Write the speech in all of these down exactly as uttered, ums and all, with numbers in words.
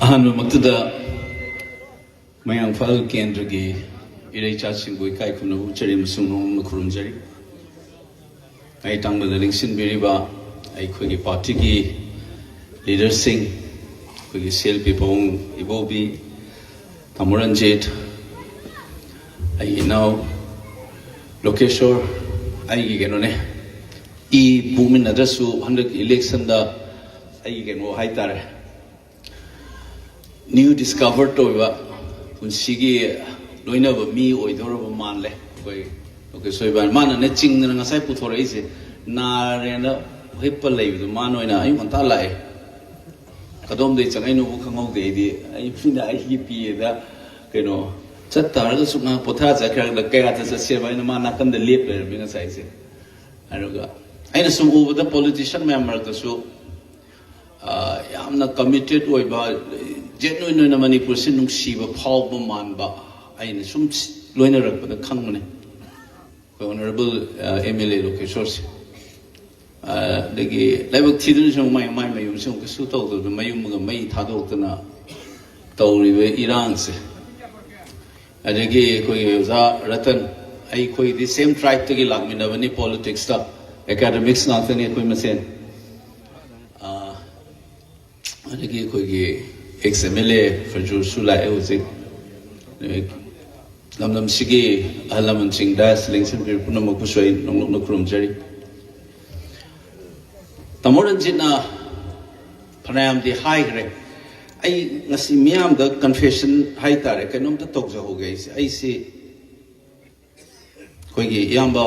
ꯑꯍꯥꯟꯕꯃꯛꯇꯗ ꯃꯌꯥꯡꯐꯥꯜ ꯀꯦꯟꯗ꯭ꯔꯒꯤ ꯏꯔꯩꯆꯥꯁꯤꯡꯕꯨ ꯏꯀꯥꯏ ꯈꯨꯝꯅꯕ ꯎꯠꯆꯔꯤ ꯑꯃꯁꯨꯡ ꯅꯣꯡꯃ ꯈꯨꯔꯨꯝꯖꯔꯤ꯫ ꯑꯩ ꯇꯥꯡꯕꯗ ꯂꯦꯡꯁꯤꯟꯕꯤꯔꯤꯕ ꯑꯩꯈꯣꯏꯒꯤ ꯄꯥꯔꯇꯤꯒꯤ ꯂꯤꯗꯔꯁꯤꯡ, ꯑꯩꯈꯣꯏꯒꯤ ꯁꯤ ꯑꯦꯜ ꯄꯤ ꯄꯥꯕꯨꯡ ꯏꯕꯣꯕꯤ, ꯇꯥꯃꯣ ꯔꯟꯖꯤꯠ, ꯑꯩꯒꯤ ꯏꯅꯥꯎ ꯂꯣꯀꯦꯁꯣꯔ, ꯑꯩꯒꯤ ꯀꯩꯅꯣꯅꯦ, ꯏ ꯄꯣꯛꯃꯤꯟꯅꯗ꯭ꯔꯁꯨ ꯍꯟꯗꯛꯀꯤ ꯏꯂꯦꯛꯁꯟꯗ ꯑꯩꯒꯤ ꯀꯩꯅꯣ ꯍꯥꯏꯇꯥꯔꯦ, ꯅ꯭ꯌꯨ ꯗꯤꯁꯀꯚꯔ ꯇꯧꯕ ꯄꯨꯟꯁꯤꯒꯤ ꯂꯣꯏꯅꯕ ꯃꯤ ꯑꯣꯏꯗꯧꯔꯕ ꯃꯥꯜꯂꯦ꯫ ꯑꯩꯈꯣꯏ ꯂꯣꯀꯦꯁꯣꯔ ꯏꯕꯥꯅꯤ꯫ ꯃꯥꯅꯅꯦ ꯆꯤꯡꯗꯅ ꯉꯁꯥꯏ ꯄꯨꯊꯣꯔꯛꯏꯁꯦ, ꯅꯥꯔꯦꯅ ꯍꯤꯞꯄ ꯂꯩꯕꯗꯣ ꯃꯥꯅ ꯑꯣꯏꯅ ꯑꯌꯨꯛ ꯉꯟꯇꯥ ꯂꯥꯛꯑꯦ꯫ ꯀꯗꯣꯝꯗꯩ ꯆꯪꯉꯛꯏꯅꯣꯕꯨ ꯈꯪꯍꯧꯗꯦ ꯑꯩꯗꯤ꯫ ꯑꯩ ꯐꯤꯅ ꯑꯩꯒꯤ ꯄꯤꯌꯦꯗ ꯀꯩꯅꯣ ꯆꯠ ꯇꯥꯔꯒꯁꯨ ꯉꯥꯏꯍꯥꯛ ꯄꯣꯊꯥ ꯆꯠꯈ꯭ꯔꯒ ꯀꯌꯥꯗ ꯆꯠꯁꯦꯕ ꯍꯥꯏꯅ ꯃꯥ ꯅꯥꯀꯟꯗ ꯂꯦꯞ ꯂꯩꯔꯝꯃꯤ ꯉꯁꯥꯏꯁꯦ꯫ ꯑꯗꯨꯒ ꯑꯩꯅ ꯁꯨꯝ ꯎꯕꯗ ꯄꯣꯂꯤꯇꯤꯁꯤꯌꯥꯟ ꯃꯌꯥꯝ ꯃꯔꯛꯇꯁꯨ, ꯑ, ꯌꯥꯝꯅ ꯀꯃꯤꯇꯦꯠ ꯑꯣꯏꯕ, ꯖꯦꯟꯋꯤꯟ ꯑꯣꯏꯅ ꯃꯅꯤꯄꯨꯔꯁꯤ ꯅꯨꯡꯁꯤꯕ ꯐꯥꯎꯕ ꯃꯥꯟꯕ ꯑꯩꯅ ꯁꯨꯝ ꯂꯣꯏꯅꯔꯛꯄꯗ ꯈꯪꯕꯅꯦ꯫ ꯑꯩꯈꯣꯏ ꯑꯣꯅꯔꯦꯕꯜ ꯑꯦꯝ ꯑꯦꯜ ꯑꯦ ꯂꯣꯀꯦꯁꯣꯔꯁꯦ꯫ ꯑꯗꯒꯤ ꯂꯥꯏꯕꯛ ꯊꯤꯗꯨꯅꯁꯨ ꯃꯥꯏ ꯃꯥꯏ ꯃꯌꯨꯝꯁꯨ ꯑꯃꯨꯛ ꯀꯩꯁꯨ ꯇꯧꯗꯕꯗ ꯃꯌꯨꯝꯒ ꯃꯩ ꯊꯥꯗꯣꯛꯇꯅ ꯇꯧꯔꯤꯕ ꯏꯔꯥꯡꯁꯦ꯫ ꯑꯗꯒꯤ ꯑꯩꯈꯣꯏꯒꯤ ꯑꯣꯖꯥ ꯔꯇꯟ, ꯑꯩꯈꯣꯏꯗꯤ ꯁꯦꯝ ꯇ꯭ꯔꯥꯏꯕꯇꯒꯤ ꯂꯥꯛꯃꯤꯟꯅꯕꯅꯤ ꯄꯣꯂꯤꯇꯤꯛꯁꯇ, ꯑꯦꯀꯥꯗꯃꯤꯛꯁ ꯉꯥꯛꯇꯅꯤ ꯑꯩꯈꯣꯏ ꯃꯁꯦꯟ꯫ ꯑꯥ, ꯑꯗꯒꯤ ꯑꯩꯈꯣꯏꯒꯤ ꯑꯦꯛꯁ ꯑꯦꯝ ꯑꯦꯜ ꯑꯦ ꯐꯖꯨꯔꯁꯨ ꯂꯥꯛꯑꯦ ꯍꯧꯖꯤꯛ꯫ ꯑꯗꯒꯤ ꯂꯝꯗꯝꯁꯤꯒꯤ ꯑꯍꯜ ꯂꯃꯟꯁꯤꯡ, ꯗꯥꯏꯁ ꯂꯦꯡꯁꯤꯟꯕꯤꯔꯤꯕ ꯄꯨꯝꯅꯃꯛꯄꯨꯁꯨ ꯑꯩ ꯅꯣꯛꯅꯣꯛꯅ ꯈꯨꯔꯨꯝꯖꯔꯤ꯫ ꯇꯥꯃꯣ ꯔꯟꯖꯤꯠꯅ ꯐꯅꯌꯥꯝꯗꯤ ꯍꯥꯏꯈ꯭ꯔꯦ꯫ ꯑꯩ ꯉꯁꯤ ꯃꯤꯌꯥꯝꯗ ꯀꯟꯐꯦꯁꯟ ꯍꯥꯏꯇꯥꯔꯦ, ꯀꯩꯅꯣꯝꯇ ꯇꯧꯖꯍꯧꯒꯦ꯫ ꯑꯩꯁꯦ, ꯑꯩꯁꯤ ꯑꯩꯈꯣꯏꯒꯤ ꯏꯌꯥꯝꯕ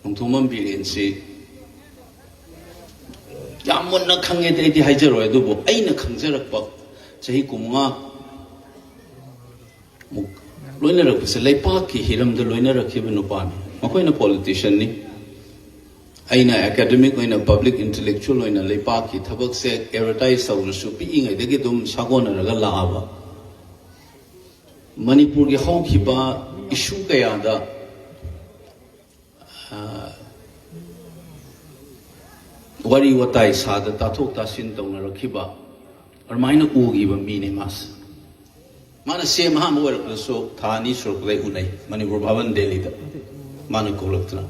ꯅꯣꯡꯊꯣꯝꯕꯝ ꯕꯤꯔꯦꯟꯁꯤ ꯌꯥꯝ ꯃꯨꯟꯅ ꯈꯪꯉꯦꯗꯤ ꯑꯩꯗꯤ ꯍꯥꯏꯖꯔꯣꯏ, ꯑꯗꯨꯕꯨ ꯑꯩꯅ ꯈꯪꯖꯔꯛꯄ ꯆꯍꯤ ꯀꯨꯟꯃꯉꯥ ꯃꯨꯛ ꯂꯣꯏꯅꯔꯛꯄꯁꯦ ꯂꯩꯄꯥꯛꯀꯤ ꯍꯤꯔꯝꯗ ꯂꯣꯏꯅꯔꯛꯈꯤꯕ ꯅꯨꯄꯥꯅꯤ꯫ ꯃꯈꯣꯏꯅ ꯄꯣꯂꯤꯇꯤꯁꯤꯌꯟꯅꯤ, ꯑꯩꯅ ꯑꯦꯀꯥꯗꯃꯤꯛ ꯑꯣꯏꯅ, ꯄꯕ꯭ꯂꯤꯛ ꯏꯟꯇꯦꯂꯦꯛꯆꯨꯋꯦꯜ ꯑꯣꯏꯅ ꯂꯩꯄꯥꯛꯀꯤ ꯊꯕꯛꯁꯦ ꯑꯦꯗꯚꯔꯇꯥꯏꯁ ꯇꯧꯔꯁꯨ ꯄꯤꯛꯏꯉꯩꯗꯒꯤ ꯑꯗꯨꯝ ꯁꯥꯒꯣꯟꯅꯔꯒ ꯂꯥꯛꯑꯕ꯫ ꯃꯅꯤꯄꯨꯔꯒꯤ ꯍꯧꯈꯤꯕ ꯏꯁꯨ ꯀꯌꯥꯗ, ꯑ, ꯋꯥꯔꯤ ꯋꯥꯇꯥꯏ ꯁꯥꯗ ꯇꯥꯊꯣꯛ ꯇꯥꯁꯤꯟ ꯇꯧꯅꯔꯛꯈꯤꯕ ꯑꯗꯨꯃꯥꯏꯅ ꯎꯈꯤꯕ ꯃꯤꯅꯦ ꯃꯥꯁꯦ꯫ ꯃꯥꯅ ꯁꯤ ꯑꯦꯝ ꯑꯍꯥꯟꯕ ꯑꯣꯏꯔꯛꯄꯗꯁꯨ ꯊꯥ ꯑꯅꯤ ꯁꯨꯔꯛꯄꯗ ꯑꯩ ꯎꯅꯩ, ꯃꯅꯤꯄꯨꯔ ꯚꯕꯟ ꯗꯦꯜꯂꯤꯗ꯫ ꯃꯥꯅ ꯀꯧꯔꯛꯇꯅ,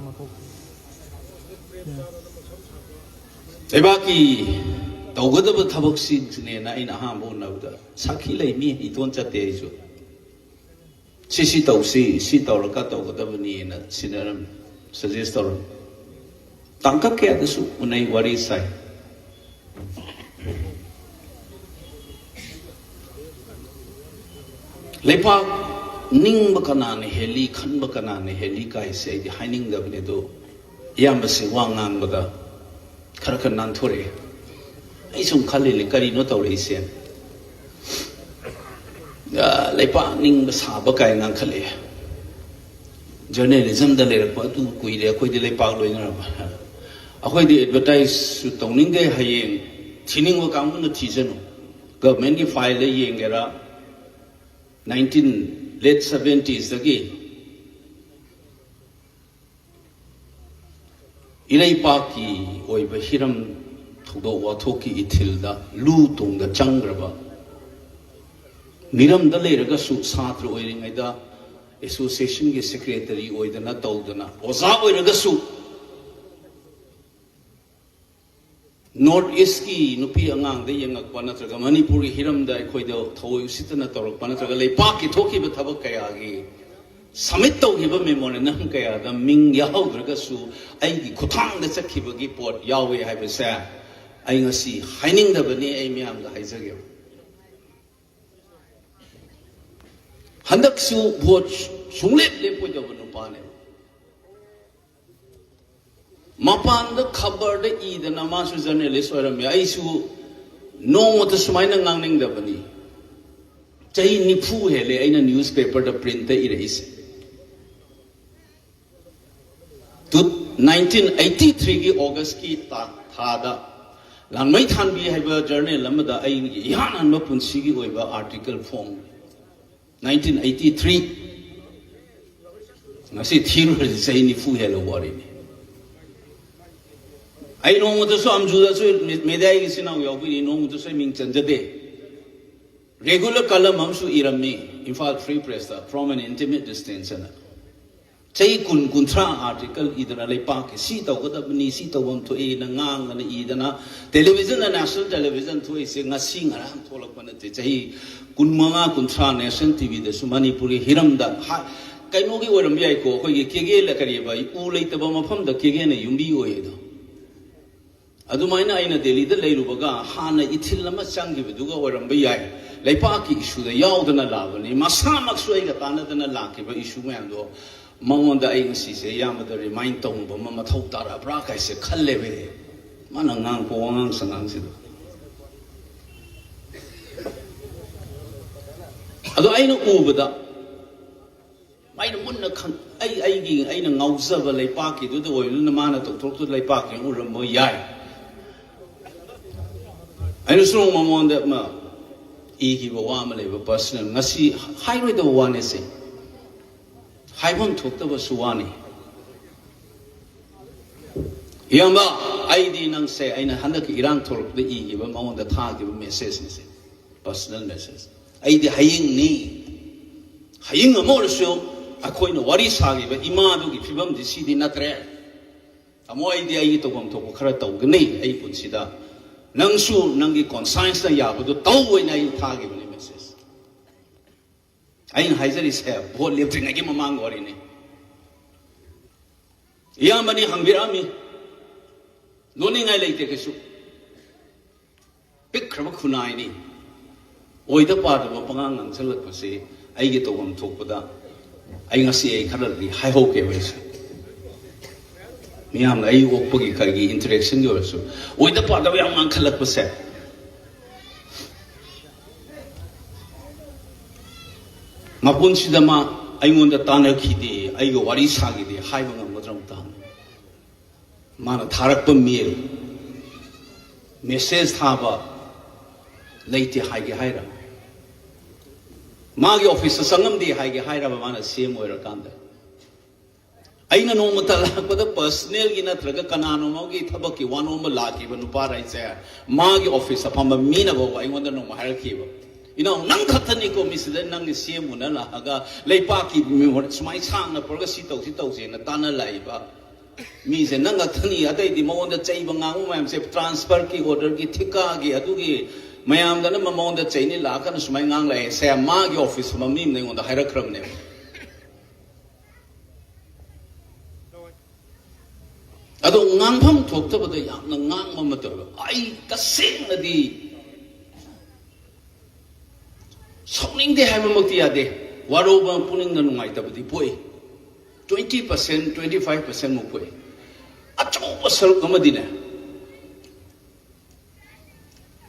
ꯂꯩꯕꯥꯛꯀꯤ ꯇꯧꯒꯗꯕ ꯊꯕꯛꯁꯤꯡꯁꯤꯅꯦꯅ ꯑꯩꯅ ꯑꯍꯥꯟꯕ ꯎꯅꯕꯗ ꯁꯥꯈꯤ ꯂꯩ, ꯃꯤ ꯏꯇꯣꯟ ꯆꯠꯇꯦ꯫ ꯑꯩꯁꯨ ꯁꯤ ꯁꯤ ꯇꯧꯁꯤ, ꯁꯤ ꯇꯧꯔꯒ ꯇꯧꯒꯗꯕꯅꯤꯅ ꯁꯤꯟꯅꯔꯝꯃꯤ, ꯁꯖꯦꯁ ꯇꯧꯔꯝꯃꯤ꯫ ꯇꯥꯡꯀꯛ ꯀꯌꯥꯗꯁꯨ ꯎꯅꯩ, ꯋꯥꯔꯤ ꯁꯥꯏ꯫ ꯂꯩꯄꯥꯛ ꯅꯤꯡꯕ ꯀꯅꯥꯅ ꯍꯦꯜꯂꯤ, ꯈꯟꯕ ꯀꯅꯥꯅ ꯍꯦꯜꯂꯤ ꯀꯥꯏꯁꯦ ꯑꯩꯗꯤ ꯍꯥꯏꯅꯤꯡꯗꯕꯅꯤ꯫ ꯑꯗꯣ ꯏꯌꯥꯝꯕꯁꯤ ꯋꯥ ꯉꯥꯡꯕꯗ ꯈꯔ ꯈꯔ ꯅꯥꯟꯊꯣꯔꯛꯑꯦ꯫ ꯑꯩ ꯁꯨꯝ ꯈꯜꯂꯤꯅꯦ, ꯀꯔꯤꯅꯣ ꯇꯧꯔꯛꯏꯁꯦ? ꯑ, ꯂꯩꯄꯥꯛ ꯅꯤꯡꯕ ꯁꯥꯕ ꯀꯥꯏ ꯉꯥꯡꯈꯠꯂꯛꯑꯦ꯫ ꯖꯔꯅꯦꯂꯤꯖꯝꯗ ꯂꯩꯔꯛꯄ ꯑꯗꯨ ꯀꯨꯏꯔꯦ, ꯑꯩꯈꯣꯏꯗꯤ ꯂꯩꯄꯥꯛ ꯂꯣꯏꯅꯔꯕ꯫ ꯑꯩꯈꯣꯏꯗꯤ ꯑꯦꯗꯚꯔꯇꯥꯏꯖꯁꯨ ꯇꯧꯅꯤꯡꯗꯦ, ꯍꯌꯦꯡ ꯊꯤꯅꯤꯡꯕ ꯀꯥꯡꯕꯨꯅ ꯊꯤꯖꯅꯨ꯫ ꯒꯚꯔꯟꯃꯦꯟꯒꯤ ꯐꯥꯏꯜꯗ ꯌꯦꯡꯒꯦꯔꯥ, ꯅꯥꯏꯟꯇꯤꯟ, ꯂꯦꯠ ꯁꯚꯦꯟꯇꯤꯁꯇꯒꯤ ꯏꯔꯩꯄꯥꯛꯀꯤ ꯑꯣꯏꯕ ꯍꯤꯔꯝ ꯊꯧꯗꯣꯛ ꯋꯥꯊꯣꯛꯀꯤ ꯏꯊꯤꯜꯗ ꯂꯨ ꯇꯣꯡꯗ ꯆꯪꯈ꯭ꯔꯕ ꯃꯤꯔꯝꯗ ꯂꯩꯔꯒꯁꯨ, ꯁꯥꯇ꯭ꯔ ꯑꯣꯏꯔꯤꯉꯩꯗ ꯑꯦꯁꯣꯁꯤꯌꯦꯁꯟꯒꯤ ꯁꯦꯀ꯭ꯔꯦꯇꯔꯤ ꯑꯣꯏꯗꯅ ꯇꯧꯗꯅ, ꯑꯣꯖꯥ ꯑꯣꯏꯔꯒꯁꯨ, ꯅꯣꯔꯠ ꯏꯁꯀꯤ ꯅꯨꯄꯤ ꯑꯉꯥꯡꯗ ꯌꯦꯡꯉꯛꯄ ꯅꯠꯇ꯭ꯔꯒ ꯃꯅꯤꯄꯨꯔꯒꯤ ꯍꯤꯔꯝꯗ ꯑꯩꯈꯣꯏꯗ ꯊꯑꯣꯏ ꯎꯁꯤꯠꯇꯅ ꯇꯧꯔꯛꯄ ꯅꯠꯇ꯭ꯔꯒ ꯂꯩꯄꯥꯛꯀꯤ ꯊꯣꯛꯈꯤꯕ ꯊꯕꯛ ꯀꯌꯥꯒꯤ ꯁꯕꯃꯤꯠ ꯇꯧꯈꯤꯕ ꯃꯦꯃꯣꯔꯦꯟꯗꯝ ꯀꯌꯥꯗ ꯃꯤꯡ ꯌꯥꯎꯍꯧꯗ꯭ꯔꯒꯁꯨ ꯑꯩꯒꯤ ꯈꯨꯠꯊꯥꯡꯗ ꯆꯠꯈꯤꯕꯒꯤ ꯄꯣꯠ ꯌꯥꯎꯋꯦ ꯍꯥꯏꯕꯁꯦ ꯑꯩ ꯉꯁꯤ ꯍꯥꯏꯅꯤꯡꯗꯕꯅꯤ, ꯑꯩ ꯃꯌꯥꯝꯗ ꯍꯥꯏꯖꯒꯦꯕ꯫ ꯍꯟꯗꯛꯁꯨ ꯚꯣꯠ ꯁꯨꯡꯂꯦꯞ ꯂꯦꯞꯄꯣꯏꯗꯕ ꯅꯨꯄꯥꯅꯦꯕ꯫ ꯃꯄꯥꯟꯗ ꯈꯕꯔꯗ ꯏꯗꯅ, ꯃꯥꯁꯨ ꯖꯔꯅꯦꯂꯤꯁ ꯑꯣꯏꯔꯝꯃꯦ, ꯑꯩꯁꯨ ꯅꯣꯡꯃꯇ ꯁꯨꯃꯥꯏꯅ ꯉꯥꯡꯅꯤꯡꯗꯕꯅꯤ꯫ ꯆꯍꯤ ꯅꯤꯐꯨ ꯍꯦꯜꯂꯦ ꯑꯩꯅ ꯅ꯭ꯌꯨꯁꯄꯦꯄꯔꯗ ꯄ꯭ꯔꯤꯟꯇ ꯏꯔꯛꯏꯁꯦ꯫ ꯇꯨ, ꯅꯥꯏꯟꯇꯤꯟ ꯑꯩꯠꯇꯤ ꯊ꯭ꯔꯤꯒꯤ ꯑꯣꯒꯁꯀꯤ ꯇꯥ-, ꯊꯥꯗ ꯂꯥꯡꯃꯩ ꯊꯥꯟꯕꯤ ꯍꯥꯏꯕ ꯖꯔꯅꯦꯜ ꯑꯃꯗ ꯑꯩꯒꯤ ꯏꯍꯥꯟ ꯍꯥꯟꯕ ꯄꯨꯟꯁꯤꯒꯤ ꯑꯣꯏꯕ ꯑꯥꯔꯇꯤꯀꯜ ꯐꯣꯡ꯫ Nineteen eighty three. ꯉꯁꯤ ꯊꯤꯔꯨꯔꯗꯤ ꯆꯍꯤ ꯅꯤꯐꯨ ꯍꯦꯜꯂꯕ ꯋꯥꯔꯤꯅꯤ꯫ ꯑꯩ ꯅꯣꯡꯃꯇꯁꯨ ꯑꯝꯖꯨꯗꯁꯨ ꯃꯦꯗꯤꯌꯥꯒꯤ ꯏꯆꯤꯟ ꯏꯅꯥꯎ ꯌꯥꯎꯕꯤꯔꯤ, ꯅꯣꯡꯃꯇꯁꯨ ꯑꯩ ꯃꯤꯡ ꯆꯟꯖꯗꯦ꯫ ꯔꯦꯒꯨꯂꯔ ꯀꯂꯝ ꯑꯃꯁꯨ ꯏꯔꯝꯃꯤ, Imphal free press, "From an intimate distance" ꯍꯥꯏꯅ꯫ ꯆꯍꯤ ꯀꯨꯟ, ꯀꯨꯟꯊ꯭ꯔꯥ ꯑꯥꯔꯇꯤꯀꯜ ꯏꯗꯅ, ꯂꯩꯄꯥꯛꯀꯤ ꯁꯤ ꯇꯧꯒꯗꯕꯅꯤ, ꯁꯤ ꯇꯧꯐꯝ ꯊꯣꯛꯏꯅ ꯉꯥꯡꯗꯅ ꯏꯗꯅ, ꯇꯦꯂꯤꯚꯤꯖꯟꯗ, ꯅꯦꯁꯅꯦꯜ ꯇꯦꯂꯤꯚꯤꯖꯟ ꯊꯣꯛꯏꯁꯦ ꯉꯁꯤ ꯉꯔꯥꯡ ꯊꯣꯛꯂꯛꯄ ꯅꯠꯇꯦ꯫ ꯆꯍꯤ ꯀꯨꯟꯃꯉꯥ, ꯀꯨꯟꯊ꯭ꯔꯥ ꯅꯦꯁꯅꯦꯜ ꯇꯤꯚꯤꯗꯁꯨ ꯃꯅꯤꯄꯨꯔꯒꯤ ꯍꯤꯔꯝꯗ ꯍꯥ-, ꯀꯩꯅꯣꯒꯤ ꯑꯣꯏꯔꯝꯕ ꯌꯥꯏꯀꯣ, ꯑꯩꯈꯣꯏꯒꯤ ꯀꯦꯒꯦ ꯂ-, ꯀꯔꯤꯕ, ꯎ ꯂꯩꯇꯕ ꯃꯐꯝꯗ ꯀꯦꯒꯦꯅ ꯌꯨꯝꯕꯤ ꯑꯣꯏꯌꯦꯗꯣ꯫ ꯑꯗꯨꯃꯥꯏꯅ ꯑꯩꯅ ꯗꯦꯜꯂꯤꯗ ꯂꯩꯔꯨꯕꯒ ꯍꯥꯟꯅ ꯏꯊꯤꯜ ꯑꯃ ꯆꯪꯈꯤꯕꯗꯨꯒ ꯑꯣꯏꯔꯝꯕ ꯌꯥꯏ꯫ ꯂꯩꯄꯥꯛꯀꯤ ꯏꯁꯨꯗ ꯌꯥꯎꯗꯅ ꯂꯥꯛꯄꯅꯤ, ꯃꯁꯥꯃꯛꯁꯨ ꯑꯩꯒ ꯇꯥꯟꯅꯗꯅ ꯂꯥꯛꯈꯤꯕ ꯏꯁꯨ ꯃꯌꯥꯝꯗꯣ ꯃꯉꯣꯟꯗ ꯑꯩ ꯉꯁꯤꯁꯦ ꯏꯌꯥꯝꯕꯗ ꯔꯤꯃꯥꯏꯟ ꯇꯧꯅꯕ ꯑꯃ ꯃꯊꯧ ꯇꯥꯔꯛꯑꯕ꯭ꯔꯥ ꯀꯥꯏꯁꯦ ꯈꯜꯂꯦꯕ꯫ ꯃꯥꯅ ꯉꯥꯡꯕ ꯋꯥꯉꯥꯡ ꯁꯉꯥꯡꯁꯤꯗ ꯑꯗꯣ ꯑꯩꯅ ꯎꯕꯗ, ꯑꯩꯅ ꯃꯨꯟꯅ ꯈꯪ-, ꯑꯩ, ꯑꯩꯒꯤ, ꯑꯩꯅ ꯉꯥꯎꯖꯕ ꯂꯩꯄꯥꯛꯀꯤꯗꯨꯗ ꯑꯣꯏꯕꯅꯤꯅ ꯃꯥꯅ ꯇꯧꯊꯣꯔꯛꯇꯨ ꯂꯩꯄꯥꯛꯀꯤ ꯎꯔꯝꯕ ꯌꯥꯏ꯫ ꯑꯩꯅꯁꯨ ꯃꯉꯣꯟꯗ ꯑꯃ ꯏꯈꯤꯕ ꯋꯥ ꯑꯃ ꯂꯩꯕ, ꯄꯔꯁꯅꯦꯜ, ꯉꯁꯤ ꯍꯥꯏꯔꯣꯏꯗꯕ ꯋꯥꯅꯦꯁꯦ, ꯍꯥꯏꯐꯝ ꯊꯣꯛꯇꯕꯁꯨ ꯋꯥꯅꯤ꯫ ꯏꯌꯥꯝꯕ, ꯑꯩꯗꯤ ꯅꯪꯁꯦ, ꯑꯩꯅ ꯍꯟꯗꯛꯀꯤ ꯏꯔꯥꯡ ꯊꯣꯛꯂꯛꯄꯗ ꯏꯈꯤꯕ, ꯃꯉꯣꯟꯗ ꯊꯥꯈꯤꯕ ꯃꯦꯁꯦꯖꯅꯤꯁꯦ, ꯄꯔꯁꯅꯦꯜ ꯃꯦꯁꯦꯖ꯫ "ꯑꯩꯗꯤ ꯍꯌꯤꯡꯅꯤ, ꯍꯌꯤꯡ ꯑꯃ ꯑꯣꯏꯔꯁꯨ ꯑꯩꯈꯣꯏꯅ ꯋꯥꯔꯤ ꯁꯥꯈꯤꯕ ꯏꯃꯥꯗꯨꯒꯤ ꯐꯤꯕꯝꯗꯤ ꯁꯤꯗꯤ ꯅꯠꯇ꯭ꯔꯦ꯫ ꯇꯥꯃꯣ, ꯑꯩꯗꯤ ꯑꯩꯒꯤ ꯇꯧꯐꯝ ꯊꯣꯛꯄ ꯈꯔ ꯇꯧꯒꯅꯤ ꯑꯩ ꯄꯨꯟꯁꯤꯗ꯫ ꯅꯪꯁꯨ ꯅꯪꯒꯤ ꯀꯣꯟꯁꯥꯏꯟꯁꯅ ꯌꯥꯕꯗꯣ ꯇꯧ" ꯍꯥꯏꯅ ꯑꯩ ꯊꯥꯈꯤꯕꯅꯤ ꯃꯦꯁꯦꯖ꯫ ꯑꯩꯅ ꯍꯥꯏꯖꯔꯤꯁꯦ ꯚꯣꯠ ꯂꯦꯞꯇ꯭ꯔꯤꯉꯩꯒꯤ ꯃꯃꯥꯡꯒꯤ ꯋꯥꯔꯤꯅꯤ꯫ ꯏꯌꯥꯝꯕꯅꯤ ꯍꯪꯕꯤꯔꯛꯑꯝꯃꯤ, ꯅꯣꯛꯅꯤꯡꯉꯥꯏ ꯂꯩꯇꯦ ꯀꯩꯁꯨ꯫ ꯄꯤꯛꯈ꯭ꯔꯕ ꯈꯨꯟꯅꯥꯏꯅꯤ꯫ ꯑꯣꯏꯗ ꯄꯥꯗꯕ ꯄꯉꯥꯡ ꯉꯥꯡꯁꯤꯜꯂꯛꯄꯁꯤ ꯑꯩꯒꯤ ꯇꯧꯐꯝ ꯊꯣꯛꯄꯗ ꯑꯩ ꯉꯁꯤ ꯑꯩ ꯈꯔꯗꯤ ꯍꯥꯏꯍꯧꯒꯦꯕ ꯑꯩꯁꯦ꯫ ꯃꯤꯌꯥꯝꯅ ꯑꯩ ꯑꯣꯛꯄꯒꯤ ꯀꯔꯤꯒꯤ ꯏꯟꯇꯔꯦꯛꯁꯟꯒꯤ ꯑꯣꯏꯔꯁꯨ ꯑꯣꯏꯗ ꯄꯥꯗꯕ ꯌꯥꯝ ꯉꯥꯡꯈꯠꯂꯛꯄꯁꯦ, ꯃꯄꯨꯟꯁꯤꯗ ꯃꯥ ꯑꯩꯉꯣꯟꯗ ꯇꯥꯟꯅꯈꯤꯗꯦ, ꯑꯩꯒ ꯋꯥꯔꯤ ꯁꯥꯈꯤꯗꯦ ꯍꯥꯏꯕ ꯉꯝꯒꯗ꯭ꯔꯥ ꯑꯝꯇ ꯍꯪꯉꯨ꯫ ꯃꯥꯅ ꯊꯥꯔꯛꯄ ꯃꯦꯜ, ꯃꯦꯁꯦꯖ ꯊꯥꯕ ꯂꯩꯇꯦ ꯍꯥꯏꯒꯦ ꯍꯥꯏꯔ? ꯃꯥꯒꯤ ꯑꯣꯐꯤꯁꯇ ꯆꯪꯉꯝꯗꯦ ꯍꯥꯏꯒꯦ ꯍꯥꯏꯔꯕ ꯃꯥꯅ ꯁꯤ ꯑꯦꯝ ꯑꯣꯏꯔꯀꯥꯟꯗ? ꯑꯩꯅ ꯅꯣꯡꯃꯇ ꯂꯥꯛꯄꯗ ꯄꯔꯁꯅꯦꯜꯒꯤ ꯅꯠꯇ꯭ꯔꯒ ꯀꯅꯥꯅꯣꯃꯒꯤ ꯊꯕꯛꯀꯤ ꯋꯥꯅꯣꯝꯕ ꯂꯥꯛꯈꯤꯕ ꯅꯨꯄꯥ ꯍꯥꯏꯁꯦ, ꯃꯥꯒꯤ ꯑꯣꯐꯤꯁ ꯑꯐꯝꯕ ꯃꯤꯅ ꯐꯥꯎꯕ ꯑꯩꯉꯣꯟꯗ ꯅꯣꯡꯃ ꯍꯥꯏꯔꯛꯈꯤꯕ, "ꯏꯅꯥꯎ, ꯅꯪ ꯈꯛꯇꯅꯤꯀꯣ ꯃꯤꯁꯤꯗ ꯅꯪꯒꯤ ꯁꯤ ꯑꯦꯝ ꯎꯅ ꯂꯥꯛꯑꯒ ꯂꯩꯄꯥꯛꯀꯤ ꯃꯤꯍꯨꯠ ꯁꯨꯃꯥꯏꯅ ꯁꯥꯡꯅ ꯄꯨꯔꯒ ꯁꯤ ꯇꯧꯁꯤ ꯇꯧꯁꯦꯅ ꯇꯥꯟꯅ ꯂꯥꯛꯏꯕ ꯃꯤꯁꯦ, ꯅꯪ ꯈꯛꯇꯅꯤ, ꯑꯇꯩꯗꯤ ꯃꯉꯣꯟꯗ ꯆꯩꯕ ꯉꯥꯡꯕ ꯃꯌꯥꯝꯁꯦ ꯇ꯭ꯔꯥꯟꯁꯐꯔꯒꯤ ꯑꯣꯔꯗꯔꯒꯤ ꯊꯤꯀꯥꯒꯤ ꯑꯗꯨꯒꯤ ꯃꯌꯥꯝꯗꯅ ꯃꯉꯣꯟꯗ ꯆꯩꯅꯤ ꯂꯥꯛꯑꯀꯥꯟꯗ ꯁꯨꯃꯥꯏꯅ ꯉꯥꯡꯂꯛꯑꯦ ꯁꯦ", ꯃꯥꯒꯤ ꯑꯣꯐꯤꯁ ꯑꯐꯝꯕ ꯃꯤ ꯑꯃꯅ ꯑꯩꯉꯣꯟꯗ ꯍꯥꯏꯔꯛꯈ꯭ꯔꯕꯅꯦꯕ꯫ ꯑꯗꯣ ꯉꯥꯡꯐꯝ ꯊꯣꯛꯇꯕꯗ ꯌꯥꯝꯅ ꯉꯥꯡꯕ ꯑꯃ ꯇꯧꯋꯦ꯫ ꯑꯩ ꯇꯁꯦꯡꯅꯗꯤ ꯁꯥꯎꯅꯤꯡꯗꯦ ꯍꯥꯏꯕꯃꯛꯇꯤ ꯌꯥꯗꯦ, ꯋꯥꯔꯧꯕ, ꯄꯨꯛꯅꯤꯡꯗ ꯅꯨꯡꯉꯥꯏꯇꯕꯗꯤ ꯄꯣꯛꯏ꯫ Twenty percent, twenty five percent ꯃꯨꯛ ꯄꯣꯛꯏ꯫ ꯑꯆꯧꯕ ꯁꯔꯨꯛ ꯑꯃꯗꯤꯅꯦ,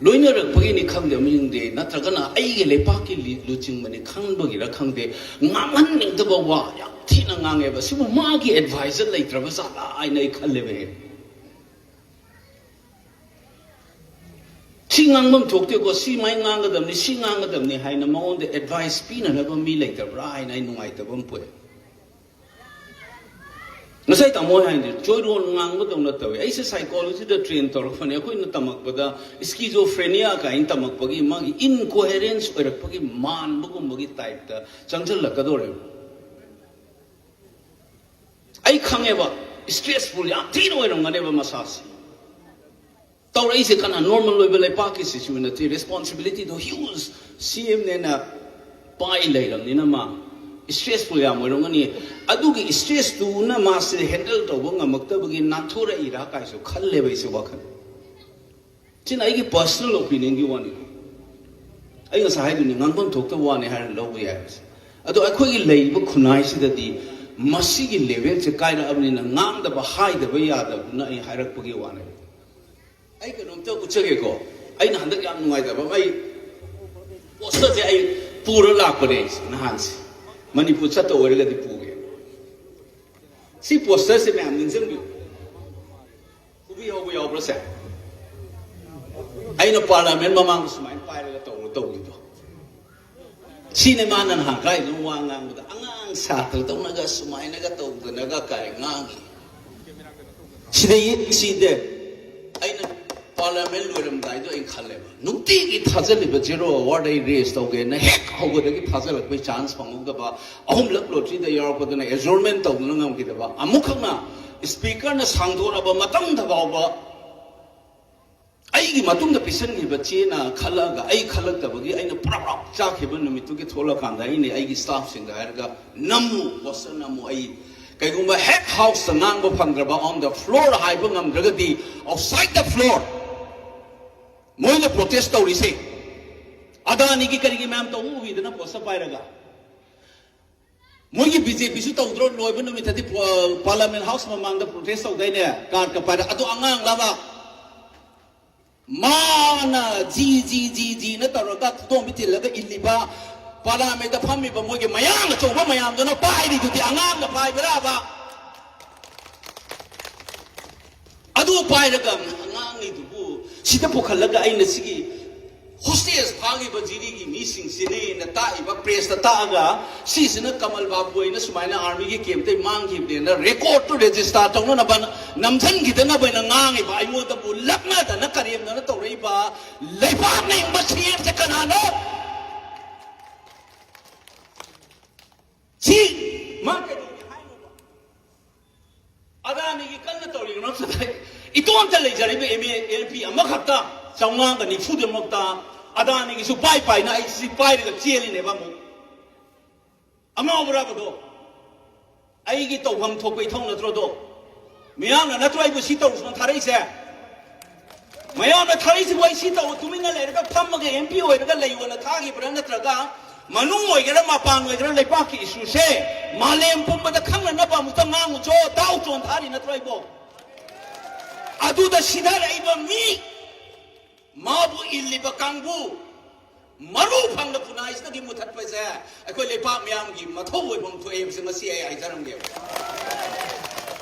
ꯂꯣꯏꯅꯔꯛꯄꯒꯤꯅꯤ ꯈꯪꯗꯦ, ꯃꯤꯡꯗꯦ, ꯅꯠꯇ꯭ꯔꯒꯅ ꯑꯩꯒꯤ ꯂꯩꯄꯥꯛꯀꯤ ꯂꯤ-, ꯂꯨꯆꯤꯡꯕꯅꯤ ꯈꯪꯕꯒꯤꯔ ꯈꯪꯗꯦ, ꯉꯥꯡꯍꯟꯅꯤꯡꯗꯕ ꯋꯥ ꯌꯥꯝ ꯊꯤꯅ ꯉꯥꯡꯉꯦꯕ꯫ ꯁꯤꯕꯨ ꯃꯥꯒꯤ ꯑꯦꯗꯚꯥꯏꯖꯔ ꯂꯩꯇ꯭ꯔꯕ ꯖꯥꯠꯂꯥ ꯍꯥꯏꯅ ꯑꯩ ꯈꯜꯂꯦꯕ ꯍꯦꯛ꯫ "ꯁꯤ ꯉꯥꯡꯐꯝ ꯊꯣꯛꯇꯦꯀꯣ, ꯁꯤ ꯃꯥꯏ ꯉꯥꯡꯒꯗꯕꯅꯤ, ꯁꯤ ꯉꯥꯡꯒꯗꯕꯅꯤ" ꯍꯥꯏꯅ ꯃꯉꯣꯟꯗ ꯑꯦꯗꯚꯥꯏꯁ ꯄꯤꯅꯅꯕ ꯃꯤ ꯂꯩꯇꯕ꯭ꯔꯥ ꯍꯥꯏꯅ ꯑꯩ ꯅꯨꯡꯉꯥꯏꯇꯕ ꯑꯃ ꯄꯣꯛꯑꯦ꯫ ꯉꯁꯥꯏ ꯇꯥꯃꯣ ꯍꯥꯏꯅꯗꯤ ꯆꯣꯏꯔꯣꯟ ꯉꯥꯡꯕꯗꯧꯅ ꯇꯧꯋꯦ꯫ ꯑꯩꯁꯦ ꯁꯥꯏꯀꯣꯂꯣꯖꯤꯗ ꯇ꯭ꯔꯦꯟ ꯇꯧꯔꯛꯄꯅꯦ꯫ ꯑꯩꯈꯣꯏꯅ ꯇꯝꯃꯛꯄꯗ ꯁ꯭ꯀꯤꯖꯣꯐ꯭ꯔꯦꯅꯤꯌꯥ ꯀꯥꯏꯅ ꯇꯝꯃꯛꯄꯒꯤ ꯃꯥꯒꯤ ꯏꯟꯀꯣꯍꯦꯔꯦꯟꯁ ꯑꯣꯏꯔꯛꯄꯒꯤ ꯃꯥꯟꯕꯒꯨꯝꯕꯒꯤ ꯇꯥꯏꯞꯇ ꯆꯪꯁꯤꯜꯂꯛꯀꯗꯧꯔꯦꯕ꯫ ꯑꯩ ꯈꯪꯉꯦꯕ, ꯁ꯭ꯇ꯭ꯔꯦꯁꯐꯨꯜ ꯌꯥꯝ ꯊꯤꯅ ꯑꯣꯏꯔꯝꯒꯅꯦꯕ ꯃꯁꯥꯁꯦ꯫ ꯇꯧꯔꯛꯏꯁꯦ ꯀꯅꯥ? ꯅꯣꯔꯃꯦꯜ ꯑꯣꯏꯕ ꯂꯩꯄꯥꯛꯀꯤ ꯁꯤꯆꯨꯋꯦꯁꯟ ꯅꯠꯇꯦ꯫ ꯔꯦꯁꯄꯣꯟꯁꯤꯕꯤꯂꯤꯇꯤꯗꯣ ꯍ꯭ꯌꯨꯖ ꯁꯤ ꯑꯦꯝꯅꯦꯅ ꯄꯥꯏ ꯂꯩꯔꯕꯅꯤꯅ ꯃꯥ ꯁ꯭ꯇ꯭ꯔꯦꯁꯐꯨꯜ ꯌꯥꯝ ꯑꯣꯏꯔꯝꯒꯅꯤ꯫ ꯑꯗꯨꯒꯤ ꯁ꯭ꯇ꯭ꯔꯦꯁꯇꯨꯅ ꯃꯥꯁꯦ ꯍꯦꯟꯗꯜ ꯇꯧꯕ ꯉꯝꯃꯛꯇꯕꯒꯤ ꯅꯥꯟꯊꯣꯔꯛꯏꯔꯥ ꯀꯥꯏꯁꯨ ꯈꯜꯂꯦꯕ ꯑꯩꯁꯦ ꯋꯥꯈꯜ꯫ ꯁꯤꯅ ꯑꯩꯒꯤ ꯄꯔꯁꯅꯦꯜ ꯑꯣꯄꯤꯅꯤꯌꯟꯒꯤ ꯋꯥꯅꯤ꯫ ꯑꯩ ꯉꯁꯥꯏ ꯍꯥꯏꯗꯨꯅꯤ, ꯉꯥꯡꯐꯝ ꯊꯣꯛꯇꯕ ꯋꯥꯅꯤ ꯍꯥꯏꯔ ꯂꯧꯕ ꯌꯥꯏ ꯍꯥꯏꯕꯁꯦ꯫ ꯑꯗꯣ ꯑꯩꯈꯣꯏꯒꯤ ꯂꯩꯔꯤꯕ ꯈꯨꯟꯅꯥꯏꯁꯤꯗꯗꯤ ꯃꯁꯤꯒꯤ ꯂꯦꯚꯦꯜꯁꯦ ꯀꯥꯏꯔꯛꯑꯕꯅꯤꯅ ꯉꯥꯡꯗꯕ ꯍꯥꯏꯗꯕ ꯌꯥꯗꯕꯗꯨꯅ ꯑꯩ ꯍꯥꯏꯔꯛꯄꯒꯤ ꯋꯥꯅꯦ꯫ ꯑꯩ ꯀꯩꯅꯣꯝꯇ ꯎꯠꯆꯒꯦꯀꯣ꯫ ꯑꯩꯅ ꯍꯟꯗꯛ ꯌꯥꯝ ꯅꯨꯡꯉꯥꯏꯇꯕ ꯑꯃ, ꯑꯩ ꯄꯣꯁꯇꯔꯁꯦ ꯑꯩ ꯄꯨꯔ ꯂꯥꯛꯄꯅꯦ ꯑꯩꯁꯦ ꯅꯍꯥꯟꯁꯦ꯫ ꯃꯅꯤꯄꯨꯔ ꯆꯠꯇ ꯑꯣꯏꯔꯒꯗꯤ ꯄꯨꯒꯦ꯫ ꯁꯤ ꯄꯣꯁꯇꯔꯁꯦ ꯃꯌꯥꯝ ꯅꯤꯡꯁꯤꯡꯕꯤꯌꯨ꯫ ꯈꯨꯕꯤ ꯍꯧꯕ ꯌꯥꯎꯕ꯭ꯔꯥ ꯁꯦ? ꯑꯩꯅ ꯄꯥꯔꯂꯤꯌꯥꯃꯦꯟ ꯃꯃꯥꯡꯗ ꯁꯨꯃꯥꯏꯅ ꯄꯥꯏꯔꯒ ꯇꯧꯔ ꯇꯧꯈꯤꯗꯣ꯫ ꯁꯤꯅꯦ ꯃꯥꯅ ꯅꯍꯥꯟ ꯀꯥꯏꯗꯅꯣ ꯋꯥ ꯉꯥꯡꯕꯗ, ꯑꯉꯥꯡ ꯁꯥꯇ꯭ꯔꯗꯧꯅꯒ ꯁꯨꯃꯥꯏꯅꯒ ꯇꯧꯗꯅꯒ ꯀꯥꯏ ꯉꯥꯡꯉꯤ꯫ ꯁꯤꯗ ꯌꯦꯠꯁꯤꯗꯦ꯫ ꯑꯩꯅ ꯄꯥꯔꯂꯤꯌꯥꯃꯦꯟ ꯂꯣꯏꯔꯝꯗꯥꯏꯗꯣ ꯑꯩꯅ ꯈꯜꯂꯦꯕ, ꯅꯨꯡꯇꯤꯒꯤ ꯊꯥꯖꯜꯂꯤꯕ ꯖꯦꯔꯣ ꯑꯋꯥꯔꯗ ꯑꯩ ꯔꯦꯁ ꯇꯧꯒꯦꯅ ꯍꯦꯛ ꯍꯧꯕꯗꯒꯤ ꯊꯥꯖꯜꯂꯛꯄꯩ ꯆꯥꯟꯁ ꯐꯪꯍꯧꯗꯕ, ꯑꯍꯨꯝꯂꯛ ꯂꯣꯇ꯭ꯔꯤꯗ ꯌꯥꯎꯔꯛꯄꯗꯨꯅ ꯑꯦꯖꯣꯔꯃꯦꯟ ꯇꯧꯗꯨꯅ ꯉꯝꯈꯤꯗꯕ, ꯑꯃꯨꯛꯈꯛꯅ ꯁ꯭ꯄꯤꯀꯔꯅ ꯁꯥꯡꯗꯣꯔꯛꯑꯕ ꯃꯇꯝꯗ ꯐꯥꯎꯕ ꯑꯩꯒꯤ ꯃꯇꯨꯡꯗ ꯄꯤꯁꯟꯈꯤꯕ ꯆꯦꯅ ꯈꯜꯂꯛꯑꯒ ꯑꯩ ꯈꯜꯂꯛꯇꯕꯒꯤ ꯑꯩꯅ ꯄꯨꯔꯥ ꯆꯥꯛꯈꯤꯕ ꯅꯨꯃꯤꯠꯇꯨꯒꯤ ꯊꯣꯛꯂꯀꯥꯟꯗ ꯑꯩꯅ ꯑꯩꯒꯤ ꯁ꯭ꯇꯥꯐꯁꯤꯡꯗ ꯍꯥꯏꯔꯒ, "ꯅꯝꯃꯨ, ꯄꯣꯁꯇꯔ ꯅꯝꯃꯨ, ꯑꯩ ꯀꯩꯒꯨꯝꯕ ꯍꯦꯛ ꯍꯥꯎꯁꯇ ꯉꯥꯡꯕ ꯐꯪꯗ꯭ꯔꯕ, on the floor ꯍꯥꯏꯕ ꯉꯝꯗ꯭ꯔꯒꯗꯤ outside the floor ꯃꯣꯏꯅ ꯄ꯭ꯔꯣꯇꯦꯁ ꯇꯧꯔꯤꯁꯦ ꯑꯗꯥꯅꯤꯒꯤ ꯀꯔꯤꯒꯤ ꯃꯌꯥꯝ ꯇꯧꯕ ꯎꯕꯤꯗꯅ ꯄꯣꯁꯇꯔ ꯄꯥꯏꯔꯒ?" ꯃꯣꯏꯒꯤ ꯕꯤ ꯖꯦ ꯄꯤꯁꯨ ꯇꯧꯗ꯭ꯔꯣ? ꯂꯣꯏꯕ ꯅꯨꯃꯤꯠꯇꯗꯤ ꯄꯥꯔꯂꯤꯌꯥꯃꯦꯟ ꯍꯥꯎꯁ ꯃꯃꯥꯡꯗ ꯄ꯭ꯔꯣꯇꯦꯁ ꯇꯧꯗꯥꯏꯅꯦ, ꯀꯥꯔꯠꯀ ꯄꯥꯏꯔ? ꯑꯗꯣ ꯑꯉꯥꯡꯂꯕ? ꯃꯥꯅ ꯖꯤ ꯖꯤ ꯖꯤ ꯖꯤꯅ ꯇꯧꯔꯒ ꯈꯨꯗꯣꯝꯕꯤ ꯊꯤꯜꯂꯒ ꯏꯜꯂꯤꯕ ꯄꯥꯔꯂꯤꯌꯥꯃꯦꯟꯗ ꯐꯝꯃꯤꯕ ꯃꯣꯏꯒꯤ ꯃꯌꯥꯡ ꯑꯆꯧꯕ ꯃꯌꯥꯝꯗꯨꯅ ꯄꯥꯏꯔꯤꯗꯨꯗꯤ ꯑꯉꯥꯡꯅ ꯄꯥꯏꯕ꯭ꯔꯥꯕ? ꯑꯗꯨ ꯄꯥꯏꯔꯒ ꯑꯉꯥꯡꯅꯤꯗꯨꯕꯨ ꯁꯤꯗ ꯄꯨꯈꯠꯂꯒ ꯑꯩꯅ ꯁꯤꯒꯤ ꯍꯣꯁꯇꯦꯖ ꯐꯥꯈꯤꯕ ꯖꯤꯔꯤꯒꯤ ꯃꯤꯁꯤꯡꯁꯤꯅꯦꯅ ꯇꯥꯛꯏꯕ, ꯄ꯭ꯔꯦꯁꯇ ꯇꯥꯛꯑꯒ ꯁꯤꯁꯤꯅ ꯀꯃꯜ ꯕꯥꯕꯨ ꯑꯣꯏꯅ ꯁꯨꯃꯥꯏꯅ ꯑꯥꯔꯃꯤꯒꯤ ꯀꯦꯝꯇꯩ ꯃꯥꯡꯈꯤꯕꯅꯦꯅ ꯔꯦꯀꯣꯔꯠꯇꯨ ꯔꯦꯖꯤꯁꯇꯥꯔ ꯇꯧꯅꯅꯕ ꯅꯝꯁꯤꯟꯈꯤꯗꯅꯕ ꯑꯩꯅ ꯉꯥꯡꯉꯤꯕ, ꯑꯩꯉꯣꯟꯗꯕꯨ ꯂꯛꯅꯗꯅ ꯀꯔꯦꯝꯅꯅ ꯇꯧꯔꯛꯏꯕ ꯂꯩꯕꯥꯛ ꯅꯤꯡꯕ ꯁꯤ ꯑꯦꯝꯁꯦ ꯀꯅꯥꯅꯣ? ꯁꯤ ꯃꯥ ꯀꯩꯗꯧꯒꯦ ꯍꯥꯏꯅꯣꯕ? ꯑꯗꯥꯅꯤꯒꯤ ꯀꯟꯅ ꯇꯧꯔꯤꯕ ꯃꯔꯛꯁꯤꯗ ꯏꯇꯣꯝꯇ ꯂꯩꯖꯔꯤꯕ ꯑꯦꯝ ꯑꯦ ꯑꯦꯝ ꯄꯤ ꯑꯃꯈꯛꯇ ꯆꯥꯝꯃꯉꯥꯒ ꯅꯤꯐꯨꯗꯃꯛꯇ ꯑꯗꯥꯅꯤꯒꯤꯁꯨ ꯄꯥꯏ ꯄꯥꯏꯅ ꯑꯩ ꯁꯤ ꯄꯥꯏꯔꯒ ꯆꯦꯜꯂꯤꯅꯦꯕ ꯑꯃꯨꯛ꯫ ꯑꯉꯥꯎꯕ꯭ꯔꯥꯕꯗꯣ? ꯑꯩꯒꯤ ꯇꯧꯐꯝ ꯊꯣꯛꯄ ꯏꯊꯧ ꯅꯠꯇ꯭ꯔꯣꯗꯣ? ꯃꯤꯌꯥꯝꯅ ꯅꯠꯇ꯭ꯔꯣ ꯑꯩꯕꯨ ꯁꯤ ꯇꯧꯔꯨꯁꯅꯣ ꯊꯥꯔꯛꯏꯁꯦ? ꯃꯌꯥꯝꯅ ꯊꯥꯔꯛꯏꯁꯤꯕꯨ ꯑꯩ ꯁꯤ ꯇꯧ, ꯇꯨꯃꯤꯟꯅ ꯂꯩꯔꯒ ꯐꯝꯃꯒ ꯑꯦꯝ ꯄꯤ ꯑꯣꯏꯔꯒ ꯂꯩꯌꯣꯅ ꯊꯥꯈꯤꯕ꯭ꯔꯥ, ꯅꯠꯇ꯭ꯔꯒ ꯃꯅꯨꯡ ꯑꯣꯏꯒꯦꯔꯥ ꯃꯄꯥꯟ ꯑꯣꯏꯒꯦꯔꯥ ꯂꯩꯕꯥꯛꯀꯤ ꯏꯁꯨꯁꯦ ꯃꯥꯂꯦꯝ ꯄꯨꯝꯕꯗ ꯈꯪꯅꯅꯕ ꯑꯃꯨꯛꯇ ꯉꯥꯡꯉꯨꯆꯣ, ꯇꯥꯎꯆꯣꯅ ꯊꯥꯔꯤ ꯅꯠꯇ꯭ꯔꯣ ꯑꯩꯕꯣ? ꯑꯗꯨꯗ ꯁꯤꯊꯔꯛꯏꯕ ꯃꯤ ꯃꯥꯕꯨ ꯏꯜꯂꯤꯕ ꯀꯥꯡꯕꯨ ꯃꯔꯨ ꯐꯪꯅ ꯈꯨꯟꯅꯥꯏꯁꯤꯗꯒꯤ ꯃꯨꯊꯠꯄꯁꯦ ꯑꯩꯈꯣꯏ ꯂꯩꯄꯥꯛ ꯃꯤꯌꯥꯝꯒꯤ ꯃꯊꯧ ꯑꯣꯏꯐꯝ ꯊꯣꯛꯑꯦ ꯍꯥꯏꯕꯁꯦ ꯉꯁꯤ ꯑꯩ ꯍꯥꯏꯖꯔꯝꯒꯦꯕ꯫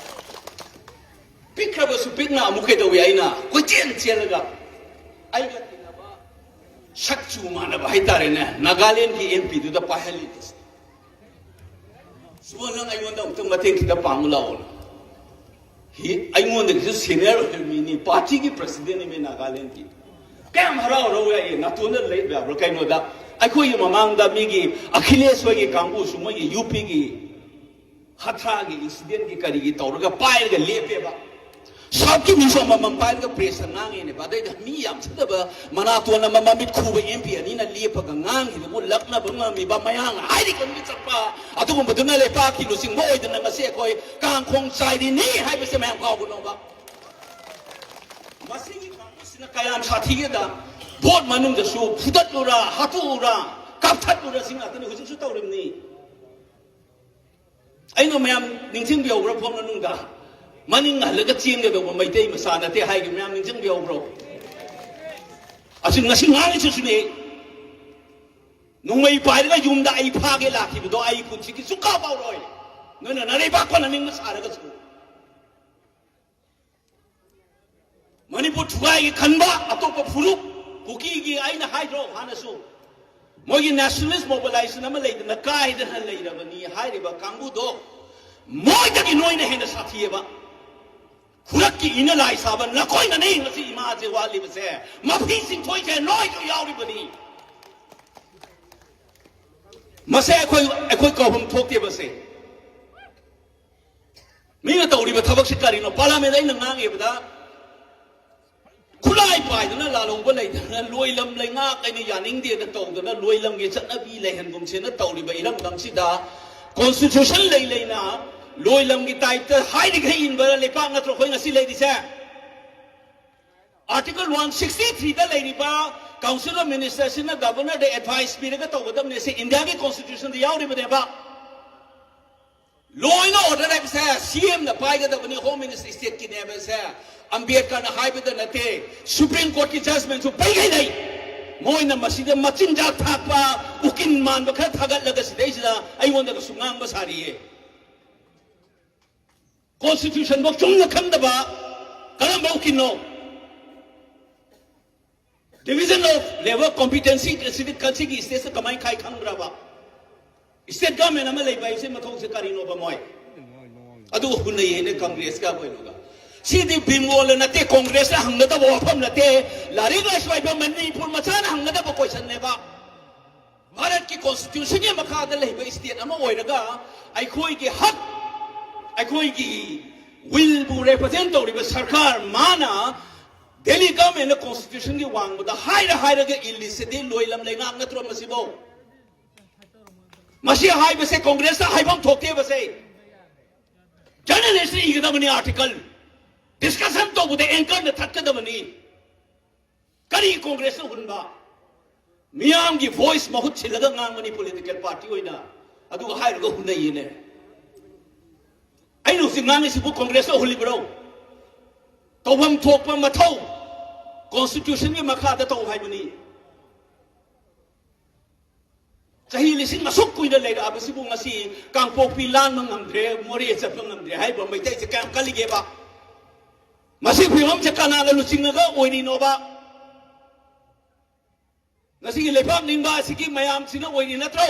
ꯄꯤꯛꯈ꯭ꯔꯕꯁꯨ ꯄꯤꯛꯅ ꯑꯃꯨꯛ ꯀꯩꯗꯧꯏ ꯑꯩꯅ ꯀꯣꯏꯆꯦꯟ ꯆꯦꯜꯂꯒ ꯑꯩꯒ ꯇꯤꯟꯅꯕ ꯁꯛ ꯆꯨ ꯃꯥꯟꯅꯕ ꯍꯥꯏꯇꯥꯔꯦꯅꯦ, ꯅꯥꯒꯥꯂꯦꯟꯒꯤ ꯑꯦꯝ ꯄꯤꯗꯨꯗ ꯄꯥꯏꯍꯜꯂꯤꯅꯦ꯫ ꯁꯨꯕ, ꯅꯪ ꯑꯩꯉꯣꯟꯗ ꯑꯃꯨꯛꯇꯪ ꯃꯇꯦꯡ ꯈꯤꯇ ꯄꯥꯡꯉꯨ ꯂꯥꯛꯑꯣꯅ꯫ ꯍꯤ-, ꯑꯩꯉꯣꯟꯗꯒꯤꯁꯨ ꯁꯦꯅꯤꯌꯔ ꯑꯣꯏꯕ ꯃꯤꯅꯤ, ꯄꯥꯔꯇꯤꯒꯤ ꯄ꯭ꯔꯁꯤꯗꯦꯟꯅꯤ ꯃꯤ ꯅꯥꯒꯥꯂꯦꯟꯒꯤ꯫ ꯀꯌꯥꯝ ꯍꯔꯥꯎ ꯍꯔꯥꯎ ꯌꯥꯏꯌꯦ, ꯅꯥꯇꯣꯟꯗ ꯂꯩꯕ ꯌꯥꯕ꯭ꯔꯥ? ꯀꯩꯅꯣꯗ ꯑꯩꯈꯣꯏꯒꯤ ꯃꯃꯥꯡꯗ ꯃꯤꯒꯤ ꯑꯈꯤꯂꯦꯁ ꯍꯣꯏꯒꯤ ꯀꯥꯡꯕꯨꯁꯨ, ꯃꯣꯏꯒꯤ ꯌꯨ ꯄꯤꯒꯤ ꯍꯊ꯭ꯔꯥꯒꯤ ꯏꯟꯁꯤꯗꯦꯟꯒꯤ ꯀꯔꯤꯒꯤ ꯇꯧꯔꯒ ꯄꯥꯏꯔꯒ ꯂꯦꯞꯄꯦꯕ꯫ ꯁꯥꯎꯠꯀꯤ ꯃꯤꯁꯨ ꯑꯃꯃꯝ ꯄꯥꯏꯔꯒ ꯄ꯭ꯔꯦꯁꯇ ꯉꯥꯡꯉꯦꯅꯦꯕ꯫ ꯑꯗꯩꯗ ꯃꯤ ꯌꯥꯝ ꯆꯠꯇꯕ ꯃꯅꯥꯇꯣꯟ ꯑꯃ, ꯃꯃꯤꯠ ꯈꯨꯕ ꯑꯦꯝ ꯄꯤ ꯑꯅꯤꯅ ꯂꯦꯞꯄꯒ ꯉꯥꯡꯈꯤꯕꯕꯨ ꯂꯛꯅꯕ ꯉꯝꯃꯤꯕ ꯃꯌꯥꯡ ꯍꯥꯏꯔꯤ ꯈꯪꯕꯤ ꯆꯠꯄ, ꯑꯗꯨꯒꯨꯝꯕꯗꯨꯅ ꯂꯩꯄꯥꯛꯀꯤ ꯂꯨꯆꯤꯡꯕ ꯑꯣꯏꯗꯅ ꯉꯁꯤ ꯑꯩꯈꯣꯏ ꯀꯥꯡꯈꯣꯡ ꯆꯥꯏꯔꯤꯅꯤ ꯍꯥꯏꯕꯁꯦ ꯃꯌꯥꯝ ꯀꯥꯎꯒꯅꯣꯕ꯫ ꯃꯁꯤꯒꯤ ꯀꯥꯡꯕꯨꯁꯤꯅ ꯀꯌꯥꯝ ꯁꯥꯊꯤꯒꯦꯗ, ꯚꯣꯠ ꯃꯅꯨꯡꯗꯁꯨ ꯐꯨꯗꯠꯂꯨꯔꯥ, ꯍꯥꯠꯇꯣꯛꯎꯔꯥ, ꯀꯥꯞꯊꯠꯂꯨꯔꯥ, ꯁꯤ ꯉꯥꯛꯇꯅꯤ ꯍꯧꯖꯤꯛꯁꯨ ꯇꯧꯔꯤꯕꯅꯤ꯫ ꯑꯩꯅ ꯃꯌꯥꯝ ꯅꯤꯡꯁꯤꯡꯕꯤꯍꯧꯕ꯭ꯔꯥ ꯐꯣꯟ ꯃꯅꯨꯡꯗ? ꯃꯅꯤꯡ ꯍꯜꯂꯒ ꯆꯦꯟꯒꯗꯧꯕ ꯃꯩꯇꯩ ꯃꯆꯥ ꯅꯠꯇꯦ ꯍꯥꯏꯒꯦ, ꯃꯌꯥꯝ ꯅꯤꯡꯁꯤꯡꯕꯤꯍꯧꯕ꯭ꯔꯣ? ꯑꯁꯤ ꯉꯁꯤ ꯉꯥꯡꯉꯤꯁꯤꯁꯨꯅꯦ꯫ ꯅꯣꯡꯃꯩ ꯄꯥꯏꯔꯒ ꯌꯨꯝꯗ ꯑꯩ ꯐꯥꯒꯦ ꯂꯥꯛꯈꯤꯕꯗꯣ ꯑꯩ ꯄꯨꯟꯁꯤꯒꯤ ꯁꯨꯡꯀꯥꯎ ꯀꯥꯎꯔꯣꯏ꯫ ꯅꯣꯏꯅ ꯅꯔꯩꯕꯥꯛ ꯀꯣꯟꯅꯅꯤꯡꯕ ꯁꯥꯔꯒꯁꯨ꯫ ꯃꯅꯤꯄꯨꯔ ꯊꯨꯒꯥꯏꯒꯦ ꯈꯟꯕ ꯑꯇꯣꯞꯄ ꯐꯨꯔꯨꯞ, ꯀꯨꯀꯤꯒꯤ ꯑꯩꯅ ꯍꯥꯏꯗ꯭ꯔꯣ ꯍꯥꯟꯅꯁꯨ, ꯃꯣꯏꯒꯤ ꯅꯦꯁꯅꯦꯂꯤꯁ ꯃꯣꯕꯤꯂꯥꯏꯖꯦꯁꯟ ꯑꯃ ꯂꯩꯗꯅ ꯀꯥꯏꯗꯅ ꯂꯩꯔꯕꯅꯤ ꯍꯥꯏꯔꯤꯕ ꯀꯥꯡꯕꯨꯗꯣ, ꯃꯣꯏꯗꯒꯤ ꯅꯣꯏꯅ ꯍꯦꯟꯅ ꯁꯥꯊꯤꯑꯕ꯫ ꯈꯨꯔꯛꯀꯤ ꯏꯅ ꯂꯥꯏ ꯁꯥꯕ ꯅꯈꯣꯏꯅꯅꯦ ꯉꯁꯤ ꯏꯃꯥꯁꯦ ꯋꯥꯠꯂꯤꯕꯁꯦ, ꯃꯐꯤ ꯆꯤꯡꯊꯣꯏꯁꯦ ꯅꯣꯏꯁꯨ ꯌꯥꯎꯔꯤꯕꯅꯤ꯫ ꯃꯁꯦ ꯑꯩꯈꯣꯏ, ꯑꯩꯈꯣꯏ ꯀꯧꯐꯝ ꯊꯣꯛꯇꯦꯕꯁꯦ꯫ ꯃꯤꯅ ꯇꯧꯔꯤꯕ ꯊꯕꯛꯁꯤ ꯀꯔꯤꯅꯣ? ꯄꯥꯔꯂꯥꯃꯦꯟꯗ ꯑꯩꯅ ꯉꯥꯡꯉꯤꯕꯗ, ꯈꯨꯠꯂꯥꯏ ꯄꯥꯏꯗꯅ ꯂꯥꯜꯍꯧꯕ ꯂꯩꯗꯅ, ꯂꯣꯏꯂꯝ ꯂꯩꯉꯥꯛ ꯑꯩꯅ ꯌꯥꯅꯤꯡꯗꯦꯅ ꯇꯧꯗꯅ, ꯂꯣꯏꯂꯝꯒꯤ ꯆꯠꯅꯕꯤ ꯂꯩꯍꯟꯒꯨꯝꯁꯦꯅ ꯇꯧꯔꯤꯕ ꯏꯔꯝꯗꯝꯁꯤꯗ, ꯀꯣꯟꯁꯇꯤꯇ꯭ꯌꯨꯁꯟ ꯂꯩ ꯂꯩꯅ ꯂꯣꯏꯂꯝꯒꯤ ꯇꯥꯏꯞꯇ ꯍꯥꯏꯔꯤꯈꯩ ꯏꯟꯕ ꯂꯩꯄꯥꯛ ꯅꯠꯇ꯭ꯔꯣ ꯑꯩꯈꯣꯏ ꯉꯁꯤ ꯂꯩꯔꯤꯁꯦ? ꯑꯥꯔꯇꯤꯀꯜ ꯋꯥꯟ ꯁꯤꯛꯁꯇꯤ ꯊ꯭ꯔꯤꯗ ꯂꯩꯔꯤꯕ ꯀꯥꯎꯟꯁꯤꯜ ꯑꯣꯐ ꯃꯤꯅꯤꯁꯇꯔꯁꯤꯅ ꯒꯕꯔꯅꯔꯗ ꯑꯦꯗꯚꯥꯏꯁ ꯄꯤꯔꯒ ꯇꯧꯒꯗꯕꯅꯦ꯫ ꯁꯤ ꯏꯟꯗꯤꯌꯥꯒꯤ ꯀꯣꯟꯁꯇꯤꯇ꯭ꯌꯨꯁꯟꯗ ꯌꯥꯎꯔꯤꯕꯅꯦꯕ꯫ ꯂꯣ ꯑꯦꯟ ꯑꯣꯔꯗꯔ ꯍꯥꯏꯕꯁꯦ ꯁꯤ ꯑꯦꯝꯅ ꯄꯥꯏꯒꯗꯕꯅꯤ, ꯍꯣꯝ ꯃꯤꯅꯤꯁꯇꯔ ꯁ꯭ꯇꯦꯠꯀꯤꯅꯦ ꯍꯥꯏꯕꯁꯦ꯫ ꯑꯝꯕꯦꯗꯀꯔꯅ ꯍꯥꯏꯕꯗ ꯅꯠꯇꯦ, ꯁꯨꯄ꯭ꯔꯤꯝ ꯀꯣꯔꯠꯀꯤ ꯖꯖꯃꯦꯟꯁꯨ ꯄꯩꯈꯩ ꯂꯩ꯫ ꯃꯣꯏꯅ ꯃꯁꯤꯗ ꯃꯆꯤꯟꯖꯥꯛ ꯊꯥꯛꯄ, ꯎꯀꯤꯜ ꯃꯥꯟꯕ ꯈꯔ ꯊꯥꯒꯠꯂꯒ ꯁꯤꯗꯩꯁꯤꯗ ꯑꯩꯉꯣꯟꯗꯒꯁꯨ ꯉꯥꯡꯕ ꯁꯥꯔꯤꯌꯦ꯫ ꯀꯣꯟꯁꯇꯤꯇ꯭ꯌꯨꯁꯟꯐꯧ ꯆꯨꯝꯅ ꯈꯪꯗꯕ ꯀꯔꯝꯕ ꯎꯀꯤꯜꯅꯣ? Division of Labour Competency ꯑꯁꯤꯗꯤ ꯀꯟꯁꯤꯒꯤ ꯁ꯭ꯇꯦꯠꯁꯇ ꯀꯃꯥꯏꯅ ꯈꯥꯏ ꯈꯪꯗ꯭ꯔꯕ? ꯁ꯭ꯇꯦꯠ ꯒꯚꯔꯟꯃꯦꯟ ꯑꯃ ꯂꯩꯕ ꯍꯥꯏꯁꯦ ꯃꯊꯧꯁꯦ ꯀꯔꯤꯅꯣꯕ ꯃꯣꯏ? ꯑꯗꯨ ꯍꯨꯟꯅꯩ ꯍꯥꯏꯅ ꯀꯪꯒ꯭ꯔꯦꯁꯀ ꯀꯩꯅꯣꯒ꯫ ꯁꯤꯗꯤ ꯕꯤꯃꯣꯜꯅ ꯅꯠꯇꯦ, ꯀꯪꯒ꯭ꯔꯦꯁꯅ ꯍꯪꯒꯗꯕ ꯋꯥꯐꯝ ꯅꯠꯇꯦ, ꯂꯥꯏꯔꯤꯛ ꯂꯥꯏꯁꯨ ꯍꯩꯕ ꯃꯅꯤꯄꯨꯔ ꯃꯆꯥꯅ ꯍꯪꯒꯗꯕ ꯀꯣꯏꯁꯟꯅꯦꯕ꯫ ꯚꯥꯔꯠꯀꯤ ꯀꯣꯟꯁꯇꯤꯇ꯭ꯌꯨꯁꯟꯒꯤ ꯃꯈꯥꯗ ꯂꯩꯕ ꯁ꯭ꯇꯦꯠ ꯑꯃ ꯑꯣꯏꯔꯒ ꯑꯩꯈꯣꯏꯒꯤ ꯍꯛ, ꯑꯩꯈꯣꯏꯒꯤ ꯋꯤꯜꯕꯨ ꯔꯦꯄ꯭ꯔꯖꯦꯟ ꯇꯧꯔꯤꯕ ꯁꯔꯀꯥꯔ ꯃꯥꯅ ꯗꯦꯜꯂꯤ ꯒꯚꯔꯟꯃꯦꯟꯠꯅ ꯀꯣꯟꯁꯇꯤꯇ꯭ꯌꯨꯁꯟꯒꯤ ꯋꯥꯡꯃꯗ ꯍꯥꯏꯔ ꯍꯥꯏꯔꯒ ꯏꯜꯂꯤꯁꯤꯗꯤ ꯂꯣꯏꯂꯝ ꯂꯩꯉꯥꯛ ꯅꯠꯇ꯭ꯔꯣ ꯃꯁꯤꯕꯨ? ꯃꯁꯤ ꯍꯥꯏꯕꯁꯦ ꯀꯣꯡꯒ꯭ꯔꯦꯁꯇ ꯍꯥꯏꯐꯝ ꯊꯣꯛꯇꯦꯕꯁꯦ꯫ ꯖꯔꯅꯦꯂꯤꯁꯅ ꯏꯒꯗꯕꯅꯤ ꯑꯥꯔꯇꯤꯀꯜ꯫ ꯗꯤꯁꯀꯁꯟ ꯇꯧꯕꯗ ꯑꯦꯡꯀꯔꯅ ꯊꯠꯀꯗꯕꯅꯤ꯫ ꯀꯔꯤ ꯀꯣꯡꯒ꯭ꯔꯦꯁꯅ ꯍꯨꯟꯕ? ꯃꯤꯌꯥꯝꯒꯤ ꯚꯣꯏꯁ ꯃꯍꯨꯠ ꯁꯤꯜꯂꯒ ꯉꯥꯡꯕꯅꯤ ꯄꯣꯂꯤꯇꯤꯀꯦꯜ ꯄꯥꯔꯇꯤ ꯑꯣꯏꯅ꯫ ꯑꯗꯨꯒ ꯍꯥꯏꯔꯒ ꯍꯨꯟꯅꯩꯌꯦꯅꯦ꯫ ꯑꯩꯅ ꯍꯧꯖꯤꯛ ꯉꯥꯡꯉꯤꯁꯤꯕꯨ ꯀꯣꯡꯒ꯭ꯔꯦꯁꯅ ꯍꯨꯜꯂꯤꯕ꯭ꯔꯣ? ꯇꯧꯐꯝ ꯊꯣꯛꯄ ꯃꯊꯧ ꯀꯣꯟꯁꯇꯤꯇ꯭ꯌꯨꯁꯟꯒꯤ ꯃꯈꯥꯗ ꯇꯧ ꯍꯥꯏꯕꯅꯤ꯫ ꯆꯍꯤ ꯂꯤꯁꯤꯡ ꯑꯁꯨꯛ ꯀꯨꯏꯅ ꯂꯩꯔꯛꯑꯕꯁꯤꯕꯨ ꯉꯁꯤ ꯀꯥꯡꯄꯣꯛꯄꯤ ꯂꯥꯟꯕ ꯉꯝꯗ꯭ꯔꯦ, ꯃꯣꯔꯦ ꯆꯠꯄ ꯉꯝꯗ꯭ꯔꯦ ꯍꯥꯏꯔꯤꯕ ꯃꯩꯇꯩꯁꯦ ꯀꯌꯥꯝ ꯀꯜꯂꯤꯒꯦꯕ? ꯃꯁꯤ ꯐꯤꯕꯝꯁꯦ ꯀꯅꯥꯅ ꯂꯨꯆꯤꯡꯉꯒ ꯑꯣꯏꯔꯤꯅꯣꯕ? ꯉꯁꯤꯒꯤ ꯂꯩꯕꯥꯛ ꯅꯤꯡꯕ ꯑꯁꯤꯒꯤ ꯃꯌꯥꯝꯁꯤꯅ ꯑꯣꯏꯔꯤ ꯅꯠꯇ꯭ꯔꯣ?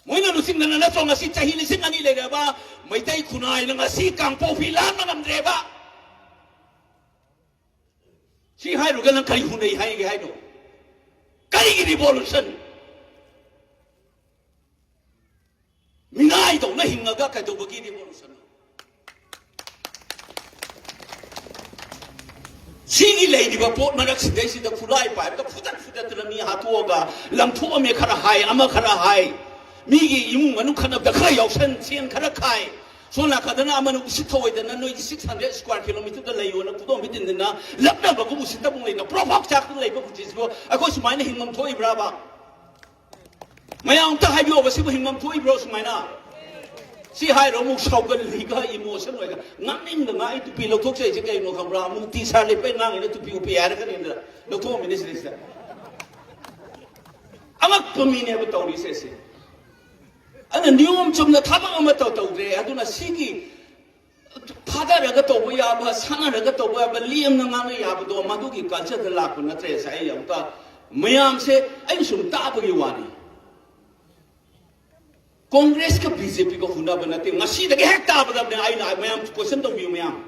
ꯃꯣꯏꯅ ꯂꯨꯆꯤꯡꯗꯅ ꯅꯠꯇ꯭ꯔꯣ ꯉꯁꯤ ꯆꯍꯤ ꯂꯤꯁꯤꯡ ꯑꯅꯤ ꯂꯩꯔꯕ ꯃꯩꯇꯩ ꯈꯨꯟꯅꯥꯏꯅ ꯉꯁꯤ ꯀꯥꯡꯄꯣꯛꯄꯤ ꯂꯥꯟꯕ ꯉꯝꯗ꯭ꯔꯦꯕ? ꯁꯤ ꯍꯥꯏꯔꯨꯒ ꯅꯪ ꯀꯔꯤ ꯍꯨꯟꯅꯩ ꯍꯥꯏꯒꯦ ꯍꯥꯏꯅꯣ? ꯀꯔꯤꯒꯤ ꯔꯤꯚꯣꯂꯨꯁꯟ? ꯃꯤꯅꯥꯏꯗꯧꯅ ꯍꯤꯡꯉꯒ ꯀꯩꯗꯧꯕꯒꯤ ꯔꯤꯚꯣꯂꯨꯁꯟ? ꯁꯤꯒꯤ ꯂꯩꯔꯤꯕ ꯄꯣꯠ ꯃꯔꯛꯁꯤꯗꯩꯁꯤꯗ ꯈꯨꯠꯂꯥꯏ ꯄꯥꯏꯔꯒ ꯐꯨꯗꯠ ꯐꯨꯗꯠꯇꯅ ꯃꯤ ꯍꯥꯠꯇꯣꯛꯑꯒ ꯂꯪꯊꯣꯛꯑꯝꯃꯦ ꯈꯔ ꯍꯥꯏ, ꯑꯃ ꯈꯔ ꯍꯥꯏ, ꯃꯤꯒꯤ ꯏꯃꯨꯡ ꯃꯅꯨꯡ ꯈꯠꯅꯕꯗ ꯈꯔ ꯌꯥꯎꯁꯟ, ꯁꯦꯟ ꯈꯔ ꯈꯥꯏ, ꯁꯣꯝ ꯅꯥꯀꯟꯗꯅ ꯑꯃꯅ ꯎꯁꯤꯠ ꯊꯧꯑꯣꯏꯗꯅ ꯅꯣꯏꯒꯤ six hundred square kilometer ꯂꯩꯌꯣꯅ ꯈꯨꯗꯣꯝ ꯐꯤꯇꯤꯟꯗꯅ ꯂꯛꯅꯕꯒꯨꯝ ꯎꯁꯤꯠꯇꯕ ꯂꯩꯅ ꯄ꯭ꯔꯣꯐꯥꯛ ꯆꯥꯛꯇꯅ ꯂꯩꯕ ꯄꯨꯟꯁꯤꯁꯤꯕꯨ ꯑꯩꯈꯣꯏ ꯁꯨꯃꯥꯏꯅ ꯍꯤꯡꯐꯝ ꯊꯣꯛꯏꯕ꯭ꯔꯥꯕ? ꯃꯌꯥꯝ ꯑꯝꯇ ꯍꯥꯏꯕꯤꯌꯣꯕ, ꯁꯤꯕꯨ ꯍꯤꯡꯐꯝ ꯊꯣꯛꯏꯕ꯭ꯔꯣ ꯁꯨꯃꯥꯏꯅ? ꯁꯤ ꯍꯥꯏꯔꯣ ꯑꯃꯨꯛ ꯁꯥꯎꯒꯜꯂꯤꯒ ꯏꯃꯣꯁꯟ ꯑꯣꯏꯒ꯫ ꯉꯥꯡꯅꯤꯡꯗꯅ ꯑꯩ ꯇꯨꯄꯤ ꯂꯧꯊꯣꯛꯆꯩꯁꯦ ꯀꯩꯅꯣ ꯈꯪꯕ꯭ꯔꯥ? ꯑꯃꯨꯛ ꯇꯤ ꯁꯥꯔ ꯂꯤꯠꯄꯩ ꯉꯥꯡꯉꯤꯅ ꯇꯨꯄꯤ ꯎꯞꯄꯦ ꯍꯥꯏꯔꯛꯀꯅꯤ ꯑꯗꯨꯗ꯫ ꯂꯧꯊꯣꯛꯑꯝꯃꯤꯅꯦ ꯁꯤꯗꯩꯁꯤꯗ꯫ ꯑꯉꯛꯄ ꯃꯤꯅꯦꯕ ꯇꯧꯔꯤꯁꯦ ꯁꯤ꯫ ꯑꯗꯨꯅ ꯅꯤꯌꯣꯝ ꯆꯨꯝꯅ ꯊꯕꯛ ꯑꯃ ꯇꯧ ꯇꯧꯗ꯭ꯔꯦ꯫ ꯑꯗꯨꯅ ꯁꯤꯒꯤ ꯊꯥꯗꯔꯒ ꯇꯧꯕ ꯌꯥꯕ, ꯁꯥꯟꯅꯔꯒ ꯇꯧꯕ ꯌꯥꯕ, ꯂꯦꯝꯅ ꯉꯥꯡꯅ ꯌꯥꯕꯗꯣ ꯃꯗꯨꯒꯤ ꯀꯜꯆꯔꯗ ꯂꯥꯛꯄ ꯅꯠꯇ꯭ꯔꯦ꯫ ꯁꯦ ꯑꯩ ꯑꯃꯨꯛꯇ ꯃꯌꯥꯝꯁꯦ ꯑꯩꯅ ꯁꯨꯝ ꯇꯥꯕꯒꯤ ꯋꯥꯅꯤ꯫ ꯀꯣꯡꯒ꯭ꯔꯦꯁꯀ ꯕꯤ ꯖꯦ ꯄꯤꯒ ꯍꯨꯟꯅꯕ ꯅꯠꯇꯦ꯫ ꯉꯁꯤꯗꯒꯤ ꯍꯦꯛ ꯇꯥꯕꯗꯕꯅꯦ ꯑꯩꯅ ꯃꯌꯥꯝ ꯀꯣꯏꯁꯟ ꯇꯧꯕꯤꯌꯨ ꯃꯌꯥꯝ꯫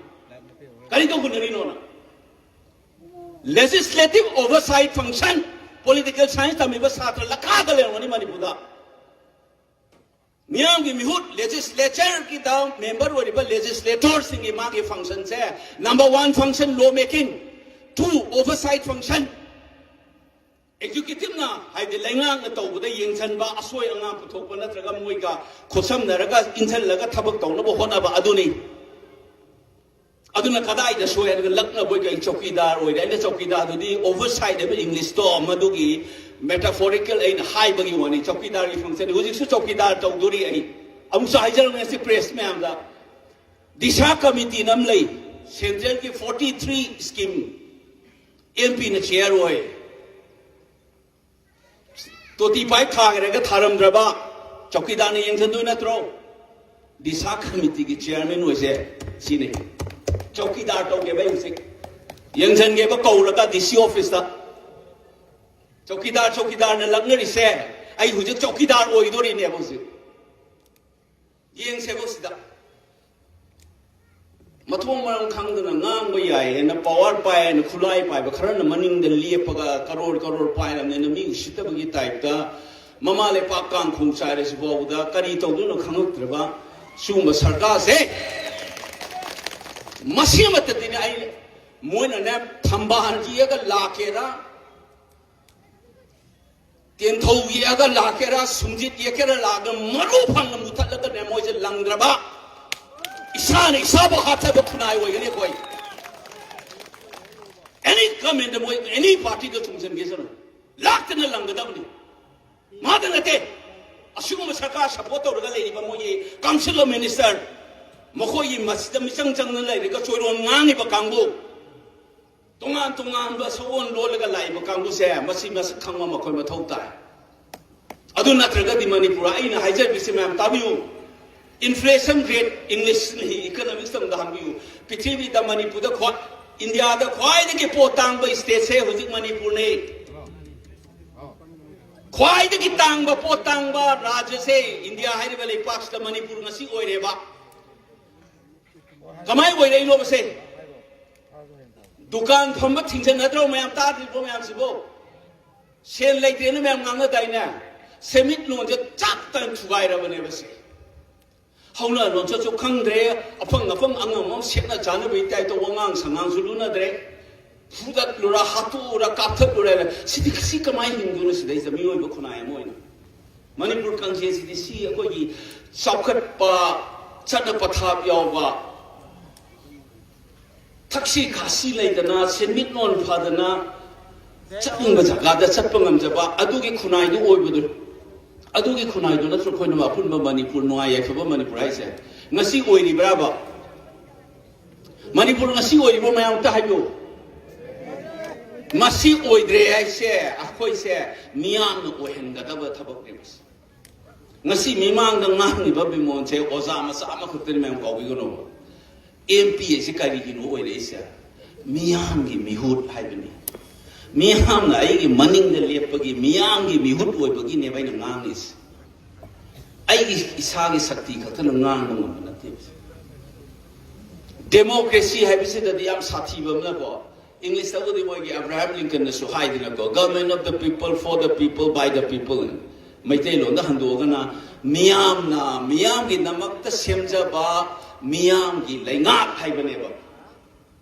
ꯀꯔꯤꯒ ꯍꯨꯟꯅꯔꯤꯅꯣꯅ? Legislative Oversight Function, political science ꯇꯝꯃꯤꯕ ꯁꯥꯇ꯭ꯔ ꯂꯈꯥꯗ ꯂꯩꯔꯝꯒꯅꯤ ꯃꯅꯤꯄꯨꯔꯗ꯫ ꯃꯤꯌꯥꯝꯒꯤ ꯃꯤꯍꯨꯠ, ꯂꯦꯖꯤꯁꯂꯦꯆꯔꯒꯤꯗ ꯃꯦꯝꯕꯔ ꯑꯣꯏꯔꯤꯕ ꯂꯦꯖꯤꯁꯂꯦꯇꯔꯁꯤꯡꯒꯤ ꯃꯥꯒꯤ ꯐꯪꯁꯟꯁꯦ, number one function law making, two oversight function, ꯑꯦꯛꯖꯤꯀ꯭ꯌꯨꯇꯤꯚꯅ ꯍꯥꯏꯗꯤ ꯂꯩꯉꯥꯛꯅ ꯇꯧꯕꯗ ꯌꯦꯡꯁꯤꯟꯕ, ꯑꯁꯣꯏ ꯑꯉꯥꯝ ꯄꯨꯊꯣꯛꯄ ꯅꯠꯇ꯭ꯔꯒ ꯃꯣꯏꯒ ꯈꯣꯠꯁꯝꯅꯔꯒ ꯏꯟꯁꯤꯜꯂꯒ ꯊꯕꯛ ꯇꯧꯅꯕ ꯍꯣꯠꯅꯕ ꯑꯗꯨꯅꯤ꯫ ꯑꯗꯨꯅ ꯀꯗꯥꯏꯗ ꯁꯣꯏ ꯍꯥꯏꯔꯒ ꯂꯛꯅꯕꯣꯏ ꯀꯩ ꯆꯧꯀꯤꯗꯥꯔ ꯑꯣꯏꯔꯦ꯫ ꯑꯩꯅ ꯆꯧꯀꯤꯗꯥꯔꯗꯨꯗꯤ ꯑꯣꯚꯔꯁꯥꯏꯠ ꯍꯥꯏꯕ ꯏꯪꯂꯤꯁꯇꯣ ꯃꯗꯨꯒꯤ ꯃꯦꯇꯥꯐꯣꯔꯤꯀꯦꯜ ꯑꯩꯅ ꯍꯥꯏꯕꯒꯤ ꯋꯥꯅꯤ꯫ ꯆꯧꯀꯤꯗꯥꯔꯒꯤ ꯐꯪꯁꯟ ꯍꯧꯖꯤꯛꯁꯨ ꯆꯧꯀꯤꯗꯥꯔ ꯇꯧꯗꯣꯔꯤ꯫ ꯑꯩ ꯑꯃꯨꯛꯁꯨ ꯍꯥꯏꯖꯔꯝꯃꯦ ꯁꯤ ꯄ꯭ꯔꯦꯁ ꯃꯌꯥꯝꯗ, ꯗꯤꯁꯥ ꯀꯃꯤꯇꯤꯅ ꯑꯃ ꯂꯩ, ꯁꯦꯟꯇ꯭ꯔꯦꯜꯒꯤ ꯐꯣꯔꯇꯤ ꯊ꯭ꯔꯤ ꯁ꯭ꯀꯤꯝ ꯑꯦꯝ ꯄꯤꯅ ꯆꯤꯌꯔ ꯑꯣꯏ꯫ ꯇꯣꯇꯤ ꯄꯥꯏꯞ ꯊꯥꯈ꯭ꯔꯒ ꯊꯥꯔꯝꯗ꯭ꯔꯕ ꯆꯧꯀꯤꯗꯥꯔꯅ ꯌꯦꯡꯁꯤꯟꯗꯣꯏ ꯅꯠꯇ꯭ꯔꯣ? ꯗꯤꯁꯥ ꯀꯃꯤꯇꯤꯒꯤ ꯆꯤꯌꯔꯃꯦꯟ ꯑꯣꯏꯁꯦ ꯁꯤꯅꯤ꯫ ꯆꯧꯀꯤꯗꯥꯔ ꯇꯧꯒꯦꯕ ꯑꯩ ꯍꯧꯖꯤꯛ꯫ ꯌꯦꯡꯁꯤꯟꯒꯦꯕ ꯀꯧꯔꯒ ꯗꯤ ꯁꯤ ꯑꯣꯐꯤꯁꯇ꯫ ꯆꯧꯀꯤꯗꯥꯔ, ꯆꯧꯀꯤꯗꯥꯔꯅ ꯂꯛꯅꯔꯤꯁꯦ ꯑꯩ ꯍꯧꯖꯤꯛ ꯆꯧꯀꯤꯗꯥꯔ ꯑꯣꯏꯗꯣꯔꯤꯅꯦꯕ ꯍꯧꯖꯤꯛ꯫ ꯌꯦꯡꯁꯦꯕ ꯁꯤꯗ꯫ ꯃꯊꯣꯡ ꯃꯔꯝ ꯈꯪꯗꯅ ꯉꯥꯡꯕ ꯌꯥꯏ ꯍꯥꯏꯅ ꯄꯋꯥꯔ ꯄꯥꯏ ꯍꯥꯏꯅ ꯈꯨꯠꯂꯥꯏ ꯄꯥꯏꯕ ꯈꯔꯅ ꯃꯅꯤꯡꯗ ꯂꯦꯞꯄꯒ ꯀꯔꯣꯔ ꯀꯔꯣꯔ ꯄꯥꯏꯔꯕꯅꯤꯅ ꯃꯤ ꯎꯁꯤꯠꯇꯕꯒꯤ ꯇꯥꯏꯞꯇ ꯃꯃꯥ ꯂꯩꯄꯥꯛ ꯀꯥꯡꯈꯣꯡ ꯆꯥꯏꯔꯁꯤ ꯐꯥꯎꯕꯗ ꯀꯔꯤ ꯇꯧꯗꯣꯏꯅꯣ ꯈꯪꯉꯛꯇ꯭ꯔꯕ ꯁꯤꯒꯨꯝꯕ ꯁꯔꯀꯥꯔꯁꯦ꯫ ꯃꯁꯤ ꯑꯃꯠꯇꯗꯤꯅꯦ ꯑꯩ, ꯃꯣꯏꯅꯅꯦ ꯊꯝꯕꯥꯜ ꯌꯦꯛꯑꯒ ꯂꯥꯛꯀꯦꯔꯥ, ꯇꯦꯟꯊꯧ ꯌꯦꯛꯑꯒ ꯂꯥꯛꯀꯦꯔꯥ, ꯁꯨꯝꯖꯤꯠ ꯌꯦꯛꯀꯦꯔꯥ ꯂꯥꯛꯑꯒ ꯃꯔꯨ ꯐꯪꯅ ꯃꯨꯊꯠꯂꯒꯅꯦ ꯃꯣꯏꯁꯦ ꯂꯪꯗ꯭ꯔꯕ, ꯏꯁꯥꯅ ꯏꯁꯥꯕꯨ ꯍꯥꯠꯆꯕ ꯈꯨꯟꯅꯥꯏ ꯑꯣꯏꯒꯅꯤ ꯑꯩꯈꯣꯏ꯫ ꯑꯦꯅꯤ ꯒꯃꯦꯟꯗ ꯃꯣꯏ ꯑꯦꯅꯤ ꯄꯥꯔꯇꯤꯗ ꯆꯣꯡꯁꯤꯟꯒꯦꯁꯅꯨ, ꯂꯥꯛꯇꯅ ꯂꯪꯒꯗꯕꯅꯤ꯫ ꯃꯥꯗ ꯅꯠꯇꯦ, ꯑꯁꯤꯒꯨꯝꯕ ꯁꯔꯀꯥꯔ ꯁꯄꯣꯔꯠ ꯇꯧꯔꯒ ꯂꯩꯔꯤꯕ ꯃꯣꯏꯒꯤ ꯀꯥꯎꯟꯁꯤꯜ ꯑꯣꯐ ꯃꯤꯅꯤꯁꯇꯔ, ꯃꯈꯣꯏꯒꯤ ꯃꯁꯤꯗ ꯃꯤꯆꯪ ꯆꯪꯅ ꯂꯩꯔꯒ ꯆꯣꯏꯔꯣꯟ ꯉꯥꯡꯉꯤꯕ ꯀꯥꯡꯕꯨ, ꯇꯣꯉꯥꯟ ꯇꯣꯉꯥꯟꯕ ꯁꯑꯣꯟ ꯂꯣꯜꯂꯒ ꯂꯥꯛꯏꯕ ꯀꯥꯡꯕꯨꯁꯦ ꯃꯁꯤ ꯃꯁꯛ ꯈꯪꯕ ꯃꯈꯣꯏ ꯃꯊꯧ ꯇꯥꯏ꯫ ꯑꯗꯨ ꯅꯠꯇ꯭ꯔꯒꯗꯤ ꯃꯅꯤꯄꯨꯔ, ꯑꯩꯅ ꯍꯥꯏꯖꯔꯤꯕꯁꯤ ꯃꯌꯥꯝ ꯇꯥꯕꯤꯌꯨ, Inflation rate, English ꯅ ꯍꯤ, economics ꯇꯝꯗ ꯍꯪꯕꯤꯌꯨ꯫ ꯄ꯭ꯔꯤꯊꯤꯕꯤꯗ ꯃꯅꯤꯄꯨꯔꯗ ꯈ꯭ꯋꯥꯏ, ꯏꯟꯗꯤꯌꯥꯗ ꯈ꯭ꯋꯥꯏꯗꯒꯤ ꯄꯣꯠ ꯇꯥꯡꯕ state ꯁꯦ ꯍꯧꯖꯤꯛ ꯃꯅꯤꯄꯨꯔꯅꯤ꯫ ꯈ꯭ꯋꯥꯏꯗꯒꯤ ꯇꯥꯡꯕ, ꯄꯣꯠ ꯇꯥꯡꯕ ꯔꯥꯖ꯭ꯌꯁꯦ ꯏꯟꯗꯤꯌꯥ ꯍꯥꯏꯔꯤꯕ ꯂꯩꯄꯥꯛꯁꯤꯗ ꯃꯅꯤꯄꯨꯔ ꯉꯁꯤ ꯑꯣꯏꯔꯦꯕ꯫ ꯀꯃꯥꯏꯅ ꯑꯣꯏꯔꯛꯏꯅꯣꯕꯁꯦ? ꯗꯨꯀꯥꯟ ꯐꯝꯕ ꯊꯤꯡꯖꯤꯟꯅꯗ꯭ꯔꯣ ꯃꯌꯥꯝ? ꯇꯥꯗ꯭ꯔꯤꯕꯣ ꯃꯌꯥꯝꯁꯤꯕꯣ? ꯁꯦꯟ ꯂꯩꯇꯦꯅ ꯃꯌꯥꯝ ꯉꯥꯡꯅꯗꯥꯏꯅꯦ? ꯁꯦꯟꯃꯤꯠꯂꯣꯟꯁꯦ ꯆꯥꯛ ꯇꯥꯅ ꯊꯨꯒꯥꯏꯔꯕꯅꯦꯕ ꯁꯤ꯫ ꯍꯧꯅ ꯂꯣꯟꯆꯠꯁꯨ ꯈꯪꯗ꯭ꯔꯦ, ꯑꯐꯪ ꯑꯐꯪ ꯑꯉꯝ ꯑꯃ ꯁꯦꯠꯅ ꯆꯥꯅꯕꯒꯤ ꯇꯥꯏꯞꯇ ꯋꯥꯉꯥꯡ ꯁꯉꯥꯡꯁꯨ ꯂꯨꯅꯗ꯭ꯔꯦ꯫ ꯐꯨꯗꯠꯂꯨꯔ, ꯍꯥꯠꯇꯣꯛꯎꯔ, ꯀꯥꯞꯊꯠꯂꯨꯔ, ꯁꯤꯗꯤ ꯁꯤ ꯀꯃꯥꯏꯅ ꯍꯤꯡꯗꯣꯏꯅꯣ ꯁꯤꯗꯩꯁꯤꯗ ꯃꯤꯑꯣꯏꯕ ꯈꯨꯟꯅꯥꯏ ꯑꯃ ꯑꯣꯏꯅ? ꯃꯅꯤꯄꯨꯔ ꯀꯥꯡꯖꯩꯁꯤꯗꯤ ꯁꯤ ꯑꯩꯈꯣꯏꯒꯤ ꯆꯥꯎꯈꯠꯄ, ꯆꯠꯅ ꯄꯊꯥꯞ ꯌꯥꯎꯕ, ꯊꯛꯁꯤ ꯈꯥꯁꯤ ꯂꯩꯗꯅ, ꯁꯦꯟꯃꯤꯠꯂꯣꯟ ꯐꯗꯅ, ꯆꯠꯅꯤꯡꯕ ꯖꯒꯥꯗ ꯆꯠꯄ ꯉꯝꯖꯕ ꯑꯗꯨꯒꯤ ꯈꯨꯟꯅꯥꯏꯗꯨ ꯑꯣꯏꯕꯗꯨ, ꯑꯗꯨꯒꯤ ꯈꯨꯟꯅꯥꯏꯗꯨ ꯅꯠꯇ꯭ꯔꯣ ꯑꯩꯈꯣꯏꯅ ꯑꯄꯨꯟꯕ ꯃꯅꯤꯄꯨꯔ, ꯅꯨꯡꯉꯥꯏ ꯌꯥꯏꯐꯕ ꯃꯅꯤꯄꯨꯔ ꯍꯥꯏꯁꯦ? ꯉꯁꯤ ꯑꯣꯏꯔꯤꯕ꯭ꯔꯥꯕ? ꯃꯅꯤꯄꯨꯔ ꯉꯁꯤ ꯑꯣꯏꯔꯤꯕ ꯃꯌꯥꯝ ꯑꯝꯇ ꯍꯥꯏꯕꯤꯌꯨ꯫ ꯃꯁꯤ ꯑꯣꯏꯗ꯭ꯔꯦ ꯍꯥꯏꯁꯦ ꯑꯩꯈꯣꯏꯁꯦ ꯃꯤꯌꯥꯝꯅ ꯑꯣꯏꯍꯟꯒꯗꯕ ꯊꯕꯛꯅꯦꯕ꯫ ꯉꯁꯤ ꯃꯤꯃꯥꯡꯗ ꯉꯥꯡꯉꯤꯕ ꯕꯤꯃꯣꯟꯁꯦ ꯑꯣꯖꯥ ꯃꯆꯥ ꯑꯃꯈꯛꯇꯅꯤ ꯃꯌꯥꯝ, ꯀꯥꯎꯕꯤꯒꯅꯨ꯫ ꯑꯦꯝ ꯄꯤ ꯑꯁꯤ ꯀꯔꯤꯒꯤꯅꯣ ꯑꯣꯏꯔꯛꯏꯁꯦ? ꯃꯤꯌꯥꯝꯒꯤ ꯃꯤꯍꯨꯠ ꯍꯥꯏꯕꯅꯤ꯫ ꯃꯤꯌꯥꯝꯅ ꯑꯩꯒꯤ ꯃꯅꯤꯡꯗ ꯂꯦꯞꯄꯒꯤ, ꯃꯤꯌꯥꯝꯒꯤ ꯃꯤꯍꯨꯠ ꯑꯣꯏꯕꯒꯤꯅꯦꯕ ꯑꯩꯅ ꯉꯥꯡꯉꯤꯁꯦ꯫ ꯑꯩꯒꯤ ꯏꯁꯥꯒꯤ ꯁꯛꯇꯤ ꯈꯛꯇꯅ ꯉꯥꯡꯕ ꯉꯝꯕ ꯅꯠꯇꯦꯕ꯫ ꯗꯦꯃꯣꯀ꯭ꯔꯦꯁꯤ ꯍꯥꯏꯕꯁꯤꯗꯗꯤ ꯌꯥꯝ ꯁꯥꯊꯤꯕ ꯑꯃꯅꯀꯣ, ꯏꯪꯂꯤꯁꯇꯕꯨꯗꯤ ꯃꯣꯏꯒꯤ Abraham ꯂꯤꯡꯀꯟꯅꯁꯨ ꯍꯥꯏꯗꯅꯀꯣ, "Government of the people, for the people, by the people" ꯍꯥꯏꯅ꯫ ꯃꯩꯇꯩꯂꯣꯟꯗ ꯍꯟꯗꯣꯛꯑꯒꯅ, ꯃꯤꯌꯥꯝꯅ ꯃꯤꯌꯥꯝꯒꯤꯗꯃꯛꯇ ꯁꯦꯝꯖꯕ ꯃꯤꯌꯥꯝꯒꯤ ꯂꯩꯉꯥꯛ ꯍꯥꯏꯕꯅꯦꯕ꯫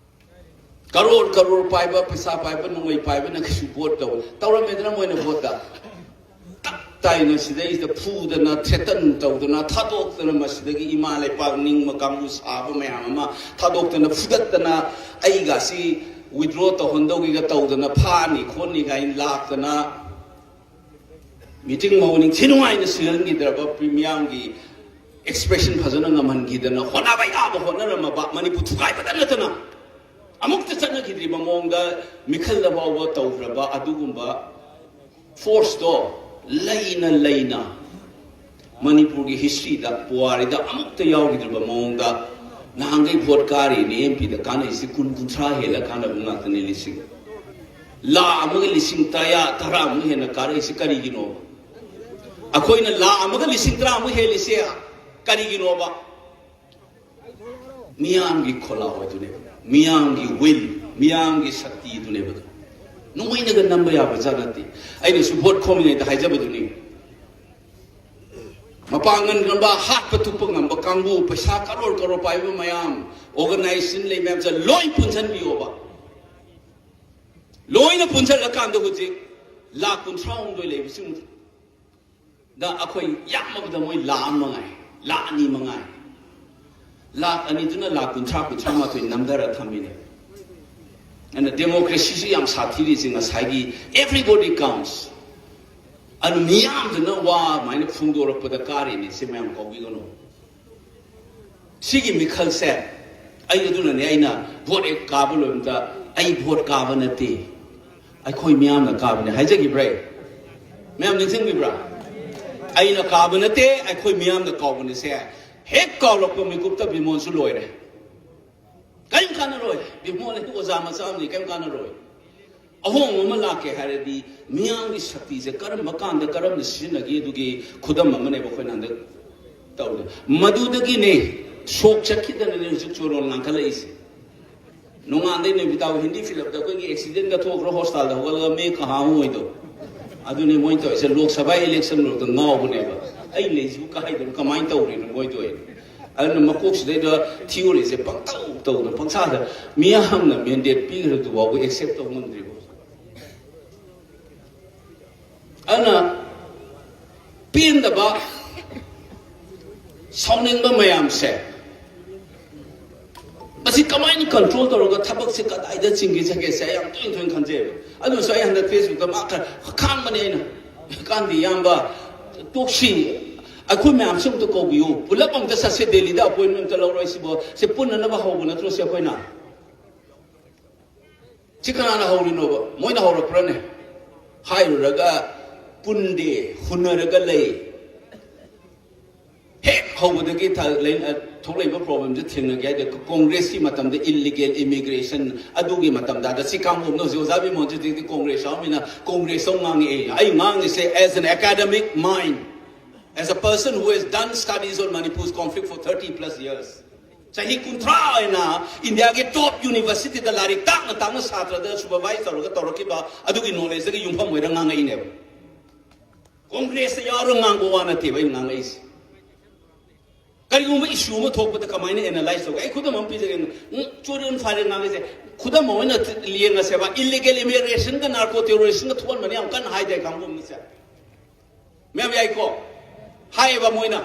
ꯀꯔꯣꯔ ꯀꯔꯣꯔ ꯄꯥꯏꯕ, ꯄꯩꯁꯥ ꯄꯥꯏꯕ, ꯅꯣꯡꯃꯩ ꯄꯥꯏꯕꯅ ꯀꯩꯁꯨ ꯚꯣꯠ ꯇꯧ-, ꯇꯧꯔꯝꯃꯦꯗꯅ ꯃꯣꯏꯅ ꯚꯣꯠꯇ꯫ ꯇꯞ ꯇꯥꯏꯅ ꯁꯤꯗꯩꯁꯤꯗ ꯐꯨꯗꯅ, threaten ꯇꯧꯗꯅ, ꯊꯥꯗꯣꯛꯇꯅ, ꯃꯁꯤꯗꯒꯤ ꯏꯃꯥ ꯂꯩꯄꯥꯛ ꯅꯤꯡꯕ ꯀꯥꯡꯕꯨ ꯁꯥꯕ ꯃꯌꯥꯝ ꯑꯃ ꯊꯥꯗꯣꯛꯇꯅ, ꯐꯨꯗꯠꯇꯅ, ꯑꯩꯒꯁꯤ withdraw ꯇꯧꯍꯟꯗꯧꯒꯤꯒ ꯇꯧꯗꯅ, ꯐꯥꯅꯤ ꯈꯣꯠꯅꯤ ꯀꯥꯏꯅ ꯂꯥꯛꯇꯅ, meeting ꯃꯧ ꯅꯤꯡꯊꯤ ꯅꯨꯡꯉꯥꯏꯅ ꯁꯤꯜꯍꯟꯈꯤꯗ꯭ꯔꯕ, ꯃꯤꯌꯥꯝꯒꯤ expression ꯐꯖꯅ ꯉꯝꯍꯟꯈꯤꯗꯅ, ꯍꯣꯠꯅꯕ ꯌꯥꯕ ꯍꯣꯠꯅꯔꯝꯃꯕ, ꯃꯅꯤꯄꯨꯔ ꯊꯨꯒꯥꯏꯕꯗ ꯅꯠꯇꯅ ꯑꯃꯨꯛꯇ ꯆꯠꯅꯈꯤꯗ꯭ꯔꯤꯕ ꯃꯑꯣꯡꯗ ꯃꯤꯈꯜꯗ ꯐꯥꯎꯕ ꯇꯧꯈ꯭ꯔꯕ ꯑꯗꯨꯒꯨꯝꯕ force ꯇꯣ ꯂꯩꯅ ꯂꯩꯅ ꯃꯅꯤꯄꯨꯔꯒꯤ ꯍꯤꯁꯇ꯭ꯔꯤꯗ, ꯄꯨꯋꯥꯔꯤꯗ ꯑꯃꯨꯛꯇ ꯌꯥꯎꯈꯤꯗ꯭ꯔꯤꯕ ꯃꯑꯣꯡꯗ ꯅꯍꯥꯟꯈꯩ ꯚꯣꯠ ꯀꯥꯔꯤꯅꯦ ꯑꯦꯝ ꯄꯤꯗ ꯀꯥꯟꯅꯩꯁꯤ ꯀꯨꯟ ꯀꯨꯟꯊ꯭ꯔꯥ ꯍꯦꯜꯂ ꯀꯥꯟꯅꯕ ꯉꯥꯛꯇꯅꯤ꯫ ꯂꯤꯁꯤꯡ, ꯂꯥꯈ ꯑꯃꯒ ꯂꯤꯁꯤꯡ ꯇꯔꯥ, ꯇꯔꯥꯃꯨꯛ ꯍꯦꯟꯅ ꯀꯥꯔꯛꯏꯁꯤ ꯀꯔꯤꯒꯤꯅꯣ? ꯑꯩꯈꯣꯏꯅ ꯂꯥꯈ ꯑꯃꯒ ꯂꯤꯁꯤꯡ ꯇꯔꯥꯃꯨꯛ ꯍꯦꯜꯂꯤꯁꯦ ꯀꯔꯤꯒꯤꯅꯣꯕ? ꯃꯤꯌꯥꯝꯒꯤ ꯈꯣꯜꯂꯥꯎ ꯑꯗꯨꯅꯦꯕ, ꯃꯤꯌꯥꯝꯒꯤ ꯋꯤꯜ, ꯃꯤꯌꯥꯝꯒꯤ ꯁꯛꯇꯤ ꯑꯗꯨꯅꯦꯕ꯫ ꯅꯣꯏꯅꯒ ꯅꯝꯕ ꯌꯥꯕ ꯖꯥꯠ ꯅꯠꯇꯦ꯫ ꯑꯩꯅꯁꯨ ꯚꯣꯠ ꯈꯣꯝꯃꯤꯉꯩꯗ ꯍꯥꯏꯖꯕꯗꯨꯅꯤ, ꯃꯄꯥꯡꯒꯜ ꯀꯟꯕ, ꯍꯥꯠꯄ ꯊꯨꯞꯄ ꯉꯝꯕ ꯀꯥꯡꯕꯨ, ꯄꯩꯁꯥ ꯀꯔꯣꯔ ꯀꯔꯣꯔ ꯄꯥꯏꯕ ꯃꯌꯥꯝ, ꯑꯣꯔꯒꯅꯥꯏꯖꯦꯁꯟ ꯂꯩ ꯃꯌꯥꯝꯁꯦ ꯂꯣꯏ ꯄꯨꯟꯁꯤꯟꯕꯤꯌꯣꯕ꯫ ꯂꯣꯏꯅ ꯄꯨꯟꯁꯤꯜꯂꯀꯥꯟꯗ ꯍꯧꯖꯤꯛ ꯂꯥꯈ ꯀꯨꯟꯊ꯭ꯔꯥ ꯍꯨꯝꯗꯣꯏ ꯂꯩꯕꯁꯤꯡꯗ ꯑꯩꯈꯣꯏ ꯌꯥꯝꯃꯕꯗ ꯃꯣꯏ ꯂꯥꯈ ꯑꯃ ꯃꯉꯥꯏ, ꯂꯥꯈ ꯑꯅꯤ ꯃꯉꯥꯏ꯫ ꯂꯥꯈ ꯑꯅꯤꯗꯨꯅ ꯂꯥꯈ ꯀꯨꯟꯊ꯭ꯔꯥ, ꯀꯨꯟꯊ꯭ꯔꯥ ꯃꯥꯊꯣꯏ ꯅꯝꯊꯔ ꯊꯝꯃꯤꯅꯦ꯫ ꯑꯗꯨꯅ ꯗꯦꯃꯣꯀ꯭ꯔꯦꯁꯤꯁꯤ ꯌꯥꯝ ꯁꯥꯊꯤꯔꯤꯁꯤ ꯉꯁꯥꯏꯒꯤ everybody counts꯫ ꯑꯗꯨ ꯃꯤꯌꯥꯝꯗꯨꯅ ꯋꯥ ꯑꯗꯨꯃꯥꯏꯅ ꯐꯣꯡꯗꯣꯔꯛꯄꯗ ꯀꯥꯔꯤꯅꯦ꯫ ꯁꯤ ꯃꯌꯥꯝ ꯀꯧꯕꯤꯒꯅꯨ꯫ ꯁꯤꯒꯤ ꯃꯤꯈꯜꯁꯦ ꯑꯩ, ꯑꯗꯨꯅꯅꯦ ꯑꯩꯅ ꯚꯣꯠ ꯍꯦꯛ ꯀꯥꯕ ꯂꯣꯏꯕꯗ, "ꯑꯩ ꯚꯣꯠ ꯀꯥꯕ ꯅꯠꯇꯦ, ꯑꯩꯈꯣꯏ ꯃꯤꯌꯥꯝꯅ ꯀꯥꯕꯅꯦ" ꯍꯥꯏꯖꯈꯤꯕ꯭ꯔꯥ ꯑꯩ? ꯃꯌꯥꯝ ꯅꯤꯡꯁꯤꯡꯕꯤꯕ꯭ꯔꯥ? "ꯑꯩꯅ ꯀꯥꯕ ꯅꯠꯇꯦ, ꯑꯩꯈꯣꯏ ꯃꯤꯌꯥꯝꯅ ꯀꯥꯎꯕꯅꯦ"ꯁꯦ ꯍꯦꯛ ꯀꯥꯎꯔꯛꯄ ꯃꯤꯀꯨꯞꯇ ꯕꯤꯃꯣꯟꯁꯨ ꯂꯣꯏꯔꯦ꯫ ꯀꯔꯤꯝ ꯀꯥꯟꯅꯔꯣꯏ꯫ ꯕꯤꯃꯣꯟ ꯑꯗꯨ ꯑꯣꯖꯥ ꯃꯆꯥ ꯑꯃꯅꯤ, ꯀꯔꯤꯝ ꯀꯥꯟꯅꯔꯣꯏ꯫ ꯑꯍꯣꯡꯕ ꯑꯃ ꯂꯥꯛꯀꯦ ꯍꯥꯏꯔꯗꯤ ꯃꯤꯌꯥꯝꯒꯤ ꯁꯛꯇꯤꯁꯦ ꯀꯔꯝꯕ ꯀꯥꯟꯗ ꯀꯔꯝꯅ ꯁꯤꯖꯤꯟꯅꯒꯦ ꯑꯗꯨꯒꯤ ꯈꯨꯗꯝ ꯑꯃꯅꯦꯕ ꯑꯩꯈꯣꯏꯅ ꯍꯟꯗꯛ ꯇꯧꯔꯤꯗꯣ꯫ ꯃꯗꯨꯗꯒꯤꯅꯦ ꯁꯣꯛ ꯆꯠꯈꯤꯗꯅꯅꯦ ꯍꯧꯖꯤꯛ ꯆꯣꯔꯣꯜ ꯉꯥꯡꯈꯠꯂꯛꯏꯁꯦ꯫ ꯅꯣꯡꯉꯥꯟꯗꯩ ꯅꯨꯃꯤꯠ ꯇꯥꯕ ꯍꯤꯟꯗꯤ ꯐꯤꯂꯝꯗ ꯑꯩꯈꯣꯏꯒꯤ ꯑꯦꯛꯁꯤꯗꯦꯟꯒ ꯊꯣꯛꯈ꯭ꯔ ꯍꯣꯁꯄꯤꯇꯥꯜꯗ ꯍꯧꯒꯠꯂꯒ "ꯃꯦ ꯀꯍꯥ ꯍꯨ" ꯍꯥꯏꯗꯣ꯫ ꯑꯗꯨꯅꯤ ꯃꯣꯏꯅ ꯇꯧꯔꯤꯁꯦ꯫ ꯂꯣꯛ ꯁꯚꯥ ꯏꯂꯦꯛꯁꯟ ꯂꯣꯏꯔꯒ ꯉꯥꯎꯕꯅꯦꯕ꯫ "ꯑꯩ ꯂꯩꯁꯤꯕꯨ ꯀꯥꯏꯗꯅꯣ, ꯀꯃꯥꯏꯅ ꯇꯧꯔꯤꯅꯣ?" ꯃꯣꯏ ꯇꯧꯔꯤꯗꯣ꯫ ꯑꯗꯨꯅ ꯃꯀꯣꯛꯁꯤꯗꯩꯗ ꯊꯤꯑꯣꯔꯤꯁꯦ ꯄꯪꯇꯧ ꯇꯧꯗꯅ ꯄꯪꯁꯥꯗ, ꯃꯤꯌꯥꯝꯅ ꯃꯦꯟꯗꯦꯠ ꯄꯤꯈ꯭ꯔꯗꯨ ꯐꯥꯎꯕ ꯑꯦꯛꯁꯦꯞ ꯇꯧ ꯉꯝꯗ꯭ꯔꯤꯕ꯫ ꯑꯗꯨꯅ ꯄꯦꯟꯗꯕ, ꯁꯥꯎꯅꯤꯡꯕ ꯃꯌꯥꯝꯁꯦ, ꯃꯁꯤ ꯀꯃꯥꯏꯅ ꯀꯟꯇ꯭ꯔꯣꯜ ꯇꯧꯔꯒ ꯊꯕꯛꯁꯦ ꯀꯗꯥꯏꯗ ꯆꯤꯡꯒꯦ ꯆꯠꯀꯦꯁꯦ ꯑꯩ ꯌꯥꯝ ꯇꯣꯏꯅ ꯇꯣꯏꯅ ꯈꯟꯖꯩꯕ꯫ ꯑꯗꯨꯁꯨ ꯑꯩ ꯍꯟꯗꯛ ꯐꯦꯁꯕꯨꯛꯇ ꯃꯥ ꯈꯔ ꯈꯥꯡꯕꯅꯦ ꯑꯩꯅ, "ꯀꯥꯟꯗꯤ ꯏꯌꯥꯝꯕ, ꯇꯣꯛꯁꯤ, ꯑꯩꯈꯣꯏ ꯃꯌꯥꯝꯁꯦ ꯑꯝꯇ ꯀꯧꯕꯤꯌꯨ, ꯄꯨꯂꯞ ꯑꯝꯇ ꯆꯠꯁꯦ, ꯗꯦꯜꯂꯤꯗ ꯑꯄꯣꯏꯟꯃꯦꯟ ꯑꯝꯇ ꯂꯧꯔꯣꯏ, ꯁꯤꯕꯣ, ꯁꯤ ꯄꯨꯟꯅꯅꯕ ꯍꯧꯕ ꯅꯠꯇ꯭ꯔꯣ ꯁꯤ ꯑꯩꯈꯣꯏꯅ?" ꯁꯤ ꯀꯅꯥꯅ ꯍꯧꯔꯤꯅꯣꯕ? ꯃꯣꯏꯅ ꯍꯧꯔꯛꯄ꯭ꯔꯅꯦ? ꯍꯥꯏꯔꯨꯔꯒ ꯄꯨꯟꯗꯦ, ꯍꯨꯟꯅꯔꯒ ꯂꯩ꯫ ꯍꯧꯕꯗꯒꯤ ꯊ- ꯂꯩ- ꯑ, ꯊꯣꯛꯂꯛꯏꯕ problemꯁꯦ ꯊꯦꯡꯅꯒꯦ ꯍꯥꯏꯗꯤ Congressꯀꯤ ꯃꯇꯝꯗ illegal immigration ꯑꯗꯨꯒꯤ ꯃꯇꯝꯗ ꯑꯗ ꯁꯤ ꯀꯥꯡꯕꯨ ꯑꯃꯅ ꯍꯧꯖꯤꯛ ꯑꯣꯖꯥ ꯕꯤꯃꯣꯟꯁꯨ ꯍꯧꯖꯤꯛꯇꯤ Congress ꯌꯥꯎꯔꯃꯤꯅ Congress ꯑꯃ ꯉꯥꯡꯉꯛꯑꯦ꯫ ꯑꯩ ꯉꯥꯡꯉꯤꯁꯦ as an academic mind, as a person who has done studies on Manipur's conflict for thirty plus years, ꯆꯍꯤ ꯀꯨꯟꯊ꯭ꯔꯥ ꯍꯥꯏꯅ ꯏꯟꯗꯤꯌꯥꯒꯤ top universityꯗ ꯂꯥꯏꯔꯤꯛ ꯇꯥꯛꯅ ꯇꯥꯛꯅ ꯁꯥꯇ꯭ꯔꯗ supervise ꯇꯧꯔꯒ ꯇꯧꯔꯛꯈꯤꯕ ꯑꯗꯨꯒꯤ knowledgeꯗꯒꯤ ꯌꯨꯝꯐꯝ ꯑꯣꯏꯔ ꯉꯥꯡꯉꯛꯏꯅꯦꯕ꯫ Congressꯇ ꯌꯥꯎꯔꯒ ꯉꯥꯡꯕ ꯋꯥ ꯅꯠꯇꯦꯕ ꯑꯩꯅ ꯉꯥꯡꯉꯛꯏꯁꯦ꯫ ꯀꯔꯤꯒꯨꯝꯕ issue ꯑꯃ ꯊꯣꯛꯄꯗ ꯀꯃꯥꯏꯅ analyse ꯇꯧꯒꯦ? ꯑꯩ ꯈꯨꯗꯝ ꯑꯃ ꯄꯤꯖꯒꯦ꯫ ꯎꯝ, ꯆꯨꯔꯨꯟ ꯐꯥꯔꯦ ꯉꯥꯡꯉꯤꯁꯦ꯫ ꯈꯨꯗꯝ ꯑꯃ ꯑꯣꯏꯅ ꯌꯦꯡꯉꯁꯦꯕ, illegal immigration ꯒ narco terrorism ꯒ ꯊꯣꯛꯍꯟꯕꯅ ꯌꯥꯝ ꯀꯟꯅ ꯍꯥꯏꯗꯦ ꯀꯥꯡꯕꯨ ꯑꯃꯅꯁꯦ꯫ ꯃꯌꯥꯝ ꯌꯥꯏꯀꯣ? ꯍꯥꯏꯌꯦꯕ ꯃꯣꯏꯅ꯫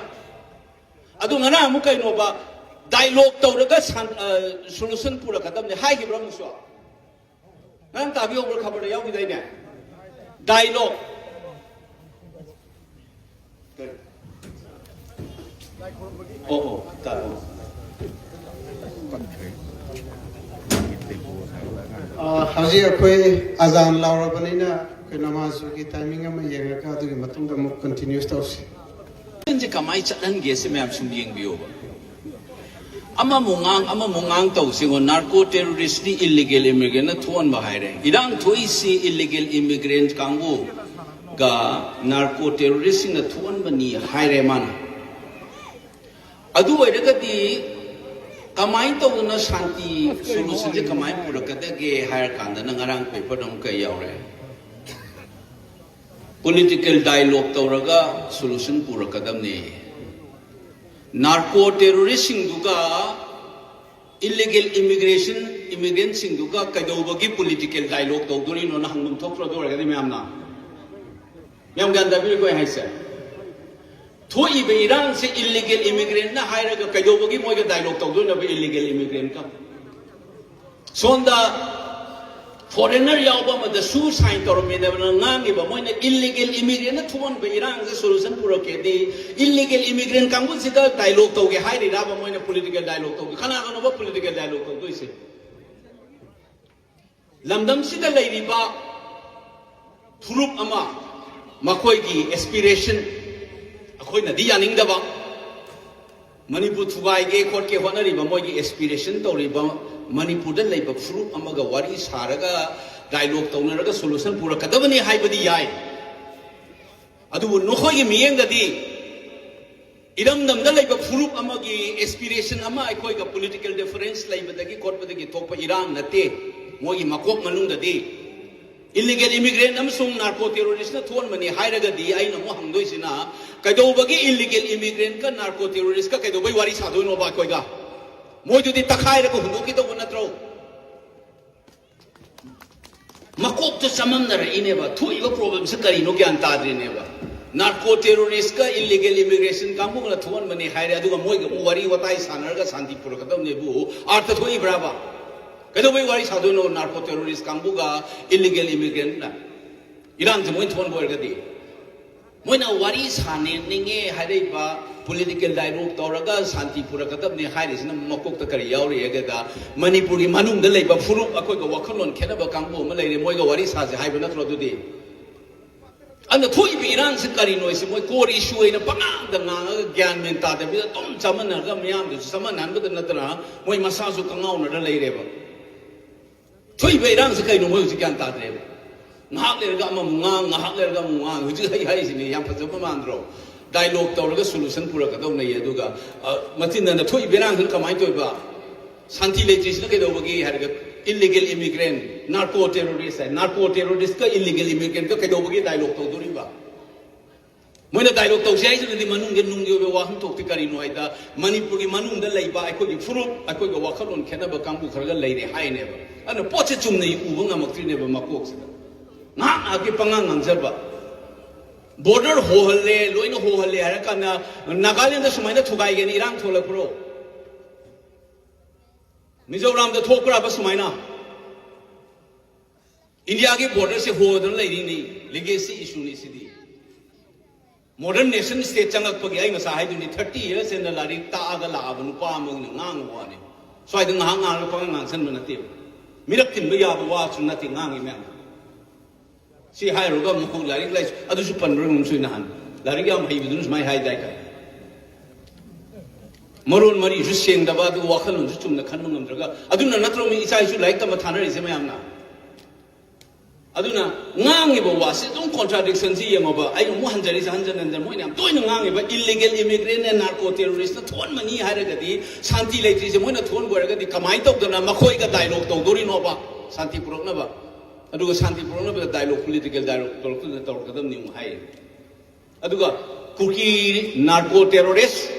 ꯑꯗꯨ ꯉꯔꯥꯡ ꯑꯃꯨꯛ ꯀꯩꯅꯣꯕ, dialogue ꯇꯧꯔꯒ ꯁꯟ- ꯑ, solution ꯄꯨꯔꯛꯀꯗꯕꯅꯤ ꯍꯥꯏꯈꯤꯕ꯭ꯔꯥ ꯑꯃꯨꯛꯁꯨ? ꯉꯔꯥꯡ ꯇꯥꯕꯤꯍꯧꯕ꯭ꯔꯥ? ꯈꯕꯔꯗ ꯌꯥꯎꯈꯤꯗꯥꯏꯅꯦ? Dialogue. ꯀꯔꯤ? ꯑꯣ, ꯑꯣ, ꯇꯥꯏ, ꯑꯣ꯫ ꯑ, ꯍꯧꯖꯤꯛ ꯑꯩꯈꯣꯏ ꯑꯖꯥꯟ ꯂꯥꯎꯔꯕꯅꯤꯅ ꯑꯩꯈꯣꯏ ꯅꯃꯥꯖꯒꯤ timing ꯑꯃ ꯌꯦꯡꯉꯒ ꯑꯗꯨꯒꯤ ꯃꯇꯨꯡꯗ ꯑꯃꯨꯛ continue ꯇꯧꯁꯤ꯫ ꯁꯤ ꯀꯃꯥꯏꯅ ꯆꯠꯍꯟꯒꯦ ꯁꯤ ꯃꯌꯥꯝ ꯁꯨꯝ ꯌꯦꯡꯕꯤꯌꯣꯕ꯫ ꯑꯃꯃꯨꯛ ꯉꯥꯡ ꯑꯃꯃꯨꯛ ꯉꯥꯡ ꯇꯧꯁꯤꯉꯣ꯫ Narco terrorist T illegal immigrant ꯅ ꯊꯣꯛꯍꯟꯕ ꯍꯥꯏꯔꯦ꯫ ꯏꯔꯥꯡ ꯊꯣꯛꯏꯁꯤ illegal immigrant ꯀꯥꯡꯕꯨꯒ narco terrorist ꯁꯤꯡꯅ ꯊꯣꯛꯍꯟꯕꯅꯤ ꯍꯥꯏꯔꯦ ꯃꯥꯅ꯫ ꯑꯗꯨ ꯑꯣꯏꯔꯒꯗꯤ ꯀꯃꯥꯏꯅ ꯇꯧꯗꯅ ꯁꯥꯟꯇꯤ solution ꯁꯦ ꯀꯃꯥꯏꯅ ꯄꯨꯔꯛꯀꯗꯒꯦ ꯍꯥꯏꯔ ꯀꯥꯟꯗꯅ ꯉꯔꯥꯡ paper ꯗ ꯑꯃꯨꯛ ꯀꯩ ꯌꯥꯎꯔꯦ? Political dialogue ꯇꯧꯔꯒ solution ꯄꯨꯔꯛꯀꯗꯕꯅꯦ꯫ Narco terrorist ꯁꯤꯡꯗꯨꯒ illegal immigration, immigrant ꯁꯤꯡꯗꯨꯒ ꯀꯩꯗꯧꯕꯒꯤ political dialogue ꯇꯧꯗꯣꯔꯤꯅꯣꯅ ꯍꯪꯐꯝ ꯊꯣꯛꯇ꯭ꯔꯣ? ꯑꯗꯨ ꯑꯣꯏꯔꯒꯗꯤ ꯃꯌꯥꯝꯅ, ꯃꯌꯥꯝ ꯒ꯭ꯌꯥꯟ ꯇꯥꯕꯤꯔꯤꯀꯣ ꯑꯩ ꯍꯥꯏꯁꯦ? ꯊꯣꯛꯏꯕ ꯏꯔꯥꯡꯁꯦ illegal immigrant ꯅ ꯍꯥꯏꯔꯒ ꯀꯩꯗꯧꯕꯒꯤ ꯃꯣꯏꯒ dialogue ꯇꯧꯗꯣꯏꯅꯣꯕ illegal immigrant ꯀ? ꯁꯣꯝꯗ foreigner ꯌꯥꯎꯕ ꯑꯃꯗꯁꯨ sign ꯇꯧꯔꯝꯃꯤꯗꯅ ꯉꯥꯡꯉꯤꯕ ꯃꯣꯏꯅ illegal immigrant ꯅ ꯊꯣꯛꯍꯟꯕ ꯏꯔꯥꯡꯁꯦ solution ꯄꯨꯔꯛꯀꯦꯗꯤ illegal immigrant ꯀꯥꯡꯕꯨꯁꯤꯗ dialogue ꯇꯧꯒꯦ ꯍꯥꯏꯔꯤꯔꯕ ꯃꯣꯏꯅ political dialogue ꯇꯧꯒꯦ? ꯀꯅꯥꯒꯅꯣꯕ political dialogue ꯇꯧꯗꯣꯏꯁꯦ? ꯂꯝꯗꯝꯁꯤꯗ ꯂꯩꯔꯤꯕ ꯐꯨꯔꯨꯞ ꯑꯃ, ꯃꯈꯣꯏꯒꯤ aspiration ꯑꯩꯈꯣꯏꯅꯗꯤ ꯌꯥꯅꯤꯡꯗꯕ, ꯃꯅꯤꯄꯨꯔ ꯊꯨꯒꯥꯏꯒꯦ ꯈꯣꯠꯀꯦ ꯍꯣꯠꯅꯔꯤꯕ, ꯃꯣꯏꯒꯤ ꯑꯦꯁꯄꯤꯔꯦꯁꯟ ꯇꯧꯔꯤꯕ, ꯃꯅꯤꯄꯨꯔꯗ ꯂꯩꯕ ꯐꯨꯔꯨꯞ ꯑꯃꯒ ꯋꯥꯔꯤ ꯁꯥꯔꯒ, ꯗꯥꯏꯂꯣꯒ ꯇꯧꯅꯔꯒ ꯁꯣꯂꯨꯁꯟ ꯄꯨꯔꯛꯀꯗꯕꯅꯤ ꯍꯥꯏꯕꯗꯤ ꯌꯥꯏ꯫ ꯑꯗꯨꯕꯨ ꯅꯈꯣꯏꯒꯤ ꯃꯤꯠꯌꯦꯡꯗꯗꯤ ꯏꯔꯝꯗꯝꯗ ꯂꯩꯕ ꯐꯨꯔꯨꯞ ꯑꯃꯒꯤ ꯑꯦꯁꯄꯤꯔꯦꯁꯟ ꯑꯃ, ꯑꯩꯈꯣꯏꯒ ꯄꯣꯂꯤꯇꯤꯀꯦꯜ ꯗꯤꯐꯔꯦꯟꯁ ꯂꯩꯕꯗꯒꯤ ꯈꯣꯠꯄꯗꯒꯤ ꯊꯣꯛꯄ ꯏꯔꯥꯡ ꯅꯠꯇꯦ꯫ ꯃꯣꯏꯒꯤ ꯃꯀꯣꯛ ꯃꯅꯨꯡꯗꯗꯤ ꯏꯂꯤꯒꯦꯜ ꯏꯃꯤꯒ꯭ꯔꯦꯟ ꯑꯃꯁꯨꯡ ꯅꯥꯔꯀꯣ ꯇꯦꯔꯣꯔꯤꯁꯅ ꯊꯣꯛꯍꯟꯕꯅꯤ ꯍꯥꯏꯔꯒꯗꯤ, ꯑꯩꯅ ꯑꯃꯨꯛ ꯍꯪꯗꯣꯏꯁꯤꯅ, ꯀꯩꯗꯧꯕꯒꯤ ꯏꯂꯤꯒꯦꯜ ꯏꯃꯤꯒ꯭ꯔꯦꯟꯀ ꯅꯥꯔꯀꯣ ꯇꯦꯔꯣꯔꯤꯁꯀ ꯀꯩꯗꯧꯕꯩ ꯋꯥꯔꯤ ꯁꯥꯗꯣꯏꯅꯣꯕ ꯑꯩꯈꯣꯏꯒ? ꯃꯣꯏꯗꯨꯗꯤ ꯇꯛꯈꯥꯏꯔꯒ ꯍꯨꯟꯗꯣꯛꯈꯤꯗꯧꯕ ꯅꯠꯇ꯭ꯔꯣ? ꯃꯀꯣꯛꯇ ꯆꯃꯝꯅꯔꯛꯏꯅꯦꯕ, ꯊꯣꯛꯏꯕ ꯄ꯭ꯔꯣꯕ꯭ꯂꯦꯝꯁꯦ ꯀꯔꯤꯅꯣ ꯒ꯭ꯌꯥꯟ ꯇꯥꯗ꯭ꯔꯤꯅꯦꯕ꯫ ꯅꯥꯔꯀꯣ ꯇꯦꯔꯣꯔꯤꯁꯀ ꯏꯂꯤꯒꯦꯜ ꯏꯃꯤꯒ꯭ꯔꯦꯁꯟ ꯀꯥꯡꯕꯨꯒꯅ ꯊꯣꯛꯍꯟꯕꯅꯦ ꯍꯥꯏꯔꯦ, ꯑꯗꯨꯒ ꯃꯣꯏꯒ ꯑꯃꯨꯛ ꯋꯥꯔꯤ ꯋꯥꯇꯥꯏ ꯁꯥꯟꯅꯔꯒ ꯁꯥꯟꯇꯤ ꯄꯨꯔꯛꯀꯗꯕꯅꯦꯕꯨ ꯑꯥꯔꯊ ꯊꯣꯛꯏꯕ꯭ꯔꯥꯕ? ꯀꯩꯗꯧꯕꯩ ꯋꯥꯔꯤ ꯁꯥꯗꯣꯏꯅꯣ ꯅꯥꯔꯀꯣ ꯇꯦꯔꯣꯔꯤꯁ ꯀꯥꯡꯕꯨꯒ ꯏꯂꯤꯒꯦꯜ ꯏꯃꯤꯒ꯭ꯔꯦꯟꯅ? ꯏꯔꯥꯡꯁꯦ ꯃꯣꯏꯅ ꯊꯣꯛꯍꯟꯕ ꯑꯣꯏꯔꯒꯗꯤ, ꯃꯣꯏꯅ ꯋꯥꯔꯤ ꯁꯥꯟꯅꯅꯤꯡꯉꯦ ꯍꯥꯏꯔꯛꯏꯕ, ꯄꯣꯂꯤꯇꯤꯀꯦꯜ ꯗꯥꯏꯂꯣꯒ ꯇꯧꯔꯒ ꯁꯥꯟꯇꯤ ꯄꯨꯔꯛꯀꯗꯕꯅꯤ ꯍꯥꯏꯔꯤꯁꯤꯅ ꯃꯀꯣꯛꯇ ꯀꯔꯤ ꯌꯥꯎꯔꯤ ꯍꯥꯏꯒꯦꯗ, ꯃꯅꯤꯄꯨꯔꯒꯤ ꯃꯅꯨꯡꯗ ꯂꯩꯕ ꯐꯨꯔꯨꯞ, ꯑꯩꯈꯣꯏꯒ ꯋꯥꯈꯜꯂꯣꯟ ꯈꯦꯠꯅꯕ ꯀꯥꯡꯕꯨ ꯑꯃ ꯂꯩꯔꯦ, ꯃꯣꯏꯒ ꯋꯥꯔꯤ ꯁꯥꯁꯦ ꯍꯥꯏꯕ ꯅꯠꯇ꯭ꯔꯣ? ꯑꯗꯨꯗꯤ ꯑꯗꯨꯅ ꯊꯣꯛꯏꯕ ꯏꯔꯥꯡꯁꯤ ꯀꯔꯤꯅꯣ ꯍꯥꯏꯁꯤ ꯃꯣꯏ ꯀꯣꯔ ꯏꯁꯨ ꯑꯣꯏꯅ ꯄꯉꯥꯡꯗ ꯉꯥꯡꯉꯒ ꯒ꯭ꯌꯥꯟ ꯃꯦꯟ ꯇꯥꯗꯕꯤꯗ ꯑꯗꯨꯝ ꯆꯃꯝꯅꯍꯟꯕꯗ, ꯃꯤꯌꯥꯝꯗꯨꯁꯨ ꯆꯃꯝꯅꯍꯟꯕꯗ ꯅꯠꯇꯅ ꯃꯣꯏ ꯃꯁꯥꯁꯨ ꯀꯉꯥꯎꯅꯔ ꯂꯩꯔꯦꯕ꯫ ꯊꯣꯛꯏꯕ ꯏꯔꯥꯡꯁꯤ ꯀꯩꯅꯣ ꯃꯣꯏ ꯍꯧꯖꯤꯛ ꯒ꯭ꯌꯥꯟ ꯇꯥꯗ꯭ꯔꯦꯕ꯫ ꯉꯥꯏꯍꯥꯛ ꯂꯩꯔꯒ ꯑꯃꯃꯨꯛ ꯉꯥꯡ, ꯉꯥꯏꯍꯥꯛ ꯂꯩꯔꯒ ꯑꯃꯨꯛ ꯉꯥꯡ꯫ ꯍꯧꯖꯤꯛ ꯑꯩ ꯍꯥꯏꯔꯤꯁꯤꯅꯦ, ꯌꯥꯝ ꯐꯖꯕ ꯃꯥꯟꯗ꯭ꯔꯣ? ꯗꯥꯏꯂꯣꯒ ꯇꯧꯔꯒ ꯁꯣꯂꯨꯁꯟ ꯄꯨꯔꯛꯀꯗꯧꯅꯩ꯫ ꯑꯗꯨꯒ ꯑ, ꯃꯆꯤꯟꯗꯅ ꯊꯣꯛꯏꯕ ꯏꯔꯥꯡꯁꯤꯅ ꯀꯃꯥꯏꯅ ꯇꯧꯔꯤꯕ? ꯁꯥꯟꯇꯤ ꯂꯩꯇ꯭ꯔꯤꯁꯤꯅ ꯀꯩꯗꯧꯕꯒꯤ ꯍꯥꯏꯔꯒ, ꯏꯂꯤꯒꯦꯜ ꯏꯃꯤꯒ꯭ꯔꯦꯟ, ꯅꯥꯔꯀꯣ ꯇꯦꯔꯣꯔꯤꯁ ꯍꯥꯏ, ꯅꯥꯔꯀꯣ ꯇꯦꯔꯣꯔꯤꯁꯀ ꯏꯂꯤꯒꯦꯜ ꯏꯃꯤꯒ꯭ꯔꯦꯟꯀ ꯀꯩꯗꯧꯕꯒꯤ ꯗꯥꯏꯂꯣꯒ ꯇꯧꯗꯣꯔꯤꯕ? ꯃꯣꯏꯅ ꯗꯥꯏꯂꯣꯒ ꯇꯧꯁꯦ ꯍꯥꯏꯁꯤꯅꯗꯤ ꯃꯅꯨꯡꯗ ꯅꯨꯡꯒꯤ ꯑꯣꯏꯕ ꯋꯥꯍꯟꯊꯣꯛꯇꯤ ꯀꯔꯤꯅꯣ ꯍꯥꯏꯗ, ꯃꯅꯤꯄꯨꯔꯒꯤ ꯃꯅꯨꯡꯗ ꯂꯩꯕ ꯑꯩꯈꯣꯏꯒꯤ ꯐꯨꯔꯨꯞ, ꯑꯩꯈꯣꯏꯒ ꯋꯥꯈꯜꯂꯣꯟ ꯈꯦꯠꯅꯕ ꯀꯥꯡꯕꯨ ꯈꯔꯒ ꯂꯩꯔꯦ ꯍꯥꯏꯅꯦꯕ꯫ ꯑꯗꯨꯅ ꯄꯣꯠꯁꯦ ꯆꯨꯝꯅ ꯎꯕ ꯉꯝꯃꯛꯇ꯭ꯔꯤꯅꯦꯕ ꯃꯀꯣꯛꯁꯤꯗ꯫ ꯉꯥꯏꯍꯥꯛ ꯉꯥꯏꯍꯥꯛꯀꯤ ꯄꯉꯥꯡ ꯉꯥꯡꯖꯕ꯫ ꯕꯣꯔꯗꯔ ꯍꯣꯍꯜꯂꯦ, ꯂꯣꯏꯅ ꯍꯣꯍꯜꯂꯦ ꯍꯥꯏꯔ ꯀꯥꯟꯗ ꯅꯥꯒꯥꯂꯦꯟꯗ ꯁꯨꯃꯥꯏꯅ ꯊꯨꯒꯥꯏꯒꯦꯅ ꯏꯔꯥꯡ ꯊꯣꯛꯂꯛꯄ꯭ꯔꯣ? ꯃꯤꯖꯣꯔꯥꯝꯗ ꯊꯣꯛꯄ꯭ꯔꯕ ꯁꯨꯃꯥꯏꯅ? ꯏꯟꯗꯤꯌꯥꯒꯤ ꯕꯣꯔꯗꯔꯁꯦ ꯍꯣꯗꯅ ꯂꯩꯔꯤꯅꯤ, ꯂꯤꯒꯦꯁꯤ ꯏꯁꯨꯅꯤ ꯁꯤꯗꯤ꯫ ꯃꯣꯗꯔꯟ ꯅꯦꯁꯟ ꯁ꯭ꯇꯦꯠ ꯆꯪꯉꯛꯄꯒꯤ, ꯑꯩ ꯉꯁꯥꯏ ꯍꯥꯏꯗꯨꯅꯤ, ꯊꯥꯔꯇꯤ ꯌꯔꯁ ꯍꯦꯟꯅ ꯂꯥꯏꯔꯤꯛ ꯇꯥꯛꯑꯒ ꯂꯥꯛꯑꯕ ꯅꯨꯄꯥ ꯑꯃꯅ ꯉꯥꯡꯕ ꯋꯥꯅꯤ꯫ ꯁ꯭ꯋꯥꯏꯗ ꯉꯥꯏꯍꯥꯛ ꯉꯥꯡꯉꯒ ꯄꯪꯉꯥꯡ ꯉꯥꯡꯁꯟꯕ ꯅꯠꯇꯦꯕ꯫ ꯃꯤꯔꯛ ꯇꯤꯟꯕ ꯌꯥꯕ ꯋꯥꯁꯨ ꯅꯠꯇꯦ ꯉꯥꯡꯉꯤ ꯃꯌꯥꯝ꯫ ꯁꯤ ꯍꯥꯏꯔꯨꯔꯒ ꯑꯃꯨꯛ ꯂꯥꯏꯔꯤꯛ ꯂꯥꯏꯁꯨ ꯑꯗꯨꯁꯨ ꯄꯟꯕ꯭ꯔꯣꯏ ꯑꯃꯨꯛꯁꯨ ꯅꯍꯥꯟ꯫ ꯂꯥꯏꯔꯤꯛ ꯌꯥꯝ ꯍꯩꯕꯗꯨꯅ ꯁꯨꯃꯥꯏꯅ ꯍꯥꯏꯗꯥꯏ ꯀꯥꯏ꯫ ꯃꯔꯣꯟ ꯃꯔꯤꯁꯨ ꯁꯦꯡꯗꯕ, ꯑꯗꯨꯒ ꯋꯥꯈꯜꯂꯣꯟꯁꯨ ꯆꯨꯝꯅ ꯈꯟꯕ ꯉꯝꯗ꯭ꯔꯒ, ꯑꯗꯨꯅ ꯅꯠꯇ꯭ꯔꯣ ꯃꯤ ꯏꯆꯥ ꯏꯁꯨ ꯂꯥꯏꯔꯤꯛ ꯇꯝꯕ ꯊꯥꯅꯔꯤꯁꯦ ꯃꯌꯥꯝꯅ? ꯑꯗꯨꯅ ꯉꯥꯡꯉꯤꯕ ꯋꯥꯁꯦ ꯑꯗꯨꯝ contradiction ꯁꯤ ꯌꯦꯡꯉꯣꯕ꯫ ꯑꯩ ꯑꯃꯨꯛ ꯍꯟꯖꯔꯤꯁꯦ ꯍꯟꯖꯟ ꯍꯟꯖꯟ, ꯃꯣꯏꯅ ꯌꯥꯝ ꯇꯣꯏꯅ ꯉꯥꯡꯉꯤꯕ illegal immigrant ꯅꯦ narco terrorist ꯅ ꯊꯣꯛꯍꯟꯕꯅꯤ ꯍꯥꯏꯔꯒꯗꯤ, ꯁꯥꯟꯇꯤ ꯂꯩꯇ꯭ꯔꯤꯁꯦ ꯃꯣꯏꯅ ꯊꯣꯛꯍꯟꯕ ꯑꯣꯏꯔꯒꯗꯤ, ꯀꯃꯥꯏꯅ ꯇꯧꯗꯅ ꯃꯈꯣꯏꯒ dialogue ꯇꯧꯗꯣꯔꯤꯅꯣꯕ ꯁꯥꯟꯇꯤ ꯄꯨꯔꯛꯅꯕ? ꯑꯗꯨꯒ ꯁꯥꯟꯇꯤ ꯄꯨꯔꯛꯅꯕꯗ dialogue, political dialogue ꯇꯧꯔꯛꯇꯗꯅ ꯇꯧꯔꯛꯀꯗꯕꯅꯤ ꯑꯃꯨꯛ ꯍꯥꯏ꯫ ꯑꯗꯨꯒ ꯀꯨꯀꯤ narco terrorist,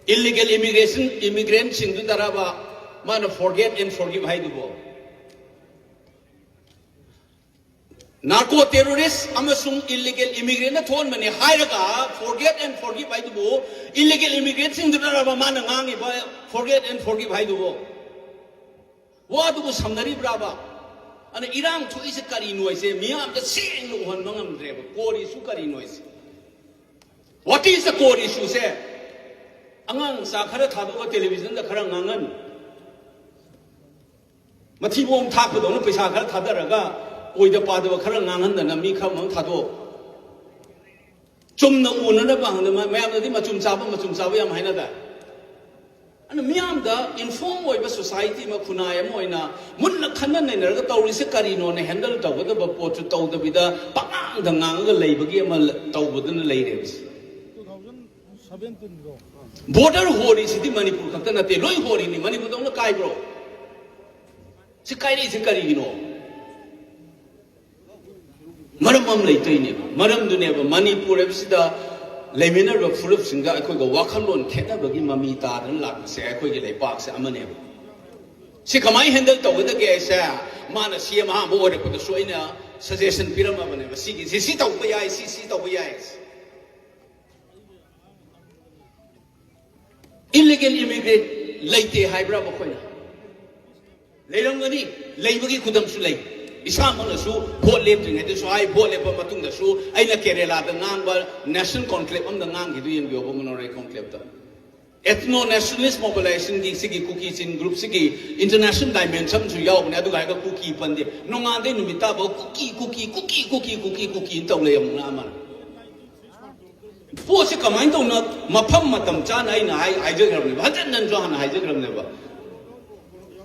illegal immigration, immigrant ꯁꯤꯡꯗꯨꯗꯔꯕ ꯃꯥꯅ forget and forgive ꯍꯥꯏꯗꯨꯕꯣ? Narco terrorist ꯑꯃꯁꯨꯡ illegal immigrant ꯅ ꯊꯣꯛꯍꯟꯕꯅꯤ ꯍꯥꯏꯔꯒ forget and forgive ꯍꯥꯏꯗꯨꯕꯨ, illegal immigrant ꯁꯤꯡꯗꯨꯗꯔꯕ ꯃꯥꯅ ꯉꯥꯡꯉꯤꯕ forget and forgive ꯍꯥꯏꯗꯨꯕꯨ? ꯋꯥꯗꯨꯕꯨ ꯁꯝꯅꯔꯤꯕ꯭ꯔꯥꯕ? ꯑꯗꯨꯅ ꯏꯔꯥꯡ ꯊꯣꯛꯏꯁꯦ ꯀꯔꯤꯅꯣ ꯍꯥꯏꯁꯦ ꯃꯤꯌꯥꯝꯗ ꯁꯦꯡꯅ ꯎꯍꯟꯕ ꯉꯝꯗ꯭ꯔꯦꯕ꯫ Core issue ꯀꯔꯤꯅꯣ ꯍꯥꯏꯁꯦ? What is the core issue ꯁꯦ? ꯑꯉꯥꯡ ꯃꯆꯥ ꯈꯔ ꯊꯥꯗꯣꯛꯑꯒ television ꯗ ꯈꯔ ꯉꯥꯡꯍꯟ, ꯃꯊꯤꯕꯣꯡ ꯊꯥꯛꯄꯗꯧꯅ ꯄꯩꯁꯥ ꯈꯔ ꯊꯥꯗꯔꯒ ꯑꯣꯏꯗ ꯄꯥꯗꯕ ꯈꯔ ꯉꯥꯡꯍꯟꯗꯅ ꯃꯤ ꯈꯔ ꯑꯃ ꯊꯥꯗꯣꯛ꯫ ꯆꯨꯝꯅ ꯎꯅꯅꯕ ꯍꯪꯗ ꯃ-, ꯃꯌꯥꯝꯅꯗꯤ ꯃꯆꯨꯝ ꯆꯥꯕ, ꯃꯆꯨꯝ ꯆꯥꯕ ꯌꯥꯝ ꯍꯥꯏꯅꯗꯥꯏ? ꯑꯗꯨꯅ ꯃꯤꯌꯥꯝꯗ inform ꯑꯣꯏꯕ society ꯑꯃ, ꯈꯨꯟꯅꯥꯏ ꯑꯃ ꯑꯣꯏꯅ ꯃꯨꯟꯅ ꯈꯟꯅ ꯅꯩꯅꯔꯒ ꯇꯧꯔꯤꯁꯦ ꯀꯔꯤꯅꯣꯅ handle ꯇꯧꯒꯗꯕ ꯄꯣꯠꯁꯨ ꯇꯧꯗꯕꯤꯗ ꯄꯉꯥꯡꯗ ꯉꯥꯡꯉꯒ ꯂꯩꯕꯒꯤ ꯑꯃ ꯇꯧꯕꯗꯨꯅ ꯂꯩꯔꯦꯕ꯫ Border ꯍꯣꯔꯤꯁꯤꯗꯤ ꯃꯅꯤꯄꯨꯔ ꯈꯛꯇ ꯅꯠꯇꯦ, ꯂꯣꯏ ꯍꯣꯔꯤꯅꯤ꯫ ꯃꯅꯤꯄꯨꯔꯗꯧꯅ ꯀꯥꯏꯕ꯭ꯔꯣ? ꯁꯤ ꯀꯥꯏꯔꯛꯏꯁꯤ ꯀꯔꯤꯒꯤꯅꯣ? ꯃꯔꯝ ꯑꯃ ꯂꯩꯇꯣꯏꯅꯦꯕ꯫ ꯃꯔꯝꯗꯨꯅꯦꯕ ꯃꯅꯤꯄꯨꯔ ꯍꯥꯏꯕꯁꯤꯗ ꯂꯩꯃꯤꯟꯅꯔꯤꯕ ꯐꯨꯔꯨꯞꯁꯤꯡꯒ ꯑꯩꯈꯣꯏꯒ ꯋꯥꯈꯜꯂꯣꯟ ꯈꯦꯠꯅꯕꯒꯤ ꯃꯃꯤ ꯇꯥꯗꯅ ꯂꯥꯛꯄꯁꯦ ꯑꯩꯈꯣꯏꯒꯤ ꯂꯩꯄꯥꯛꯁꯦ ꯑꯃꯅꯦꯕ꯫ ꯁꯤ ꯀꯃꯥꯏꯅ handle ꯇꯧꯒꯗꯒꯦ ꯍꯥꯏꯁꯦ, ꯃꯥꯅ C M ꯑꯍꯥꯟꯕ ꯑꯣꯏꯔꯛꯄꯗꯁꯨ ꯑꯩꯅ suggestion ꯄꯤꯔꯝꯃꯕꯅꯦꯕ꯫ ꯁꯤꯒꯤꯁꯤ ꯁꯤ ꯇꯧꯕ ꯌꯥꯏ, ꯁꯤ ꯁꯤ ꯇꯧꯕ ꯌꯥꯏ꯫ Illegal immigrant ꯂꯩꯇꯦ ꯍꯥꯏꯕ꯭ꯔꯥ ꯃꯈꯣꯏꯅ? ꯂꯩꯔꯝꯒꯅꯤ, ꯂꯩꯕꯒꯤ ꯈꯨꯗꯝꯁꯨ ꯂꯩ꯫ ꯏꯁꯥꯃꯛꯅꯁꯨ vote ꯂꯦꯞꯇ꯭ꯔꯤꯉꯩꯗꯁꯨ ꯍꯥꯏ, vote ꯂꯦꯞꯄ ꯃꯇꯨꯡꯗꯁꯨ ꯑꯩꯅ ꯀꯦꯔꯦꯂꯥꯗ ꯉꯥꯡꯕ national conclave ꯑꯃꯗ ꯉꯥꯡꯈꯤꯗꯨ ꯌꯦꯡꯕꯤꯌꯣꯕ, ꯃꯅꯣꯔꯩ conclave ꯇ꯫ Ethno nationalist mobilization ꯒꯤ ꯁꯤꯒꯤ ꯀꯨꯀꯤ ꯆꯤꯟ group ꯁꯤꯒꯤ international dimension ꯑꯃꯁꯨ ꯌꯥꯎꯕꯅꯦ, ꯑꯗꯨꯒ ꯍꯥꯏꯔꯒ ꯀꯨꯀꯤ ꯄꯟꯗꯦ꯫ ꯅꯣꯡꯉꯥꯟꯗꯩ ꯅꯨꯃꯤꯠ ꯇꯥꯕ ꯀꯨꯀꯤ, ꯀꯨꯀꯤ, ꯀꯨꯀꯤ, ꯀꯨꯀꯤ, ꯀꯨꯀꯤ, ꯀꯨꯀꯤ ꯇꯧ ꯂꯩ ꯑꯃꯨꯛꯅ ꯑꯃꯅ꯫ ꯄꯣꯠꯁꯤ ꯀꯃꯥꯏꯅ ꯇꯧꯅ ꯃꯐꯝ ꯃꯇꯝ ꯆꯥꯅ ꯑꯩꯅ ꯍꯥꯏ ꯍꯥꯏꯖꯈ꯭ꯔꯕꯅꯦꯕ, ꯍꯟꯖꯟ ꯍꯟꯖꯟꯁꯨ ꯍꯥꯟꯅ ꯍꯥꯏꯖꯈ꯭ꯔꯕꯅꯦꯕ꯫